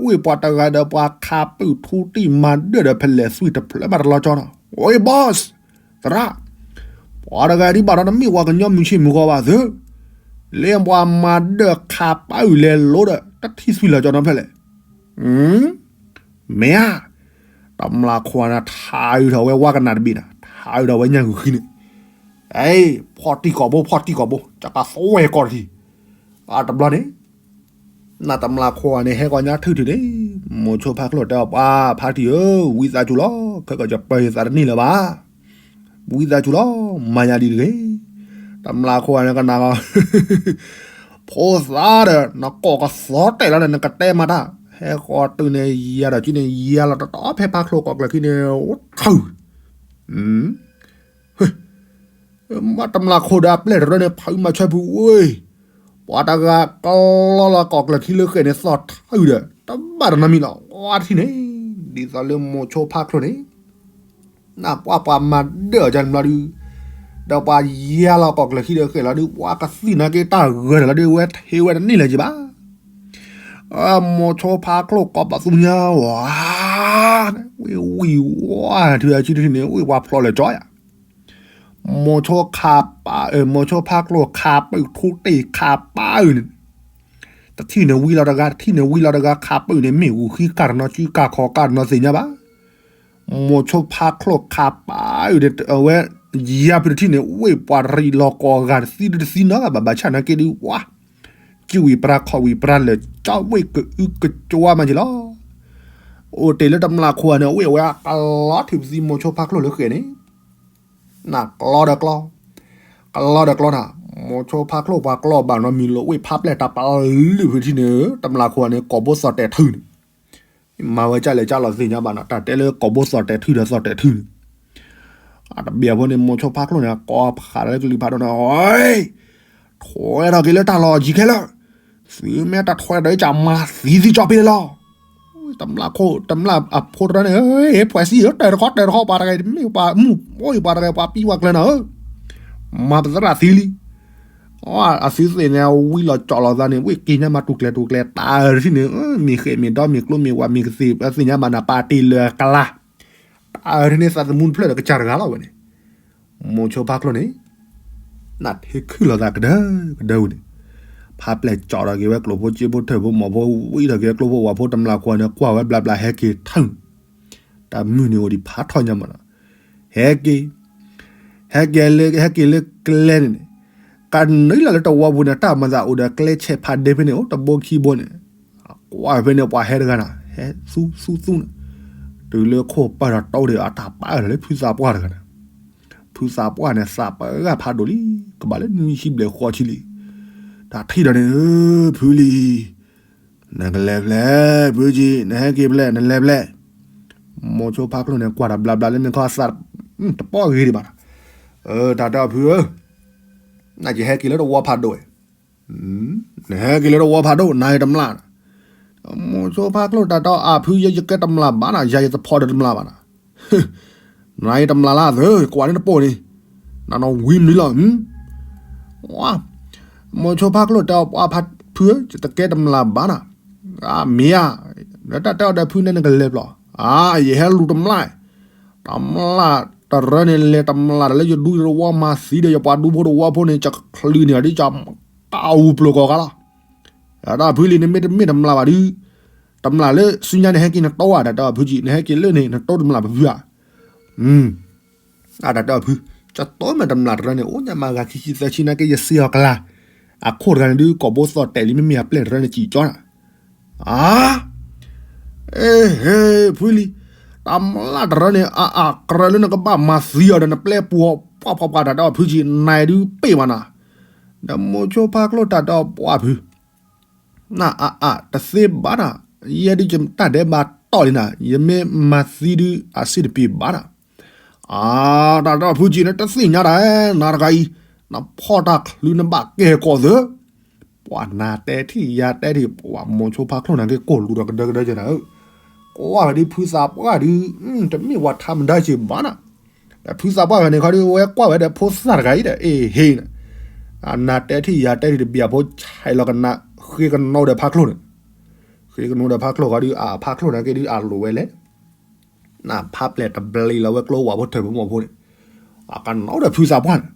ဝ့ၢ်ပှၤတဂၤဒီးပှၤခးပာ်အုၣ်ထူတံၢ်မၤဒၢၣ်ဒီးဖဲလဲၣ်သွံၣ်တဖျၢၣ်ဘၣ်တလီၤကၠီနီၤ, ဝ့ၢ် boss, သရၣ်, ပှၤတဂၤဒ်ဘၣ်ဒီးတမ့ၢ်ပှၤကညီမုၢ်ဆ့ၣ်မုၢ်ဂီၤဘၣ်သု, လၢပှၤမၤဒၢၣ်ခးပာ်အုၣ်လဲၤလိဒီး တထံၣ်သွံၣ်လီၤကၠီနီၤဖဲလဲၣ် မ့ၢ်ဧါ, တမျၢ်ခိၣ်န့ၣ် ထါအုၣ်ထီၣ်ဝဲဝါကနၣ်တဘ့ၣ်နၤ, ထါအုၣ်ထီၣ်ဝဲညၣ်ဂုၢ်ဃံန့ၣ်, အဲ ဖီၣ်တံၢ်ကိာ်ဘိ ဖီၣ်တံၢ်ကိာ်ဘိ ကကသဝဲကီၢ်တထံၣ်, အတဘျီန့ၣ်, နတမျၢ်ခိၣ်န့ၣ် ဟဲကီၢ်ညါထုးထုးန့ၣ်, မိၤဆိဖါချိၣ်တဲအီၤပှၤဖါတံၢ်ဧၢ, ဝံသးစူၤလီၤ, ခဲကီၢ်ယပၢယသးတန့ၢ်လၢၤဘၣ်, ဝံသးစူၤလီၤ, မၤယၤဒ်တဂ့ၤ, တမျၢ်ခိၣ်န့ၣ်ကနၣ် ဖိသၣ်ဒီး နကိးကသီတဲာ်လီၤဒီး နကတဲမၤတၢ်, ဟဲဃီၤတုၤန့ၣ် ယၤဒီးကံန့ၣ် ယၤလီၤတတီၤဖဲဖါချိၣ်ကိးကျၢၢ်ခံန့ၣ် အိၣ်ထုး, ဘၣ်တမျၢ်ခိၣ်ဒီးအပျဲၢ်တရၢန့ၣ် ဖးအုၣ်မၤဆၢဖုဝဲ, ပှၤတဂၤကလီလီၤကိးကျၢၢ်ခံလၢဃဲၣ်န့ၣ် သီၣ်ထးအုၣ်ဒီး တဘၣ်တနီတမံၤလီၤ, ဝါထံၣ်န့ၣ်, ဒ်သိးလၢမိၤဆိဖါချိၣ်န့ၣ် နပှၤပှၤမၤဒၢၣ်အီၤကန့ၣ်ဘျီဒုး, ဒီးပှၤယါလီၤကီၢ်ကျၢၢ်ခံဒီးဃဲၣ်လီၤဒုး ပှၤကသံၣ်နာ်က့တၢ်ဂၢၢ်တၢ်လီၤဒုး ဝဲထဲဝဲတန့ၢ်လၢၤက့ၤဘၣ်. မိၤဆိဖါကျိၣ်ကိးပသူညါဝဲ ဝံၢ်ဝံၢ်ဝါ ထံအစုတထံၣ်န့ၣ် ဝံၢ်ပှၤဖျိးလၢာ်ကၠီယၤ မိၤဆိခးပာ်အၢ မိၤဆိဖါကျိၣ်ခးပာ်အုၣ်ထူတ့ၢ်ခးပာ်အုၣ်န့ၣ် တထံၣ်န့ၣ်ဝံလီၤတဂၤ တထံၣ်န့ၣ်ဝံလီၤတဂၤ ခးပာ်အုၣ်န့ၣ် မ့ၣ်အူဃံကၢ်တနီၤ စုကၢ်ခီကၢ်တနီၤသ့ၣ်ညါဘၣ်. မိၤဆိဖါကျိၣ်ခးပာ်အုၣ်န့ၣ် အဝဲ ယါဖုတထံၣ်န့ၣ် ဝ့ၢ်ပှၤရံးလီၤကီၢ်ဂၤတသံတသံနီတဂၤဘၣ် ဘၣ်ဆၣ်နာ်က့ဒုး ဝါ စုဝံၤပြါခီၣ်ဝံၤပြါလၢာ်ကၠီ ဝ့ၢ်ကအုကကၠီမးက့ၤလီၤ. အိၣ်တ့ၢ်လၢတမျၢ်ခိၣ်န့ၣ် ဝ့ၢ်ဝဲအကလီထံးပသံမိၤဆိဖါကျိၣ်လၢဃဲၣ်န့ၣ် နကျီဒီးကျီ ကလီဒီးကျီနၤ မိၤဆိဖါကျိၣ်ပှၤကျီဘၣ်နီတမံၤလိာ် ဝ့ၢ်ဖးပျဲၢ်တၢ်ပလုၢ်ဖုထံၣ်န့ၣ် တမျၢ်ခိၣ်န့ၣ် ကိာ်ဘိသီၣ်တဲာ်ထုးန့ၣ် မၤဝဲကၢ်လဲၣ်ကၢ်လီၤသ့ၣ်ညါဘၣ်နီၤ တၢ်တဲလၢကိာ်ဘိသီၣ်တဲာ်ထုးဒီးသီၣ်တဲာ်ထုးန့ၣ် အတဘၣ်ဖိန့ၣ် မိၤဆိဖါကျိၣ်န့ၣ် ကိးဖးလၢကလုၢ်ဖးဒိၣ်န့ၣ် ထွဲထီၣ်က့ၤလၢတၢ်လီၢ်ယံၤခဲလၢာ်, သုမ့ၢ်တထွဲဒီး ယကမၤသံသုကၠီပ့ၤလီၤ. တမျၢ်ခိၣ် တမျၢ်အဖိတရၢန့ၣ် ဖှဲးစံၣ်ဧၢ တဲတခီတဲတခီ ပှၤတဂၤတမ့ၢ်ပှၤမုၣ်အိၣ်အံၤ ပှၤတဂၤပှၤပံဝဲကျၢၤနၤဧၢ, မၤပသရၣ်သံလံ. အသုသ့ၣ်န့ၣ် ဝံလီၤကၠီလီၤသးန့ၣ် ဝ့ၢ်က့ၤညါမးတူၢ်ကျဲၤတူၢ်ကျဲၤ တၢ်အၢတထံၣ်န့ၣ် မ့ၢ်ဃဲၣ်မ့ၢ်ဒီမ့ၢ်ကျိမ့ၢ်ဝးမ့ၢ်ကသ့ၣ် သ့ၣ်ညါဘၣ်နၤ ပာ်တ့ၢ်လၢအကလၤ တၢ်အၢတထံၣ်န့ၣ် သးသမူတဖျၢၣ်ဒီးကစၢ်တဂၤလီၤဝဲန့ၣ် မိၤဆိဖါကျိၣ်န့ၣ် နထံခုၣ်လီၤသးကဒၢကဒၢဝဲန့ၣ်, ဖးပျဲၢ်ကၠီထီၣ်က့ၤဝဲကျိၣ်ဖိစ့ဖိထၢၣ်ဖိမီၢ်ဖိ ဝံထီၣ်က့ၤကျိဖိဝၣ်ဖိ တမျၢ်ခိၣ်န့ၣ် ကွၢ်ဝဲဘျးဘျး ဟဲက့ၤထၢၣ် တၢ်မုၢ်န့ၣ်အိၣ်ဒံးဖးထီၣ်ညါမးနီၤ, ဟဲက့ၤ ဟဲက့ၤလၢ ဟဲက့ၤလၢကျဲန့ၣ်န့ၣ်, ကနုာ်လီၤလၢတဝီပူၤန့ၣ် တၢ်မၤသးအိၣ်ဒီးကျဲဆဲးဖးဒ့ဖဲန့ၣ် အိၣ်တဘိခံဘိန့ၣ်, ကွၢ်ဖဲန့ၣ် ပှၤဟဲတဂၤနီၤ ဟဲသူသူသူန့ၣ်, တုၤလၢခိၣ်ပၢၢ်ထီၣ်တီၤဒံး အတၢ်ပာ်အၢၣ်လီၤလၢဖုသးပှၢ်တဂၤန့ၣ် ဖုသးပှၢ်န့ၣ် သးပှၢ်ဂၢ်ဖးဒိၣ်လံ, ကဘၣ်လၢနွံဆံဘျဲၣ်ဃိးဆံလံ, တၢ်ထံၣ်ဒီးန့ၣ် ဖုလံၤ, နကလဲၤဖျဲၣ် ဖုကံ နဟဲက့ၤဖျဲၣ် နလဲၤဖျဲၣ်, မိၤဆိဖါကျိၣ်န့ၣ် ကွၢ်တၢ်ဘျးဘျးလၢန့ၣ်ခီ သးတပီၢ်ဂ့ၤဒံးဘၣ်နီၤ, တၢ်တဲအီၤဖုဧၢ, နကဟဲက့ၤလၢတဝီဖးဒိၣ်ဝဲ နဟဲက့ၤလၢတဝီဖးဒိၣ် နၤအံၤတမျၢ်, မိၤဆိဖါကျိၣ်တၢ်တဲအီၤ အဖု ယဲယကဲတမျၢ်ဘၣ်နီၤ ယၤယတဖီၣ်ဒီးတမျၢ်ဘၣ်နီၤ, နၤအံၤတမျၢ်လၢသၢ ကွၢ်န့ၣ်တပိၢ်န့ၣ်, နနီၢ်ဝံၤမနုၤလီၤ, မိၤဆိဖါကျိၣ်တဲအီၤ ပှၤဖးဖုဧၢ ယတကဲတမျၢ်ဘၣ်နီၤ, မ့ၢ်ဧါ, နတၢ်တဲအီၤဒီးဖုန့ၣ်နကလဲၤဖျီၣ်, အါ ယဟဲလူၤတမျၢ် တမျၢ်တရၢန့ၣ် လဲၤတမျၢ်ဒီးလၢယဒူယတဝီမၤသံဒီးယပှၤဒူဖိတဝီဖိန့ၣ် ယချုးန့ၢ်အီၤဒ်ယတၢ်အူပျိၢ်ကီၢ်ဂၤလီၤ, တၢ်တဲအီၤဖုလံၤ နမ့ၢ်တမ့ၢ်တမျၢ်ဘၣ်ဒုး, တမျၢ်လၢဆူညါန့ၣ်ဟဲက့ၤနတီဧါ တၢ်တဲအီၤဖုကံ နဟဲက့ၤလၢန့ၣ် နတီတမျၢ်ပဖုဧါ, အတၢ်တဲအီၤဖု, ကတိၤမ့ၢ်တမျၢ်တရၢန့ၣ် အိၣ်ညါမးဂၤခံဆံသၢဆံနာ်က့ ယစ့အီၤကလၤ, အခိၣ်တဂၤန့ၣ်ဒုး ကိာ်ဘိသီၣ်တဲာ်လံ မ့မ့ၢ်အပျဲၢ်တရၢန့ၣ် စံၣ်ကၠီနၤ အါ, အ့ ဖုလံၤ, တမျၢ်တရၢန့ၣ် အအကြၢးလၢနကဘၣ်မၤသံအီၤဒီးနပျဲပူၤအီၤ ပှၢ်ဖီပှၢ်တၢ်တဲအီၤဖုကံ နၤဒုးပ့ၢ်ဘၣ်နၤ, ဒီးမိၤဆိဖါကျိၣ်တၢ်တဲအီၤပှၢ်ဖု, နအအတသ့ဘၣ်နၤ, ယဲဒုးယတၢ်ဒဲးဘးတီၢ်လံနၤ ယမ့ၢ်မၤသံဒုးအစ့တပံၤဘၣ်နၤ, အါ တၢ်တဲအီၤဖုကံ နတသ့ၣ်ညါတၢ် နၤတဂၤအံၤ, နဖီၣ်တၢ်ချုးနဘၣ်ကဲကီၢ်သၢ ပှၤနၤတဲထံၣ်ယၤတဲထံၣ် ပှၤမိၤဆိဖါကျိၣ်နာ်က့ ကိၢ်လူၤဒီးကဒၢကဒၢကဲနၤဧၢ, ကွၢ်ဝဲဒ်ဖုသးပှၢ်ဒုး တမ့ၢ်ပှၤထါမဒါစ့ၢ်ဘၣ်နၤ, ဒီးဖုသးပှၢ်ဝဲန့ၣ်ခီဒုး ဝဲကွၢ်ဝဲဒီးဖိသၣ်တဂၤအံၤဒီး အ့ဟ့နၤ, အနၤတဲထံၣ်ယၤတဲထံၣ်တဘျီဖိ ဆဲးလီၤကနၣ် ဃ့ကနိဒီးဖါကျိၣ်န့ၣ်, ဃ့ကနိဒီးဖါကျိၣ်ခီဒုး အဖါကျိၣ်နာ်က့ဒုး အလိၣ်ဝဲလဲၣ် နဖးပျဲၢ်တဘျီလီၤဝဲကျိဝၣ်ဖိထၢၣ်ဖိမီၢ်ဖိန့ၣ်, အကနိဒီးဖုသးပှၢ်န့ၣ်,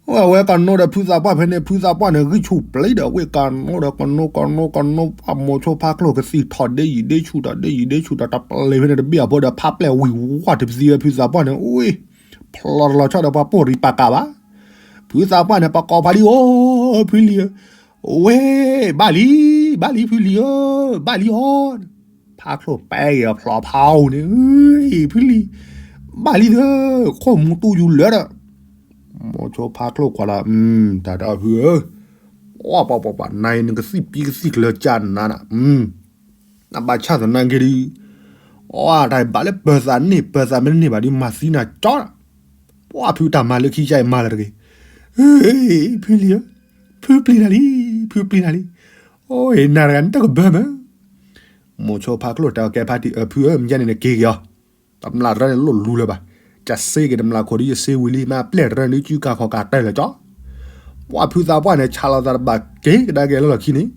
အဝဲကနိဒီးဖုသးပှၢ်ဖဲန့ၣ် ဖုသးပှၢ်န့ၣ် ဂံၢ်ဆူၣ်ပျံၤဒီး ဝ့ၢ်ကနိဒီးကနိကနိကနိ ပှၤမိၤဆိဖါကျိၣ်ကသံၣ်ထီၣ်ဒ့ယံာ်ဒ့ဆူၣ်ဒီး ဒ့ယံာ်ဒ့ဆူၣ်ဒီးတပျံၤဖဲန့ၣ်တဘ့ၣ်အဖိဒီး ဖးပျဲၢ်ဝံၤဝါတပသံဝဲဖုသးပှၢ်န့ၣ် ဝ့ၢ် ဖျီတလီၤဆီဒီးပှၤပိၢ်ရံးပာ်ကးဘၣ်, ဖုသးပှၢ်န့ၣ် ပကိးဖးလံ အိၣ် ဖုလံၤဧၢ, ဝ့ၢ် ဘၣ်လံ ဘၣ်လံဖုလံၤဧၢ, ဘၣ်လံအီၤ ဖါကျိၣ်ပဲဂ့ၤအဖျိဖးအိၣ်န့ၣ်, ဖုလံၤ, ဘၣ်လံသၢ, ခိၣ်မူတူၢ်ယူၤလၢဒီး, မိၤဆိဖါကျိၣ်ကွၢ်လီၤ, တၢ်ဒီးဖုဧၢ, ပှၤပှၤပှၤပှၤ နၤအံၤနကသံၣ်ပံကသံၣ်ကျၢၤကၢ်နၤနၤ, နဘၣ်ဆၣ်သနာ်က့ဒုး, အတၢ်ဘၣ်လၢပၢၤသးန့ၢ် ပၢၤသးမ့ၢ်တန့ၢ်ဘၣ်ဒုး မၤသံနၤကၠီနၤ, ပှၤဖုတၢ်မၤလၢခံကၢ်အံၤမၤလၢတဂ့ၤ, ဖုလံၤဧၢ, ဖုပျံၤနၤလံ, ဖုပျံၤနၤလံ, အိၣ်နၤတဂၤနတကဘၢမး မိၤဆိဖါကျိၣ်တဲအီၤကဲဖါတံၢ်အၢ ဖုဧၢ မ့ၢ်ယဲန့ၣ်နက့ၤက့ၤအီၤ, တမျၢ်တရၢန့ၣ်လိၣ်လူလၢၤဘၣ်, ကစ့က့ၤတမျးခိၣ်ဒ်ယစ့ဝံၤလံ မ့ၢ်အပျဲၢ်တရၢန့ၣ် စုကၤခီၣ်ကၤတၢၢ်လၢာ်ကၠီ, ပှၤဖုသးပှၢ်န့ၣ် ဆးလီၤသးတဘၣ်က့ၤကဒါက့ၤလၢလီၢ်ခံန့ၣ်,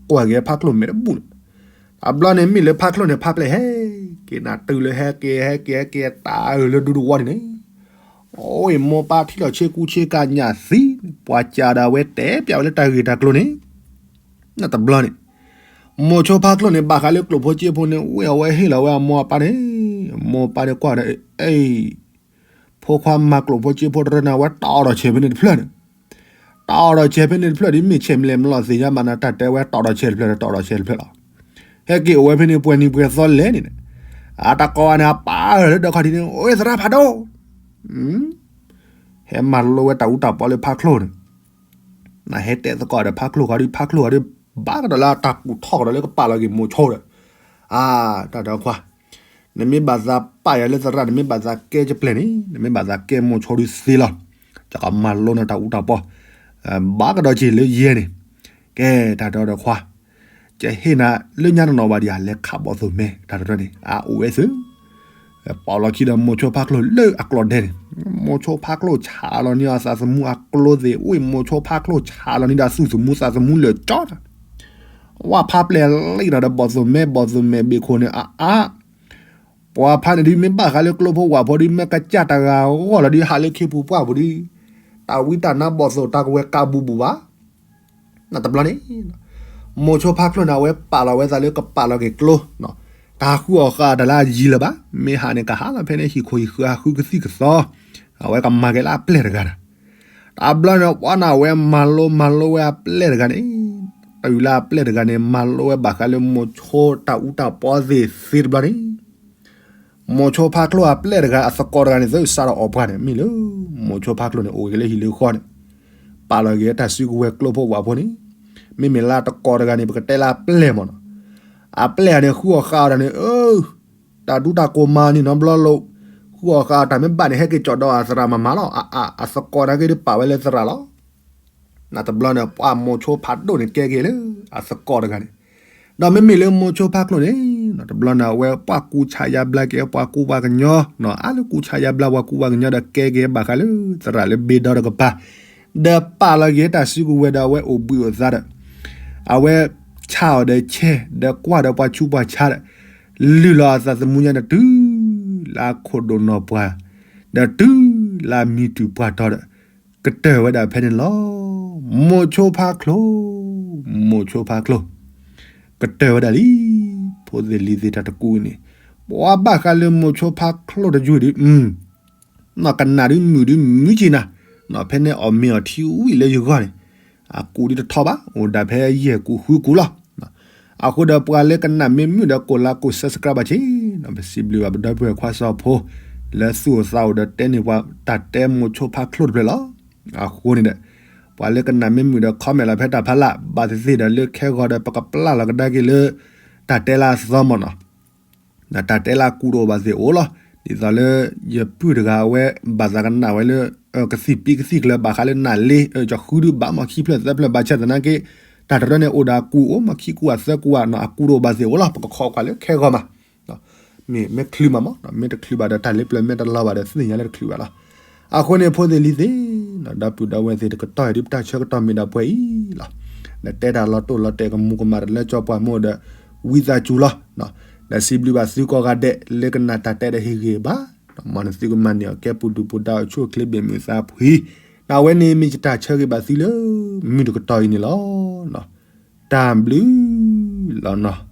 ကွၢ်က့ၤဖးကျိၣ်မဲာ်တဘူၣ်န့ၣ်, အဘျီန့ၣ်မ့ၢ်လၢဖးကျိၣ်န့ၣ် ဖးပျဲၢ်ဟဲက့ၤနၤတုၤလၢဟဲက့ၤဟဲက့ၤဟဲက့ၤတၢ်အုၣ်လၢဒူတဝီန့ၣ်န့ၣ်, အိၣ်မ့ၢ်ပၢ်ထံၣ်လီၤဆ့ကူဆ့ကၤညၣ်သံ, ပှၤကးဒီးအဝဲတဲပျးဝဲလၢတၢ်ဂ့ၢ်တၢ်ကျိၤန့ၣ်, နတဘျီန့ၣ် မိၤဆိဖးကျိၣ်န့ၣ် ဘၣ်ဃးလၢကျိၣ်ဖိစ့ဖိန့ၣ် ဝ့ၢ်အဝဲဟ့ၣ်လီၤဝဲအမိၢ်အပၢ်န့ၣ်, အမိၢ်အပၢ်န့ၣ်ကွၢ်ဒီး အ့ၣ်, ဖိခွါမၤကျိၣ်ဖိစ့ဖိတရၢန့ၣ် အဝဲတၢ်အီၣ်ဒီးဆဲးဖဲန့ၣ်တဖျၢၣ်န့ၣ်, တၢ်အီၣ်ဒီးဆဲးဖဲန့ၣ်တဖျၢၣ်ဒ်မ့ၢ်ဆဲးမလဲၣ်မလီၤသ့ၣ်ညါဘၣ်နၤ တၢ်တဲဝဲတၢ်အီၣ်ဒီးဆဲးတဖျၢၣ်ဒီးတၢ်အီၣ်ဒီးဆဲးတဖျၢၣ်လီၤ. ဟဲက့ၤအိၣ်ဝဲဖဲန့ၣ်ပှဲၤနံၤပှဲၤသီလဲၣ်န့ၣ်, အတၢ်ကိးဂၤန့ၣ် အပၢ်လၢဒၢးခီၣ်ထံးန့ၣ် အိၣ်သရၣ်ဖးဒိၣ်, ဟဲမၤလိဝဲတၢ်အူတၢ်ပီလၢဖးကျိၣ်န့ၣ် နဟဲတဲသကိးဒီးဖးကျိၣ်ဃီဒီး ဖးကျိၣ်ဃီဒီး ဘၣ်ကဒီးလၢတၢ်ကူၣ်ထီၣ်ကဒီးလၢကပာ်လီၤက့ၤမိၤဆိဒီး, အါ, တၢ်ဒီးခွါ, နမ့ၢ်ဘၣ်သးပာ်ယၤလၢသရၣ် နမ့ၢ်ဘၣ်သးကဲကပျဲၢ်န့ၣ် နမ့ၢ်ဘၣ်သးကဲမိၤဆိဒုးသ့လီၤ, ယကမၤလိနတၢ်အူတၢ်ပီ, ဘၣ်ကဒီးက့ၤလၢယဲန့ၣ်, ကဲတၢ်ဒီးခွါ ကဟ့ၣ်နၤလၢညါတနီၤဘၣ်ဒံး လဲၤခးဘီၣ်သိၣ်မဲ တၢ်တရၢန့ၣ် အအိၣ်ဝဲသု, ပာ်လီၤခံဒီးမိၤဆိဖးကျိၣ်လၢအကျိၤဒဲန့ၣ်, မိၤဆိဖးကျိၣ်ဆးလီၤန့ၢ်အသးသမူအကျိသ့ၣ် ဝံၢ်မိၤဆိဖးကျိၣ်ဆးလီၤန့ၢ်ဒီးသူၣ်သမူသးသမူလၢာ်ကၠီတၢ်, ဝၣ်ဖးပျဲၢ်လံဒီးဘီၣ်သိၣ်မဲ ဘီၣ်သိၣ်မဲဘ့ၣ်ခိၣ်န့ၣ် အါအါ ပှၤဖးန့ၣ်ဒ်မ့ၢ်ဘၣ်ဃးလၢကျိဖိဝၣ်ဖိဒ် မ့ၢ်ကစၢ်တဂၤဂီၢ်လီၤဒ်ဟးလၢခ့ပူၤပှၢ်ပူၤဒ်, တၢ်ဝံတၢ်နါဘီၣ်သိၣ်တၢ်ကဝဲၤကးဘူးဘူးဘၣ်. နတဘျီန့ၣ်, မိၤဆိဖးကျိၣ်န့ၣ် အဝဲပာ်လီၤဝဲသးလၢကပာ်လီၤက့ၤကျိ, တၢ်ဃုအီၣ်ဃာ်အီၤတၢ်လၢအယံၤလၢၤဘၣ်, မ့ၢ်ဟးန့ၣ်ကဟးလီၤဖဲန့ၣ်ဟံၣ်ခိၣ်ဟံၣ်ဃၢၤဟးဃုကသံၣ်ကသီ, အဝဲကမၤက့ၤလၢအပျဲၢ်တဂၤဒီး တဘျီန့ၣ် ပှၤန့ၣ်အဝဲမၤလိမၤလိဝဲအပျဲၢ်တဂၤန့ၣ်, တုၤလၢအပျဲၢ်တဂၤန့ၣ် မၤလိဝဲဘၣ်ဃးလၢမိၤဆိတၢ်အူတၢ်ပီသ့ၣ်သ့တဘျီန့ၣ်, မိၤဆိဖးကျိၣ်အပျဲၢ်တဂၤ အသကိးတဂၤန့ၣ် သုစးထီၣ်အီၣ်ပှၤန့ၣ် မ့ၢ်လၢ မိၤဆိဖးကျိၣ်န့ၣ် အိၣ်က့ၤလၢဟံၣ်လၢဃီန့ၣ်, ပာ်လီၤက့ၤတၢ်စုကဝဲၤကျိဖိဝၣ်ဖိန့ၣ်, မ့မ့ၢ်လၢအသကိးတဂၤန့ၣ် ပကတဲလၢအပျဲၢ်မ့ၢ်နီၤ, အပျဲၢ်န့ၣ် ဃုအီၣ်ဃာ်အီၤတၢ်န့ၣ် အၢ တၢ်ဒူတၢ်ကိၢ်မၤန့ၣ်နီတဘျီလီၤ, ဃုအီၣ်ဃာ်အီၤတၢ်မ့ၢ်ဘၣ်န့ၣ် ဟဲက့ၤကၠီၣ်ဒီးအသရၣ်မၤမၤလီၤ, အသကိးနာ်က့ဒ်ပာ်ဝဲလၢသရၣ်လီၤ. နတဘျီန့ၣ် ပှၤမိၤဆိဖးဒိၣ်န့ၣ် ကဲက့ၤလၢအသကိးတဂၤန့ၣ်, ဒီးမ့မ့ၢ်လၢမိၤဆိဖးကျိၣ်န့ၣ်, တဘျီန့ၣ် အဝဲပှၤကူစါယါဘျါက့ၤ ပှၤကူပှၤကညီ, အါလၢကူစါယါဘျါပှၤကူပှၤကညီဒီးကဲက့ၤဘၣ်ဃးလၢသရၣ်လၢဘ့ၣ်ဒီတကပၤ, ဒီးပာ်လီၤက့ၤတၢ်စုကဝဲၤဒီးအဝဲအိၣ်ဘှံးအိၣ်သါဒီး, အဝဲဆါအီၤဒီးဆဲး ဒီးကွၢ်ဒီးပှၤဆူးပှၤဆါဒီး, လုၢ်လီၤအသးသမူညါဒီးတုၤလၢအခိၣ်ဒိၣ်နီၢ်ပှၢ်, ဒီးတုၤလၢအမံၤတုၤပှၢ်တီၤဒီး ကတၢၢ်ဝဲဒၣ်ဖဲန့ၣ်လီၤ. မိၤဆိဖးကျိၣ်, မိၤဆိဖးကျိၣ်, ကတၢၢ်ဝဲဒၣ်လံ. ဖိသ့ၣ်လံၤသ့ၣ်တၢ်တကူအံၤန့ၣ်, ပှၤဘၣ်ဃးလၢမိၤဆိဖးကျိၣ်တယုၢ်ဒီး, နီၢ်ကနၣ်ဒုးမုာ်ဒုးမုာ်က့ၤနၤ, နီၢ်ဖဲန့ၣ်အီၣ်မ့ၤအီၣ်ထံဝံၤလၢယဂီၢ်န့ၣ်, အကူဒုးတထီဘၣ်, အိၣ်ဒၣ်ဖဲယဲၢ်ကူဃုကူလီၤ. အဃိဒီးပှၤလၢကနၣ်မ့ၢ်မုာ်ဒီး ကိးလါကိး subscribe ဘၣ်ဆ့, ပစံးဘျုးဘၣ်ပဒီပုၢ်ဝဲၢ်ခွါစီၤဖိ, လၢသူၣ်အိၣ်သးအိၣ်ဒီးတဲန့ၢ်ပှၤတၢ်တဲမိၤဆိဖးကျိၣ်တဖျၢၣ်လီၤ. အဃိန့ၣ်ဒီး, ပှၤလၢကနၣ်မ့ၢ်မုာ်ဒီး comment လီၤဖဲတၢ်ဖးလၢ်, ဘၣ်သ့ၣ်သ့ၣ်ဒီးလၢခဲဂီၤဒီးပကပျၢ်လီၤကဒါက့ၤလၢ, တၢ်တဲလၢအသီမ့ၢ်နီၤ တၢ်တဲလၢအကူတအိၣ်ဘၣ်သ့ၣ်အိၣ်လီၤ. ဒ်သိးလၢ ယပုၢ်တဂၤအဝဲ ဘၣ်သးကနၣ်ဝဲလၢ ကသံၣ်ပံကသံၣ်ကျၢၤဘၣ်ဃးလၢနၢ်လ့ ယဃုဒုးဘၣ်မ့ၢ်ခံဖျၢၣ်သၢဖျၢၣ်ဘၣ်ဆၣ်သနာ်က့ တၢ်တရၢန့ၣ်အိၣ်ဒီးအကူအိၣ်မ့ၢ်ခံကူအသၢကူဧါနီၤ အကူတအိၣ်ဘၣ်သ့ၣ်အိၣ်လီၤ ပကခိးကွၢ်လၢခဲဂီၤမး မ့ၢ်ချုးမးမ့ၢ် မ့ၢ်တချုးဘၣ်ဒီးတၢ်လၢပျၢၤ မ့ၢ်တလီၤဘၣ်ဒီးသ့ၣ်ညါလၢတချုးဘၣ်လီၤ. အဃိန့ၣ် ဖိသ့ၣ်လံၤသ့ၣ် ဒီပုၢ်ဒီဝဲၢ်သ့ၣ်တကတီၢ်အံၤ ဒ်ပတၢ်ဆၢကတီၢ်မ့ၢ်ဒၣ်ပှဲၤအံၤလီၤ. ဒီးတဲတၢ်လီၤတိၢ်လီၤတဲာ်ကမူၤကမၣ်တၢ်လၢကၠီပှၤမိၢ်ဒီး ဝံသးစူၤလီၤ. ဒီးစံးဘျုးဘၣ်သုကိးဂၤဒဲး လၢကနၣ်တၢ်တဲဒီးဟ့ၣ်ဂံၢ်ဘါ မ်နသုကမၤန့ၢ်အီၤကဲပူၤဒုၣ်ပူၤဒါအိၣ်ဆူၣ်အိၣ်ချ့ဘၣ်မုာ်သးဖှံ. ဒီးအဝဲန့ၣ်မ့ၢ်ယတၢ်ဆၢဂ့ၤဘၣ်သုလၢ မုၢ်တကတီၢ်အံၤန့ၣ်လီၤ. တၢ်ဘျုးလီၤနီၤ.